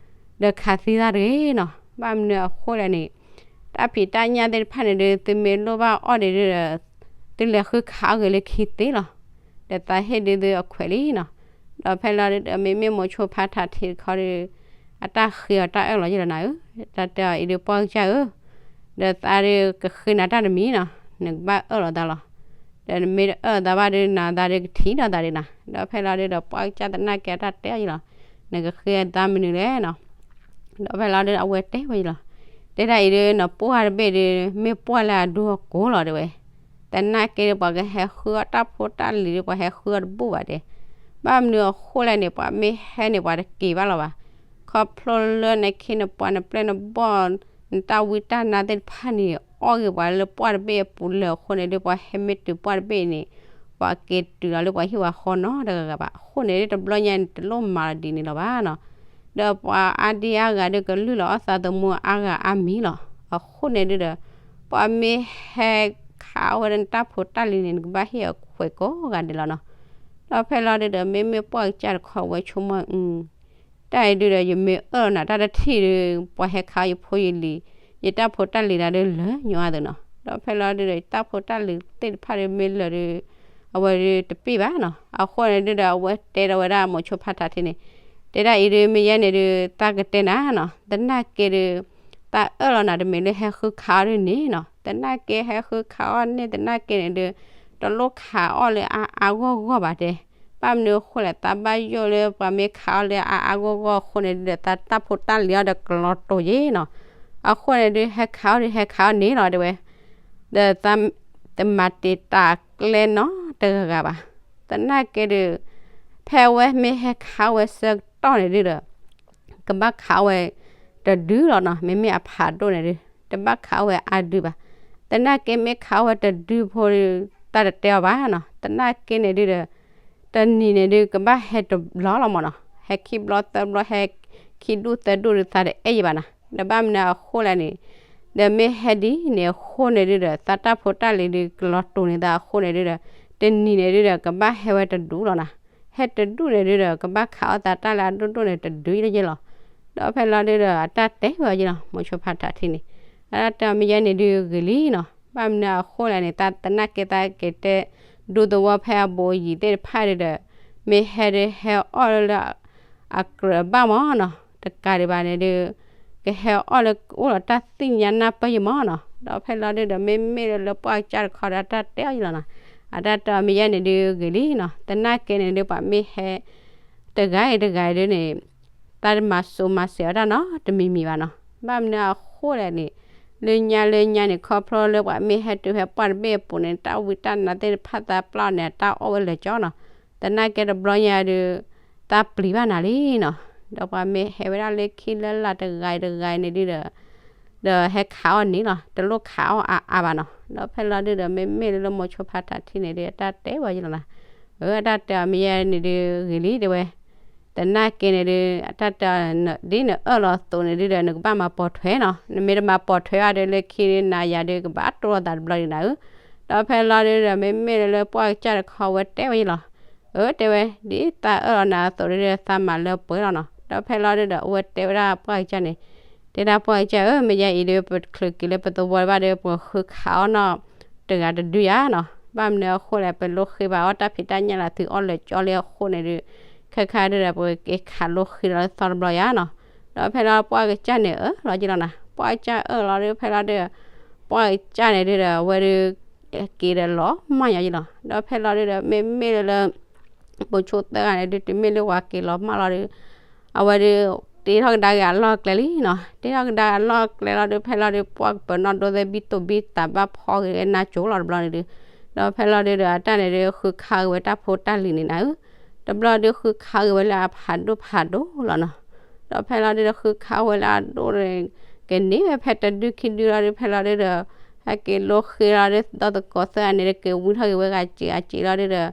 ဒီးခးသံသးတဂ့ၤနီၤ, ဘၣ်မနုၤအဃိလဲၣ်န့ၣ် တၢ်ဖံးတၢ်ညၣ်သ့ၣ်တဖၣ်န့ၣ်ဒု သုမ့ၢ်လိၣ်ဘၣ်အီၣ်ဒံးဒုဒီး သုလဲၤဃုခးအီၣ်ဂ့ၤလၢခံသ့လီၤ, ဒီးသးဟ့ၣ်ဒုသုအခွဲးလံနီၤ, ဒီးဖဲလီၤဒုဒီး မ့မ့ၢ်မိၤဆိဖါထးထံတခီဒီး အတၢ်ဃ့အီၤတၢ်အၢၣ်လီၤယလီၤနၤဧၢ, တၢ်တဲအီၤအံၤဒု ပှၢ်ကစၢ်ဧၢ, ဒီးသးဒုကဃ့နၤတၢ်တမံၤနီၤ, နကဘၣ်အၢၣ်လီၤသးလီၤ, ဒီးနမ့ၢ်တအၢၣ်လီၤသးဘၣ်ဒု နၤသးဒုကထံၣ်ဒီးသးဒုနၤ, ဒီးဖဲလီၤဒုဒီးပှၢ်ကစၢ်သနာ်က့အတၢ်တဲအီၤယလီၤ, နကဃ့သးမနုၤလဲၣ်နီၤ ဒီးဖဲလီၤဒုဒီးအဝဲတဲဝဲယလီၤ, တဲဒၣ်အံၤဒု နပှၢ်တဘ့ၣ်ဒု မ့ၢ်ပှၢ်လၢအဒိအကိၤလီၤတဲဝဲ, သနာ်က့ဒီးပှၤကဟဲဃုအီၣ်တၢ်ဖိတၢ်လံၤဒီး ပှၤဟဲဃုအီၣ်တဘူၣ်ဘၣ်တဲ, ဘၣ်မနုၤအဃိလဲၣ်န့ၣ် ပှၤမ့ၢ်ဟဲန့ၣ် ပှၤတက့ၤဘၣ်လီၤဘၣ်, ခီဖျိလၢနခ့နပှၤနပျဲၢ်နဘီၣ် နတၢ်ဝံတၢ်နါသ့ၣ်တဖၣ်န့ၣ် အီၣ်ဂ့ၤပှၤလၢပှၢ်တဘ့ၣ်အပူၤလၢာ်အဃိန့ၣ်ဒု ပှၤဟဲမ့ၢ်တုၤပှၢ်တဘ့ၣ်န့ၣ် ပှၤက့ၤတုၤလီၤလၢပှၤဟံၣ်ပှၤဃီနီတဂၤဂၤဘၣ်, အဃိန့ၣ်ဒု တဘျီညါန့ၣ် တလိၣ်မၤလီၤဒ်န့ၣ်လီၤဘၣ်နီၤ, ဒီးပှၤအါဒံအါဂၤဒု ကလုၢ်လီၤအီၣ်သးသမူအါဂၤအါမံၤလီၤ, အဃိန့ၣ်ဒုဒီး ပှၤမ့ၢ်ဟဲခးအီၣ်ဝဲဒၣ်နတၢ်ဖိတၢ်လံၤန့ၣ် နကဘၣ်ဟ့ၣ်အခွဲးကိးဂၤဒဲးလီၤနီၤ, ဒီးဖဲလီၤဒုဒီး မ့မ့ၢ်ပှၢ်ကစၢ်တခီဝဲဆိကမိၣ်အ တၢ်အံၤဒုဒီး ယမ့ၢ်အၢၣ်လီၤနၤတၢ်တထံၣ်ဒု ပှၤဟဲခးယဖိယလံၤ ယတၢ်ဖိတၢ်လံၤဒၣ်ဒုလၢာ်ညီအသိးနီၤ, ဒီးဖဲလီၤဒုဒီး ယတၢ်ဖိတၢ်လံၤသ့ၣ်တဖၣ်ဒုမ့ၢ်လၢာ်ဒု အဝဲဒုတပ့ၢ်ဘၣ်နီၤ, အဃိန့ၣ်ဒုဒီး အဝဲတဲဒီးဝဲဒၣ်မိၤဆိဖါထးထံန့ၣ်, တဲဒၣ်အံၤဒု မ့ၢ်ယဲန့ၣ်ဒု သးကတဲနၤနီၤ, သနာ်က့ဒု သးအၢၣ်လီၤနၤတမ့ၢ်လၢဟဲဃုခးအီၣ်ဒုန့ၣ်နီၤ, သနာ်က့ဟဲဃုခးအီၣ်န့ၣ် သနာ်က့န့ၣ်ဒု တလိၣ်ခးအီၣ်လၢအအါအါဂီၢ်ဂီၢ်ဘၣ်တဲ, ဘၣ်မနုၤအဃိလဲၣ် သးဘၣ်ယိၣ်လၢပှၤမ့ၢ်ခးအီၣ်လၢအအါအါဂီၢ်ဂီၢ်အဃိန့ၣ်ဒုဒီး သးတၢ်ဖိတၢ်လံၤအီၤဒီးကလီၤတိာ်ယ့ၣ်နီၤ, အဃိန့ၣ်ဒု ဟဲခးအီၣ်ဒု ဟဲခးအီၣ်န့ၣ်လီၤတဲဝဲ, ဒီးသးတမၤတံာ်တာ်ကျဲနီတဂၤဂၤဘၣ်, သနာ်က့ဒု ဖဲအဝဲမ့ၢ်ဟဲခးအီၣ်ဝဲဆၢကတီၢ်န့ၣ်ဒုဒီး ကဘၣ်ခးအီၣ်ဝဲတဒုလီၤနီၤ, မ့မ့ၢ်အဖးဒိၣ်န့ၣ်ဒု တဘၣ်ခးအီၣ်ဝဲအါဒုဘၣ်, သနာ်က့မ့ၢ်ခးအီၣ်ဝဲတဒုဖိဒု သးတတဲအီၤဘၣ်နီၤ, သနာ်က့န့ၣ်ဒုဒီး တနံၤန့ၣ်ဒု ကဘၣ်ဟဲတဘျီလီၤမၢ်နီၤ, ဟဲခံဘျီသၢဘျီ ဟဲခံဒူၣ်သၢဒူၣ်ဒု သးတအဲၣ်ယံၤဘၣ်နီၤ, ဒီးဘၣ်မနုၤအဃိလဲၣ်န့ၣ်, ဒီးမ့ၢ်ဟဲဒ်န့ၣ်အဃိန့ၣ်ဒုဒီး သးတၢ်ဖိတၢ်လံၤဒု ကလီၤတိာ်န့ၢ်သးအဃိန့ၣ်ဒုဒီး တနံၤန့ၣ်ဒုဒီး ကဘၣ်ဟဲဝဲတဒူၣ်လီၤနီၤ, ဟဲတဒူၣ်န့ၣ်ဒုဒီး ကဘၣ်ခးအီၣ်သးတၢ်လၢအဒိၣ်ဒိၣ်န့ၣ်တဒုယ့ၣ်လီၤ, ဒီးဖဲလီၤဒုဒီး အတၢ်တဲဝဲယ့ၣ်လီၤ မိၤဆိဖါထးထံန့ၣ်, အတၢ်တဲအီၤမ့ၢ်ယဲန့ၣ်ဒုဂ့ၤလံနီၤ, ဘၣ်မနုၤအဃိလဲၣ်န့ၣ် သးသနာ်က့သးက့ၤတဲ ဒူသဝီဖဲအဘူးအယံၤသ့ၣ်တဖၣ်ဒုဒီး မ့ၢ်ဟဲဒုဟဲအီၣ်လၢ အကြၢးဘၣ်မၢ်နီၤ, တကးဒံးဘၣ်န့ၣ်ဒု ကဟဲအီၣ်လၢအိၣ်ဒီးတၢ်သ့ၣ်ညါနၢ်ပၢၢ်ယံၤမၢ်နီၤ, ဒီးဖဲလီၤဒုဒီး မ့မ့ၢ်လၢပှၢ်ကစၢ်တခီဒီး အတၢ်တဲအီၤယ့ၣ်လီၤနီၤ, အတၢ်တဲအီၤမ့ၢ်ယဲန့ၣ်ဒုဂ့ၤလံနီၤ, သနာ်က့န့ၣ်ဒု ပှၤမ့ၢ်ဟဲ တဂၤအံၤတဂၤအံၤဒုန့ၣ် သးတမၤစိၤမၤစဲးအီၤတၢ်နီတမံၤမံၤဘၣ်နီၤ, ဘၣ်မနုၤအဃိလဲၣ်န့ၣ်, လၢညါလၢညါန့ၣ် ခီဖျိလၢပှၤမ့ၢ်ဟဲတုၤဟဲပှၢ်တဘ့ၣ်အပူၤန့ၣ် တၢ်ဝံတၢ်နါသ့ၣ်တဖၣ်သးပျၢ်န့ၣ် တၢ်အီၣ်ဝဲလၢာ်ကၠီနီၤ, သနာ်က့တဘျီညါဒု သးပျံၤဘၣ်နၤလံနီၤ, ဒီးပှၤမ့ၢ်ဟဲဝဲဒၣ်လၢခံလၢလာ်တဂၤအံၤတဂၤအံၤန့ၣ်ဒုဒီး ဒီးဟဲခးအီၣ်န့ၣ်လီၤ, တလိၣ်ခးအီၣ်အါအါဘၣ်နီၤ, ဒီးဖဲလီၤဒုဒီး မ့မ့ၢ်လၢမိၤဆိဖါထးထံန့ၣ်ဒု အတၢ်တဲဝဲယ့ၣ်လီၤနီၤ, အတၢ်တဲအီၤမ့ၢ်ယဲန့ၣ်ဒုဂ့ၤလံတဲဝဲ, သနာ်က့န့ၣ်ဒု အတၢ်တဲအီၤ ဒ်နအၢၣ်လီၤအသိးန့ၣ်ဒုဒီး နကဘၣ်မၤပိာ်ထွဲနီၤ, နမ့ၢ်တမၤပိာ်ထွဲအီၤဒီး လၢခံဒုနၤယၤဒု ကဘၣ်တိၢ်လိာ်သးတဘျီဒုနၤဧၢ, ဒီးဖဲလီၤဒုဒီး မ့မ့ၢ်လၢပှၢ်ကစၢ်တခီ အဝဲတဲဝဲယလီၤ. အၢ တဲဝဲ, ဒ်သးအၢၣ်လီၤနၤအသိးဒုဒီး သးမၤလၢပှဲၤလီၤနီၤ. ဒီးဖဲလီၤဒုဒီး အဝဲတဲဝဲဒၣ်ပှၢ်ကစၢ်န့ၣ်, တဲဒၣ်ပှၢ်ကစၢ်ဧၢ, မ့ၢ်ယဲအံၤဒု ပချုးက့ၤလၢပသဝီဘၣ်ဒီး ပဃုခးအီၣ်နီၢ်တဂၤတဒုယါနီၤ. ဘၣ်မနုၤအဃိလဲၣ်, ပလိၣ်ဃ့ဘၣ်အီၣ်တၢ်ဖံးတၢ်ညၣ်လၢ သုအီၣ်လၢကၠီလၢအဃိန့ၣ်ဒု, ခဲခါဒုဒီး ပက့ၤခးလိၣ်ဃ့လီၤလၢသီတဘျီယါနီၤ. ဒီးဖဲလီၤပှၢ်ကစၢ်န့ၣ် အၢၣ်လီၤက့ၤလီၤနၤ. ပှၢ်ကစၢ်အၢၣ်လီၤဒု ဖဲလီၤဒု ပှၢ်ကစၢ်န့ၣ်ဒုဒီး အဝဲဒု က့ၤဒီးလီၤမၢ်ညီယလီၤ. ဒီးဖဲလီၤဒုဒီး မ့မ့ၢ်လၢ ပိာ်ဆိသၢဂၤန့ၣ်ဒု တမ့ၢ်လၢပှၤက့ၤလီၤမၢ်လီၤဒု, အဝဲဒု တ့ထီၣ်ကဒါက့ၤအလီၢ်အကျဲလံနီၤ. တ့ထီၣ်ကဒါက့ၤအလီၢ်အကျဲလီၤဒု ဖဲလီၤဒု ပှၢ်ကပၢၤနီၣ်ဒိသဲဘံၣ်တိၢ်ဘံၣ်သးဘၣ်ဖီက့ၤဝဲနါကၠိလီၤတဘျီန့ၣ်ဒု, ဒီးဖဲလီၤဒုဒီး အတၢ်န့ၣ်ဒု ဃုခးက့ၤဝဲတၢ်ဖိတၢ်လံၤန့ၣ်နၤဧၢ, တဘျီဒု ဃုခးက့ၤဝဲလၢအဖးဒိၣ်ဖးဒိၣ်လီၤနီၤ. ဒီးဖဲလီၤဒုဒီး ဃုခးဝဲလၢအဒိၣ်န့ၣ် ကန့ၢ်ဝဲဖဲတဒုခံဒုလီၤဒု ဖဲလီၤဒုဒီး ဟဲက့ၤလိၣ်ဃ့လီၤဒု ဒီသကိးသၢဂၤန့ၣ်ဒု က့ၤဝံထီၣ်က့ၤဝဲဂၤစ့းဂၤစ့းလီၤဒုဒီး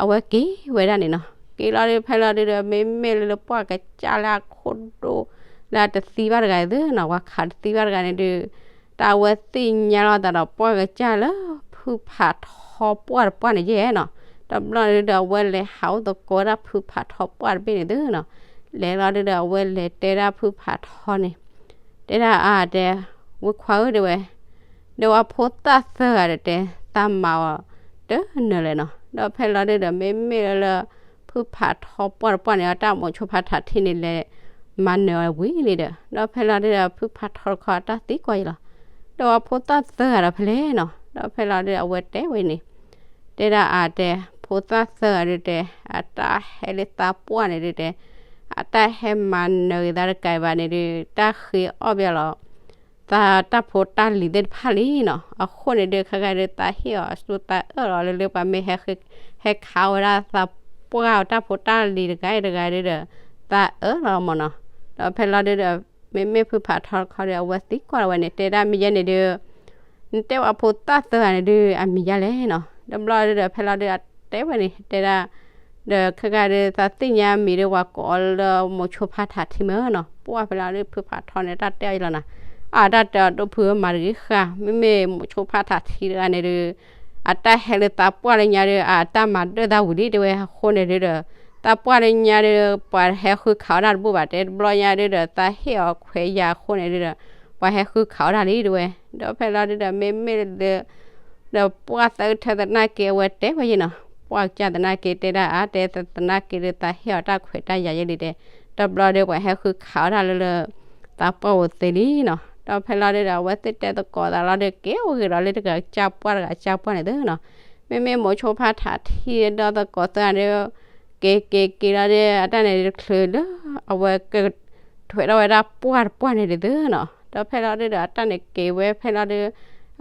အဝဲက့ၤဝဲဒၣ်န့ၣ်နီၤ. က့ၤလီၤဒု ဖဲလီၤဒုဒီး မ့မ့ၢ်လၢပှၢ်ကစၢ်လၢအခိၣ်ဒိၣ် လၢအတသံဘၣ်တဂၤအံၤသ့နီၤ, ပှၤခးတသံဘၣ်တဂၤန့ၣ်ဒု တၢ်အဝဲသ့ၣ်ညါလီၤသးဒီးပှၢ်ကစၢ်လၢ ဖုဖးထီပှၢ်တပှၢ်န့ၣ်ယဲနီၤ. တဘျီန့ၣ်ဒုဒီး အဝဲလဲၤဟးအိၣ်သကိးဝဲဒၣ်ဖုဖးထီပှၢ်တဘ့ၣ်န့ၣ်သ့နီၤ. လဲၤလီၤဒုဒီး အဝဲလဲၤတဲဒၣ်ဖုဖးထီန့ၣ် တဲဒၣ်အါတဲ, ဝံခွါဧၢ တဲဝဲ, ဒီးပှၤဖိသၣ်သၢဂၤဒီးတဲ သးမၤအီၤတနၢၤလဲၣ်နီၤ. ဒီးဖဲလီၤဒုဒီး မ့မ့ၢ်လၢလၢ ဖုဖးထီပှၢ်တပှၢ်န့ၣ် အတၢ်မိၤဆိဖးထးထံန့ၣ် လဲၤမၤနၢၤအီၤဝံၤလံဒီး ဒီးဖဲလီၤဒုဒီး ဖုဖးထီတခီ အတၢ်သံကွၢ်ယလီၤ. ဒီးပှၤဖိသၣ်သၢဂၤဒီးဖဲလဲၣ်နီၤ. ဒီးဖဲလီၤဒုဒီး အဝဲတဲဝဲန့ၣ် တဲဒၣ်အါတဲ, ဖိသၣ်သၢဂၤဒုတဲ အတၢ်ဟဲလၢသးပှၢ်န့ၣ်ဒုတဲ အတၢ်ဟဲမၤနၢၤဂ့ၤသးတကးဘၣ်န့ၣ်ဒု တၢ်ဃ့အီၣ်ဘၣ်လီၤ သးတၢ်ဖိတၢ်လံၤသ့ၣ်တဖၣ်လံနီၤ. အဃိန့ၣ်ဒု ခဲခါဒု သးဟ့ၣ်အီၤအစိ သးအၢၣ်လီၤလၢလၢပှၤမ့ၢ်ဟဲ ဟဲခးဝဲဒၣ်သးပှၢ်တၢ်ဖိတၢ်လံၤတဂၤအံၤတဂၤဒုဒီး သးအၢၣ်လီၤမၢ်နီၤ. ဒီးဖဲလီၤဒုဒီး မ့မ့ၢ်ဖုဖးထီတခီဒီး အဝဲသံကွၢ်လီၤဝဲန့ၣ် တဲဒၣ်မ့ၢ်ယဲန့ၣ်ဒု နတဲပှၤဖိသၣ်သၢဂၤန့ၣ်ဒု အမံၤယါလဲၣ်နီၤ. တဘျီဒုဒီး ဖဲလီၤဒုဒီး အတဲဝဲန့ၣ် တဲဒၣ် ဒီးခဲခါဒု သးသ့ၣ်ညါမံၤဒု ပှၤကိးအီၤလၢမိၤဆိဖးထးထံမ့ၢ်နီၤ. ပှၢ်ဖဲလီၤဒု ဖုဖးထီန့ၣ် တၢ်တဲအီၤယလီၤနၤ, အါတၢ်တဲအီၤဒိၣ်ဖုဧၢ မၤတဂ့ၤဃာ်, မ့မ့ၢ်မိၤဆိဖးထးထံတဂၤန့ၣ်ဒု အတၢ်ဟဲလၢသးပှၢ်လၢညါဒု အတၢ်မၤဒၢၣ်သးဝံၤလံတဲဝဲ. အဃိန့ၣ်ဒုဒီး သးပှၢ်လၢညါဒု ပှၤဟဲဃုခးအီၣ်တၢ်တဘူၣ်ဘၣ်တဲ. တဘျီညါဒုဒီး သးဟ့ၣ်အီၤခွဲးယာ်အဃိန့ၣ်ဒုဒီး ပှၤဟဲဃုခးအီၣ်တၢ်လံတဲဝဲ. ဒီးဖဲလီၤဒုဒီး မ့မ့ၢ်လၢ ဒီးပှၢ်သၢကထၢသနာ်က့ အဝဲတဲဝဲယဲနီၤ, ပှၢ်ကစၢ်သနာ်က့ တဲဒၣ်အါတဲ သနာ်က့ဒု သးဟ့ၣ်အီၤတၢ်ခွဲးတၢ်ယာ်ယဲလံတဲ. တဘျီဒု ပှၤဟဲဃုခးအီၣ်တၢ်လၢလၢ သးပှၢ်အိၣ်သ့လံနီၤ. ဒီးဖဲလီၤဒုဒီး အဝဲသ့ၣ်တဲသကိးသးလီၤဒု က့ၤအိၣ်ဂ့ၤဒီးလၢတဂၤ ကစၢ်ပှၢ်တဂၤ ကစၢ်ပှၢ်န့ၣ်သ့နီၤ. မ့မ့ၢ်မိၤဆိဖးထးထံဒီးသကိးသၢဂၤဒု က့ၤက့ၤက့ၤလီၤဒု အတၢ်န့ၣ်ဒု တချုးလၢ အဝဲက ထွဲးထီၣ်ဝဲဒၣ်ပှၢ်တပှၢ်န့ၣ်ဒုသ့နီၤ. ဒီးဖဲလီၤဒုဒီး အတၢ်န့ၣ်က့ၤဝဲဖဲလီၤဒု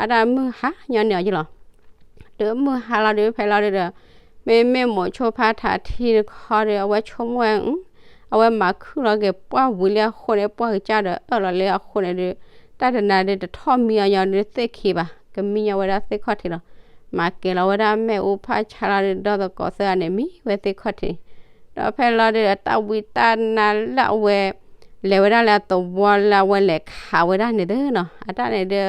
အတၢ်မုၢ်ဟါညီန့ၣ်အီၤယလီၤ. တုၤမုၢ်ဟါလီၤဒု ဖဲလီၤဒုဒီး မ့မ့ၢ်မိၤဆိဖးထးထံတခီဒီး အဝဲဆိကမိၣ်ဝဲ အဝဲမၤခုၣ်လီၤက့ၤပှၢ်ဝံၤလံအဃိန့ၣ် ပှၢ်ကစၢ်ဒီးအၢၣ်လီၤလံအဃိန့ၣ်ဒု တၢ်တနၤဒု တထီၣ်မံအီၤညီဒုသ့ၣ်ခံဘၣ်, ကမံညီဝဲဒၣ်သ့ၣ်ခီၣ်ထံးလီၤ. မၤက့ၤလီၤဝဲဒၣ်မ့ၣ်အူဖးဆါလီၤဒု ဒီးသကိးသၢဂၤန့ၣ် မံဝဲသ့ၣ်ခီၣ်ထံး ဒီးဖဲလီၤဒုဒီး တၢ်ဝံတၢ်နါလၢအဝဲ လဲၤဝဲဒၣ်လၢအသဝီလၢအဝဲလဲၤခးဝဲဒၣ်န့ၣ်သ့နီၤ, အတၢ်န့ၣ်ဒု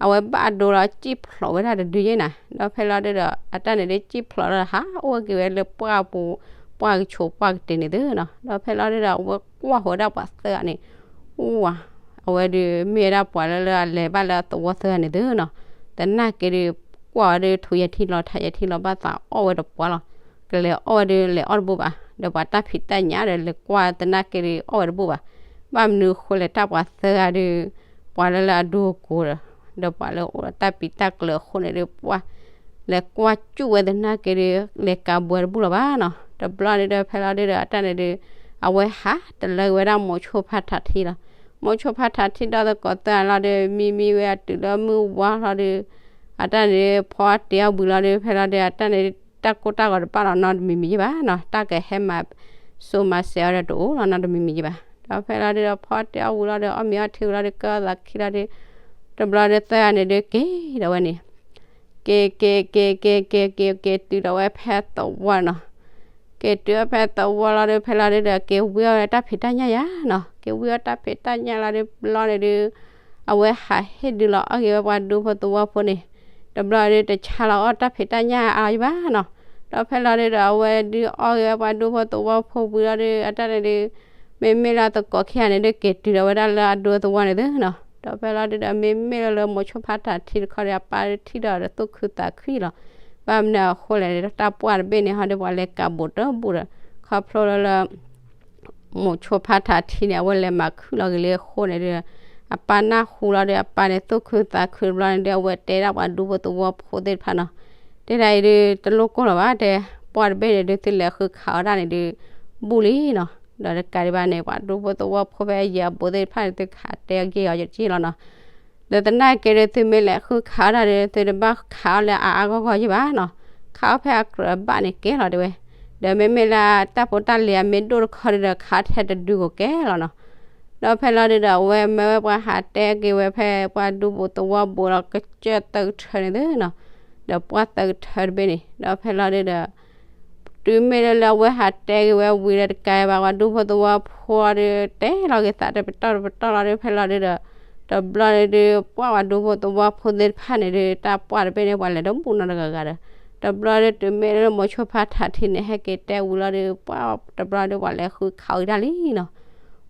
အဝဲဘၣ်ဒိလီၤစံၣ်ဖျိးဝဲဒၣ်တဒုယဲၢ်နၤ, ဒီးဖဲလီၤဒုဒီး အတၢ်န့ၣ်ဒုစံၣ်ဖျိးလီၤဟးအိၣ်ဝဲက့ၤဝဲလၢပှၢ်ပူၤ ပှၢ်ကဆိးပှၢ်ကတ့ၤန့ၣ်သ့နီၤ, ဒီးဖဲလီၤဒုဒီး အဝဲကွၢ်ဃီၤဝဲဒၣ်ပှၤသၢဂၤန့ၣ် ဝါ အဝဲဒုးမ့ၢ်ဝဲဒၣ်ပှၤလၢလၢအလဲၤဘၣ်လၢအသဝီသၢဂၤန့ၣ်သ့နီၤ, သနာ်က့ဒုး ကွၢ်ဝဲဒုးထူယဲၢ်ထံလီၤထးယဲၢ်ထံလီၤ ဘၣ်သးအီၣ်ဝဲတပှၢ်လီၤ, ကလဲၤအီၣ်ဝဲဒုးလဲၤအီၣ်တဘူၣ်ဘၣ်, ဒီးပှၤတၢ်ဖံးတၢ်ညၣ်ဒီးလဲၤကွၢ်သနာ်က့ဒုးအီၣ်ဝဲတဘူၣ်ဘၣ်, ဘၣ်မနုၤဃိလဲၣ်တၢ်ပှၤသၢဂၤဒုး ပှၤလၢလၢအဒိအကိၤဒီး ဒီးပှၤလၢအိၣ်ဒီးတၢ်ပံးတၢ်ကျၢၤအဃိန့ၣ်ဒုး ပှၤလဲၤကွၢ်စူၣ်ဝဲသနာ်က့ဒုး လဲၤကးဘှဲတဘူၣ်လီၤဘၣ်နီၤ, တဘျီန့ၣ်ဒီးဖဲလီၤဒုးဒီးအတၢ်န့ၣ်ဒုး အဝဲဟးတလၢက့ၤဝဲဒၣ်မိၤဆိဖါထးထံလီၤ, မိၤဆိဖါထးထံဒီသကိးသၢဂၤလီၤဒုး မံမံဝဲအတုၤလၢမုၢ်ဝါလီၤဒုး အတၢ်န့ၣ်ဒုး ဖီအီၣ်တ့ၢ်အီၣ်ဝံၤလီၤဒုး ဖဲလီၤဒုး အတၢ်န့ၣ်ဒုး တၢ်ကိၢ်တၢ်ဂီၤတဘၣ်လီၤနီတမံၤမံၤယဲၢ်ဘၣ်နီၤ, တၢ်ကဟဲမၤစိၤမၤစဲးအီၤဒီးတအိၣ်လီၤနီတမံၤမံၤယဲၢ်ဘၣ်, ဒီးဖဲလီၤဒုးဒီး ဖီအီၣ်တ့ၢ်အီၣ်ဝံၤလီၤဒီး အီၣ်မ့ၤအီထံဝံၤလီၤဒုး ကၢသးခံလီၤဒုး တဘျီဒုးသၢဂၤန့ၣ်ဒုးက့ၤဒီးဝဲန့ၣ် က့ၤက့ၤက့ၤက့ၤက့ၤက့ၤက့ၤက့ၤတုၤဒီးဝဲဖဲသဝီနီၤ, က့ၤတုၤဝဲဖဲသဝီလီၤဒုး ဖဲလီၤဒုးဒီး က့ၤဝံအီၣ်တၢ်ဖံးတၢ်ညၣ်ယါနီၤ, က့ၤဝံအီၣ်တၢ်ဖံးတၢ်ညၣ်လီၤဒုး ဘျီန့ၣ်ဒုး အဝဲဟးဟ့ၣ်ဒုးလီၤအီၣ်က့ၤဝဲပှၤဒူဖိသဝီဖိန့ၣ်, တဘျီဒုးတဆါလီၤအီၣ်တၢ်ဖံးတၢ်ညၣ်အါအီၤယဘၣ်နီၤ. ဒီးဖဲလီၤဒုးဒီး အဝဲဒုးအီၣ်ဂ့ၤဝဲပှၤဒူဖိသဝီဖိဝံၤလီၤဒုး အတၢ်န့ၣ်ဒုး မ့မ့ၢ်လၢသကိးခံဂၤန့ၣ်ဒုး က့ၤတုၤဒီးဝဲဒၣ်လၢအဒူသဝီန့ၣ်သုနီၤ. ဒီးဖဲလီၤဒုးဒီး မ့မ့ၢ်လၢလၢမိၤဆိဖါထးထံတခီဒီး အပၢ်ဒုးထံၣ်ဒီးဒီးသူၣ်ခုသးခုလီၤ. ဘၣ်မနုၤအဃိလဲၣ်န့ၣ် တၢ်ပှၢ်တဘ့ၣ်န့ၣ် ဟီဒုး ပှၤလဲၤကးဘူးတဘူးဒီး ခီဖျိလၢလၢ မိၤဆိဖါထးထံန့ၣ် အဝဲလဲၤမၤခုၣ်လီၤက့ၤလၢအဃိန့ၣ်ဒုး အပၢ်နၢ်ဟူလီၤဒီး အပၢ်န့ၣ်သူၣ်ခုသးခုတဘျီန့ၣ်ဒုး အဝဲတဲဒၣ်ပှၤဒူဖိသဝီဖိသ့ၣ်တဖၣ်နီၤ, တဲဒၣ်အံၤဒုး တလိၣ်ကိၢ်လီၤဘၣ်, တဲ ပှၢ်တဘ့ၣ်န့ၣ်ဒုး သုလဲၤဃုခးအီၣ်ဒၣ်န့ၣ်ဒုး ဘူးလံနီၤ. ဒီးတကးဒံးဘၣ်န့ၣ် ပှၤဒူဖိသဝီဖိဖဲအယံၤအဘူးသ့ၣ်တဖၣ်န့ၣ် သုခးတဲအီၤက့ၤအီၤယက့ၢ်လီၤနီၤ. ဒီးသနာ်က့ဒီး သုမ့ၢ်လဲၤဃုခးအီၣ်ဒၣ်ဒီး သုတဘၣ်ခးအီၣ်လၢအအါအါဂီၢ်ဂီၢ်ယဘၣ်နီၤ, ခးအီၣ်ဖဲအကြၢးအဘၣ်န့ၣ်ကဲလီၤတဲဝဲ. ဒီးမ့မ့ၢ်လၢတၢ်ဖိတၢ်လံၤအမ့ၢ်ဒိၣ်တခီဒုးဒီး ခးထဲတဒုကအိၣ်ကဲလီၤနီၤ. ဒီးဖဲလီၤဒုးဒီး အဝဲမၢဝဲပှၤဟးတဲက့ၤဝဲဖဲ ပှၤဒူဖိသဝီဘူးဒီးကစၢၢ်သၢကထၢန့ၣ်သုနီၤ, ဒီးပှၢ်သၢကထၢတဘ့ၣ်န့ၣ် ဒီးဖဲလီၤဒုးဒီး တုၤမ့ၢ်လၢလၢအဝဲဟးတဲက့ၤဝဲဝံၤဒီးတကးဘၣ် ပှၤဒူဖိသဝီဖိဒီး တဲလီၤက့ၤသးတပတီၢ်တပတီၢ်လီၤဒုး ဖဲလီၤဒုးဒီး တဘျီဒုး ပှၢ်ပှၤဒူဖိသဝီဖိသ့ၣ်တဖၣ်န့ၣ်ဒုး တၢ်ပှၢ်တဘ့ၣ်န့ၣ် ပှၤလဲၤတဘူၣ်နီတဂၤဂၤဒီး တဘျီဒုး တုၤမ့ၢ်လၢမိၤဆိဖါထးထံန့ၣ် ဟဲက့ၤတဲဝံၤလီၤဒုး ပှၢ်တဘျီဒုး ပှၤလဲၤဃုခးအီၣ်ဒၣ်လံနီၤ.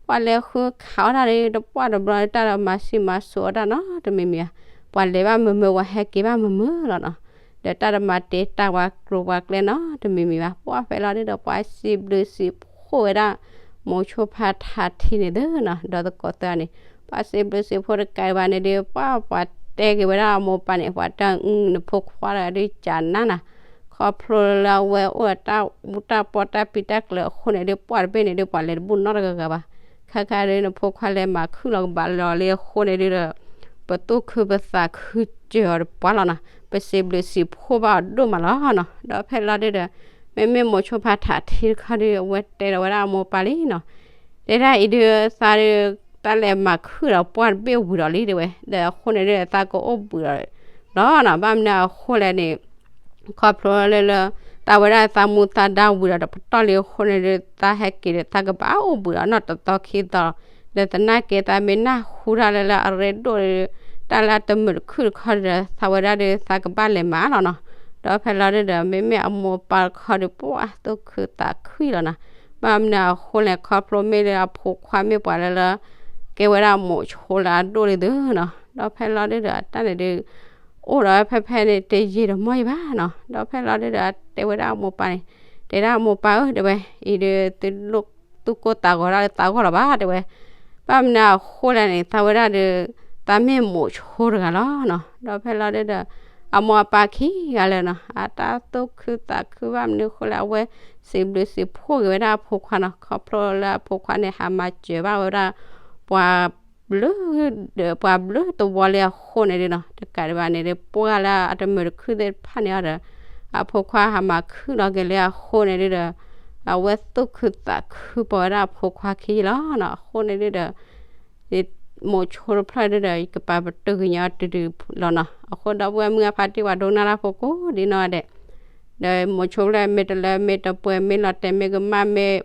ပှၤလဲၤဃုခးအီၣ်ဒၣ်ဒုး တပှၢ်တဘျီဒုး တၢ်ဒီးမၤစံးမၤစိၤအီၣ်တၢ်နီတမံၤမံၤဧါ, ပှၤလဲၤဘၣ်မုာ်မုာ် ပှၤဟဲက့ၤဘၣ်မုာ်မုာ်လီၤနီၤ. ဒီးတၢ်တမၤတ့ၢ်တၢ်ပှၤကျိၤပှၤကျဲနီတမံၤမံၤဘၣ်. ပှၢ်ဖဲလီၤဒုးဒီး ပှၤစံးဘျုးစံးဖှိၣ်ဝဲဒၣ် မိၤဆိဖါထးထံန့ၣ်သုနီၤ, ဒီးသကိးသၢဂၤန့ၣ် ပှၤစံးဘျုးစံးဖှိၣ်တကးဘၣ်န့ၣ်ဒုး ပှၢ်ပှၤတဲက့ၤဝဲဒၣ်အမိၢ်ပၢ်န့ၣ် ပှၤတဲ နဖိခွါတဂၤဒုး ကနၣ်နၤ ခီဖျိလၢအဝဲအိၣ်ဒီးတၢ်အူတၢ်ပီတၢ်ပံၤတၢ်ကျၢၤအဃိန့ၣ်ဒုး ပှၢ်တဘ့ၣ်န့ၣ်ဒုး ပှၤလဲၤတဘူၣ်နီတဂၤဂၤဘၣ်. ခဲခါဒုး နဖိခွါလဲၤမၤခုၣ်လီၤကဘၣ်လီၤလံအဃိန့ၣ်ဒုးဒီး ပသူၣ်ခုပသးခုစၢၤအီၤတပှၢ်လီၤနီၤ, ပစံးဘျုးစံးဖှိၣ်ဘၣ်အီၤဒိၣ်မးလီၤနီၤ. ဒီးဖဲလီၤဒုးဒီး မ့မ့ၢ်မိၤဆိဖါထးထံတခီဒုး အဝဲတဲဒီးဝဲဒၣ်အမိၢ်ပၢ်လံနီၤ, တဲဒၣ်အံၤဒုး သးဒုး တၢ်လဲၤမၤခုၣ်ဒီးပှၢ်တဘ့ၣ်ဝံၤဒီးလံတဲဝဲ, ဒီးအဃိန့ၣ်ဒုး သးကအိၣ်ဘှံးဒီးလီၤနီၤ. ဘၣ်မနုၤအဃိလဲၣ်န့ၣ် ခီဖျိလၢလၢ သးဝဲဒၣ်သးမူသးဒါဝံၤဒီးတပတီၢ်လံအဃိန့ၣ်ဒုး သးဟဲက့ၤဒီး သးကဘၣ်အိၣ်ဘှံးဒီးနီၢ်တသီခံသီ, ဒီးသနာ်က့ သးမ့ၢ်နၢ်ဟူတၢ်လၢလၢအရ့ဒိၣ်ဒီး တၢ်လၢအတမုာ်တခုၣ်တခီဒီး သးဝဲဒၣ်ဒုး သးကဘၣ်လဲၤမၤလီၤနီၤ. ဒီးဖဲလီၤဒုးဒီး မ့မ့ၢ်အမိၢ်ပၢ်တခီဒုး ပှၢ်သူၣ်ခုသးခုလီၤနီၤ. ဘၣ်မနုၤအဃိလဲၣ် ခီဖျိမ့ၢ်လၢအဖိခွါမ့ၢ်ပှၤလၢလၢ ကဲဝဲဒၣ်မိၤဆိလၢအဒိၣ်လံသုနီၤ. ဒီးဖဲလီၤဒုးဒီး အတၢ်န့ၣ်ဒုး အိၣ်ဒီးဖဲဖဲန့ၣ် တယံာ်တမီၢ်ယံာ်ဘၣ်နီၤ. ဒီးဖဲလီၤဒုးဒီး တဲဝဲဒၣ်အမိၢ်ပၢ်န့ၣ်, တဲဒၣ်အမိၢ်ပၢ်ဧၢ တဲဝဲ, အံၤဒုး သုလိၣ်သူၣ်ကိၢ်သးဂီၤဒၣ်လၢသးဂီၢ်လီၤဘၣ် တဲဝဲ. ဘၣ်မနုၤအဃိလဲၣ်န့ၣ် သးဝဲဒၣ်ဒီး သးမ့ၢ်မိၤဆိတဂၤလီၤနီၤ. ဒီးဖဲလီၤဒုးဒီး အမိၢ်အပၢ်ခံဂၤလၢာ်နီၤ အတၢ်သူၣ်ခုသးခုဘၣ်မနုၤအဃိလဲၣ် အဝဲစံးဘျုးစံးဖှိၣ်က့ၤဝဲဒၣ်အဖိခွါနီၤ. ခီဖျိလၢအဖိခွါန့ၣ် ဟးမၤစၢၤဘၣ်ဝဲဒၣ် ပှၤ ဘျုးဒီးပှၤဘျုးသဝီလံအဃိန့ၣ်ဒုးနီၤ, တကးဒံးဘၣ်န့ၣ်ဒုး ပှၢ်လၢအတမုာ်တခုၣ်သ့ၣ်တဖၣ်န့ၣ်အီၤဒီး အဖိခွါဟးမၤခုၣ်လီၤက့ၤလံအဃိန့ၣ်ဒုးဒီး အဝဲသူၣ်ခုသးခုပဝဲဒၣ်အဖိခွါခံလီၤနီၤ. အဃိန့ၣ်ဒုးဒီး မိၤဆိတဖျၢၣ်ဒုးဒီး ယကပာ်ပတုာ်ကညီတုၤတုၤလီၤနီၤ. အဃိဒီပုၢ်ဝဲၢ်မုၢ်အဖါတံၢ်ဝဲဒိကနၣ်တၢ်ဖိကိးဒ်နီၢ်ဂၤဒဲး, ဒီးမိၤဆိဖျၢၣ်မ့ၢ်တလၢမ့ၢ်တပှဲၤမ့ၢ်လီၤတဲာ်မ့ၢ်ကမၣ်မ့ၢ်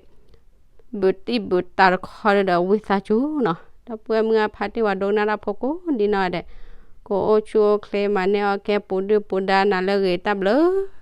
ဘုးတံၢ်ဘုးတာ်တခီဒုးဒီး ဝံသးစူၤနီၤ. ဒီပုၢ်ဝဲၢ်မုၢ်အဖါတံၢ်ဝဲဒိကနၣ်တၢ်ဖိကိးဒ်နီၢ်ဂၤဒဲး, ကအိၣ်ဆူၣ်အိၣ်ချ့မၤန့ၢ်အီၣ်ကဲပူၤဒုၣ်ပူၤဒါနၤလၢအဂ့ၤတၢ်ဘျုး